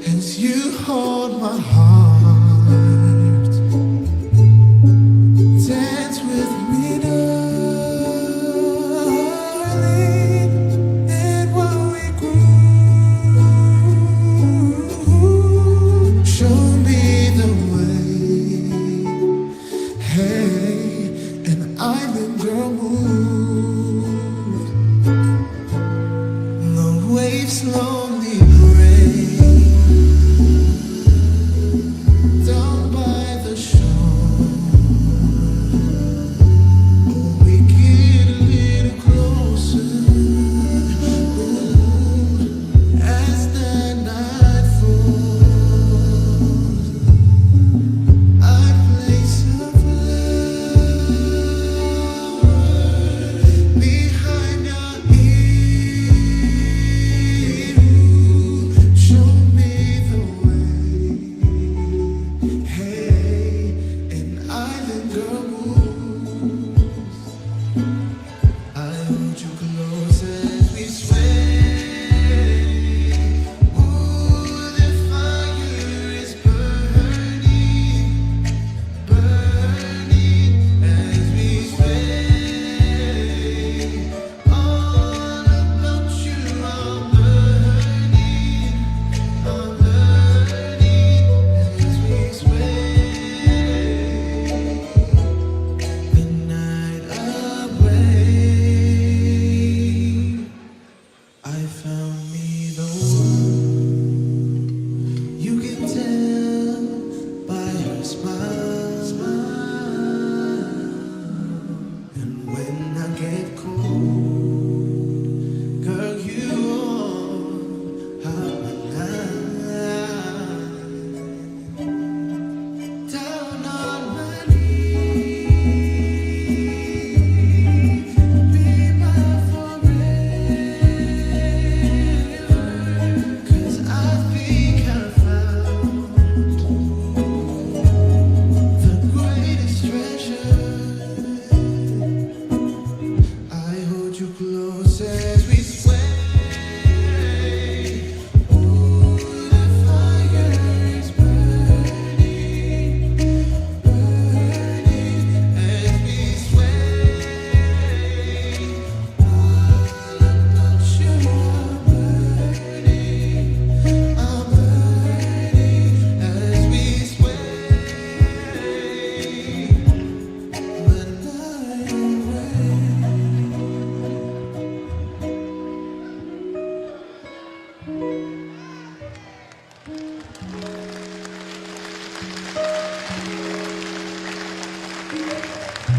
as you hold my heart.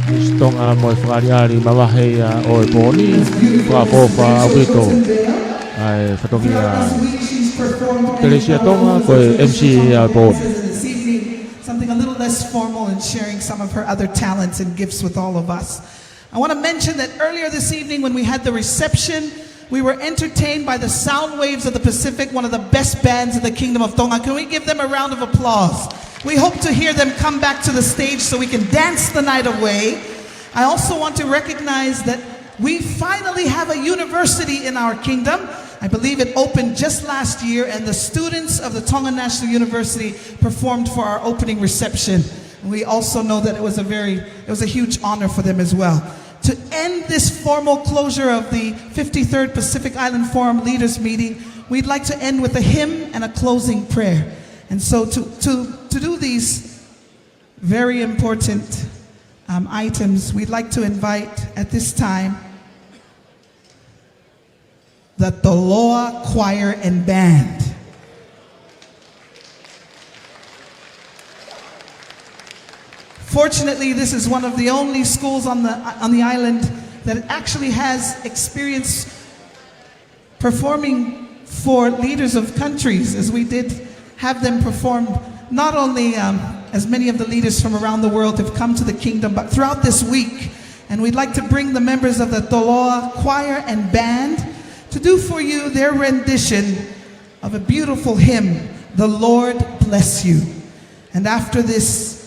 Miss Tonga mo e fakaʻaliʻali mavahe ia ʻo e pō ni, fakaʻofoʻofa ʻaupito ʻa e fatongia. Kelesi ʻa Tonga, ko e M C ʻa e pō ni. Something a little less formal and sharing some of her other talents and gifts with all of us. I want to mention that earlier this evening when we had the reception, we were entertained by the Sound Waves of the Pacific, one of the best bands in the Kingdom of Tonga. Can we give them a round of applause? We hope to hear them come back to the stage so we can dance the night away. I also want to recognize that we finally have a university in our kingdom. I believe it opened just last year, and the students of the Tonga National University performed for our opening reception. And we also know that it was a very, it was a huge honor for them as well. To end this formal closure of the fifty-third Pacific Island Forum Leaders Meeting, we'd like to end with a hymn and a closing prayer. And so to, to, to do these very important, um, items, we'd like to invite at this time the Toloa Choir and Band. Fortunately, this is one of the only schools on the, on the island that actually has experience performing for leaders of countries, as we did have them perform, not only, um, as many of the leaders from around the world have come to the kingdom, but throughout this week. And we'd like to bring the members of the Toloa Choir and Band to do for you their rendition of a beautiful hymn, "The Lord Bless You." And after this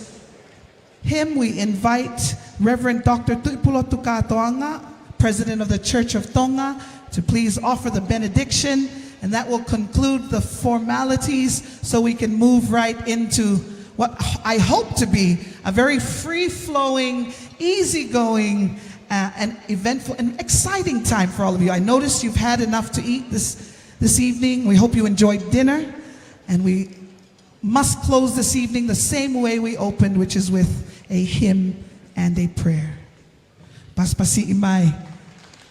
hymn, we invite Reverend Doctor Tuʻipulotu Kātoanga, President of the Church of Tonga, to please offer the benediction, and that will conclude the formalities so we can move right into what I hope to be a very free-flowing, easygoing, uh, and eventful and exciting time for all of you. I notice you've had enough to eat this, this evening. We hope you enjoyed dinner, and we must close this evening the same way we opened, which is with a hymn and a prayer. Pasipasiʻi mai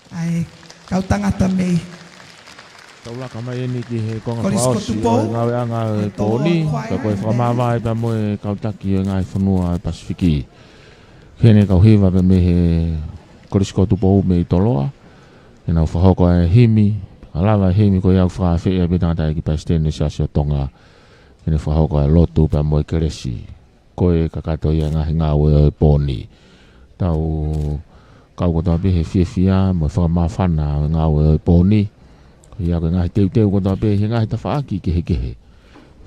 ʻa e kau tangata mei. Tau laka mai eni ki he konga Kolisi fakaʻosi Kotupou, ʻo e ngāueʻanga ʻo e pō ni, Toloa Choir, ka ko e fakamāvae pea mo e kau taki ʻo e ngaahi fonua ʻo e Pasifiki. Ki heʻene kau hiva pea mei he Kolisi Kotupou mei Toloa, ke nau fakahoko ʻa e himi, ʻa e lava himi ko ia ʻoku fakaafeʻi ʻe he tangataʻeiki palesiteni ʻo e Siasi ʻo Tonga, ke ne fakahoko ʻa e lotu pea mo e kelesi. Ko e kakato ia e ngaahi ngāue ʻo e pō ni. Tau kau kotoa pē he fiefia mo e fakamāfana ʻo e ngāue ʻo e pō ni. Ko ia ko e ngaahi teuteu kotoa pē he ngaahi tafaʻaki kehekehe.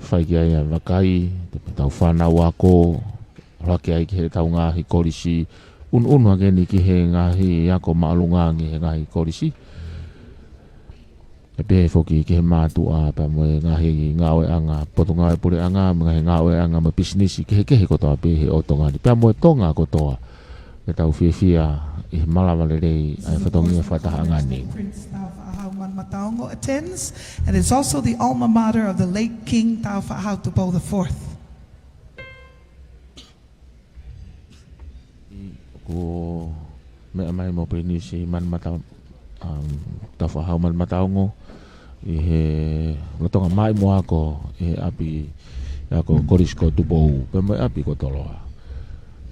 Fai ki ai ʻa e vakai, te tau fānau ako, ʻalu hake ai ki heʻetau ngaahi kolisi, ʻunuʻunu hake eni ki he ngaahi ako māʻolunga ange he ngaahi kolisi. ʻE pehē foki ki he mātuʻa pea mo e ngaahi ngāueʻanga, potungāue puleʻanga, mo e ngaahi ngāueʻanga mo e pisinisi kehekehe kotoa pē he ʻo Tonga ni. Pea mo e Tonga kotoa, ke tau fiefia ʻi he malava lelei ʻa e fatongia fakatahaʻanga ni. Prince Tāufaʻāhau Manumataongo attends, and is also the alma mater of the late King Tāufaʻāhau Tupou the fourth. ʻOku meʻa mai mo Pilinisi Manumata-, um, Tāufaʻāhau Manumataongo ʻi he lolotonga mai mo ako ʻi he ʻapi ako Kolisi ko Tupou, pea mo e ʻapi ko Toloa,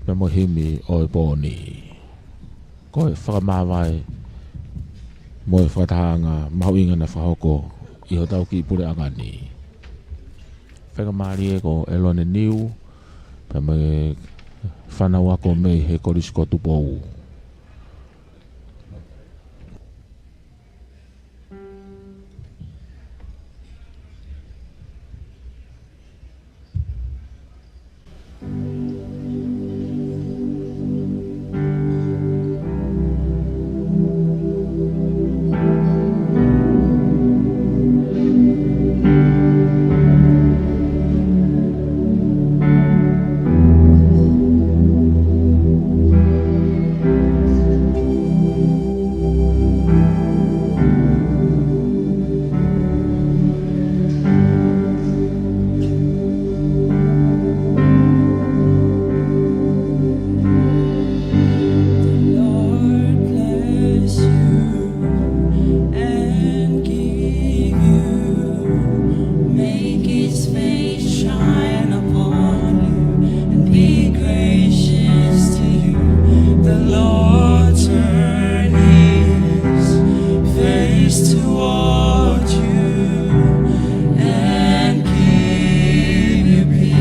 pea mo e himi ʻo e pō ni. Ko e fakamāvae mo e fakatahaʻanga mahuʻinga naʻe fakahoko ʻi hotau kiʻi puleʻanga ni. Faingamālie ko ʻElone Niu, pea mo e fānau ako mei he Kolisi ko Tupou. The Lord turn his face toward you and give you peace.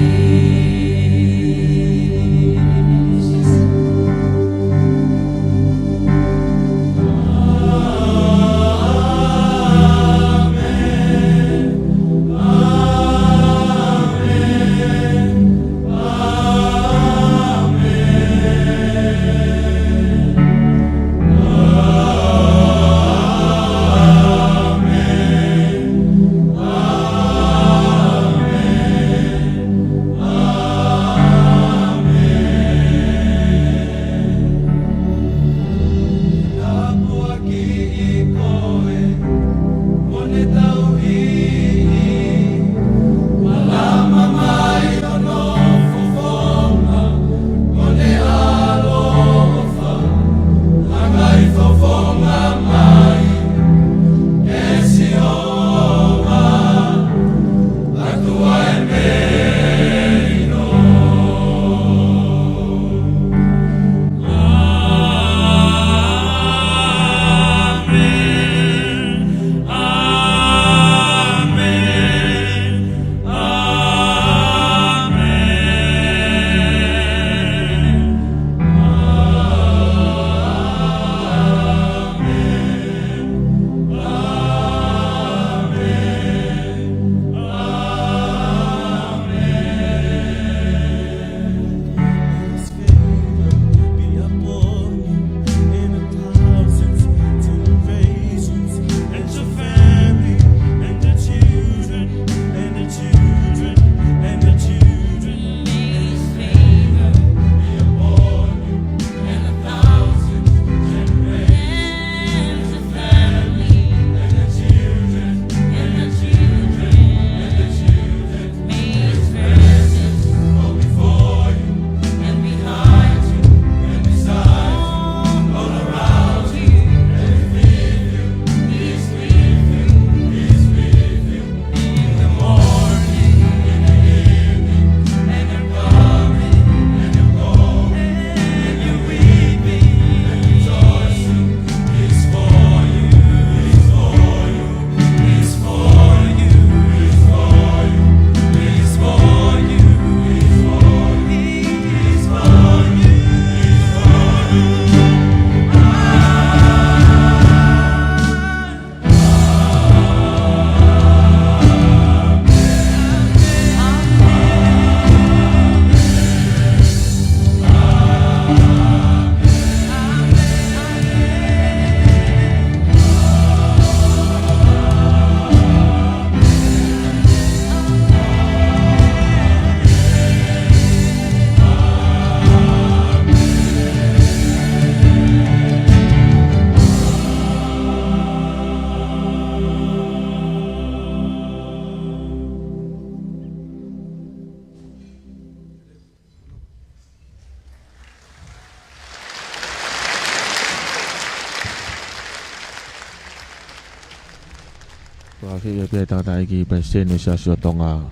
Fakafeʻiloaki pē tangataʻeiki palesiteni Siasi ʻo Tonga,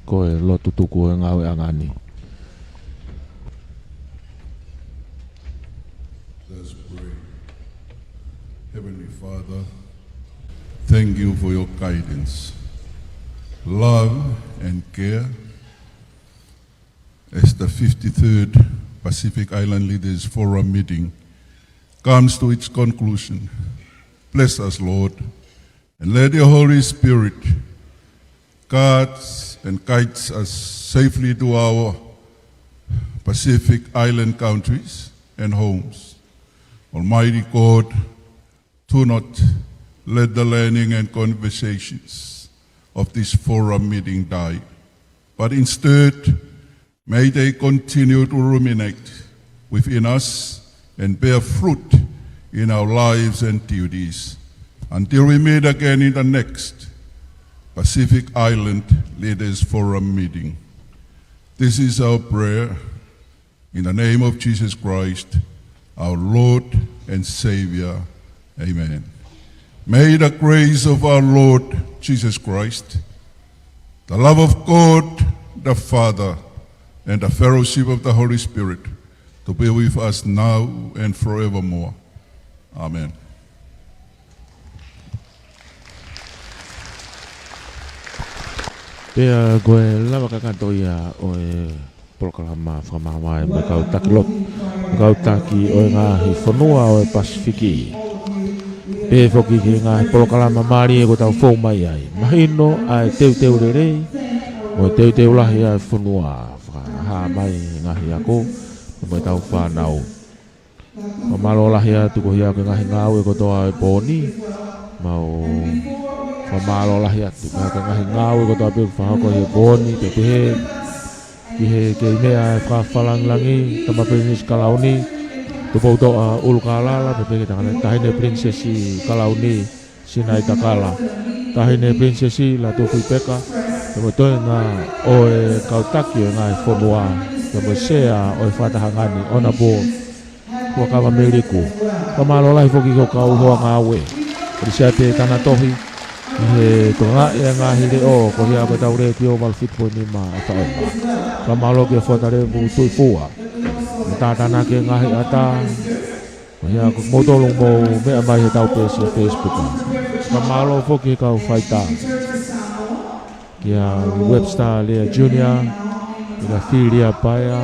ko e lotu tuku e ngāueʻanga ni. Let's pray. Heavenly Father, thank you for your guidance, love, and care. As the fifty-third Pacific Island Leaders Forum meeting comes to its conclusion, bless us, Lord, and let your Holy Spirit guards and guides us safely to our Pacific Island countries and homes. Almighty God, do not let the learning and conversations of this forum meeting die, but instead, may they continue to ruminate within us and bear fruit in our lives and duties until we meet again in the next Pacific Island Leaders Forum meeting. This is our prayer in the name of Jesus Christ, our Lord and Savior. Amen. May the grace of our Lord Jesus Christ, the love of God the Father, and the fellowship of the Holy Spirit to be with us now and forevermore. Amen. Pea ko e lava kakato ia ʻo e polokalama fakamaama ʻa e kau taki lotu, kau taki ʻo e ngaahi fonua ʻo e Pasifiki. Pea foki ki he ngaahi polokalama mālie kuo tau fou mai ai. Mahino ʻa e teuteu lelei mo e teuteu lahi ʻa e fonua fakahā mai he ngaahi ako mo e tau fānau. Fakamālō lahi atu ko ia ki he ngaahi ngāue kotoa ʻo e pō ni. Mau fakamālō lahi atu ki he ngaahi ngāue kotoa pē kuo fakahoko he pō ni, pea pehē ki he kei meʻa ʻa e fakafalangilangí, Tama Pilinisi Kalauni, Tupoutoʻa ʻUlukālala, pea pehē ki he tangata taʻahine Pilinisesi Kalauni, Sinaitakala, taʻahine Pilinisesi Lātūfuipeka, pea mo e toenga ʻo e kau taki ʻo e ngaahi fonua, pea mo e sea ʻo e fakatahaʻanga ni, ʻOna Pō Fuakava Meliku. Fakamālō lahi foki ki he kau hoa ngāue, Kolisiate Tanatohi, ʻi he tokangaʻi ʻa e ngaahi leʻo, ko ia ko ʻetau Letiō valu fitu poini nima ʻa e F M. Fakamālō ki he Fuatalevu Tuʻifua, mo Tātānaki Ngaahi ʻAtā, ko ia ko moutolu mou meʻa mai he tau peesi Facebook. Fakamālō foki ki he kau faitā, kia Webster Lea Junior, kia Filia Paea,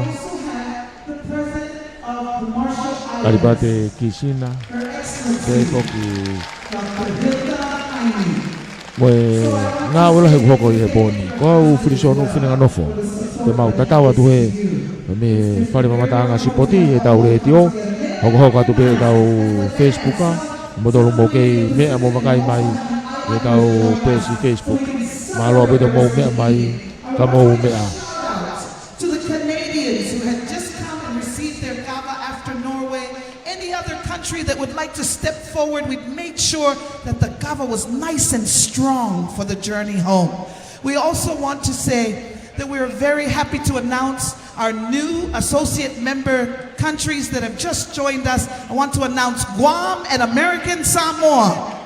ʻAlipate Kisina, pea foki mo e ngāue lahi kuo hoko ʻi he pō ni. Ko au Filisonu Fineganofo, te mau tatau atu hē mei he fale mamataʻanga sipoti ʻetau Letiō, hokohoko atu pē ʻetau Facebook, ʻa moutolu mou kei meʻa mo vakai mai ʻetau peesi Facebook. Mālō ʻaupito mou meʻa mai, ka mou meʻa. To the Canadians who had just come and received their kava after Norway, any other country that would like to step forward, we'd made sure that the kava was nice and strong for the journey home. We also want to say that we are very happy to announce our new associate member countries that have just joined us. I want to announce Guam and American Samoa.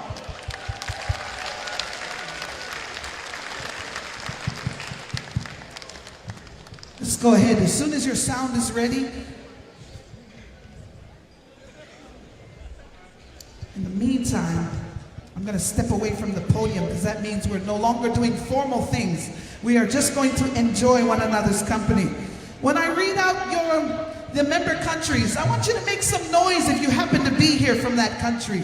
Let's go ahead. As soon as your sound is ready. In the meantime, I'm gonna step away from the podium because that means we're no longer doing formal things. We are just going to enjoy one another's company. When I read out your, the member countries, I want you to make some noise if you happen to be here from that country.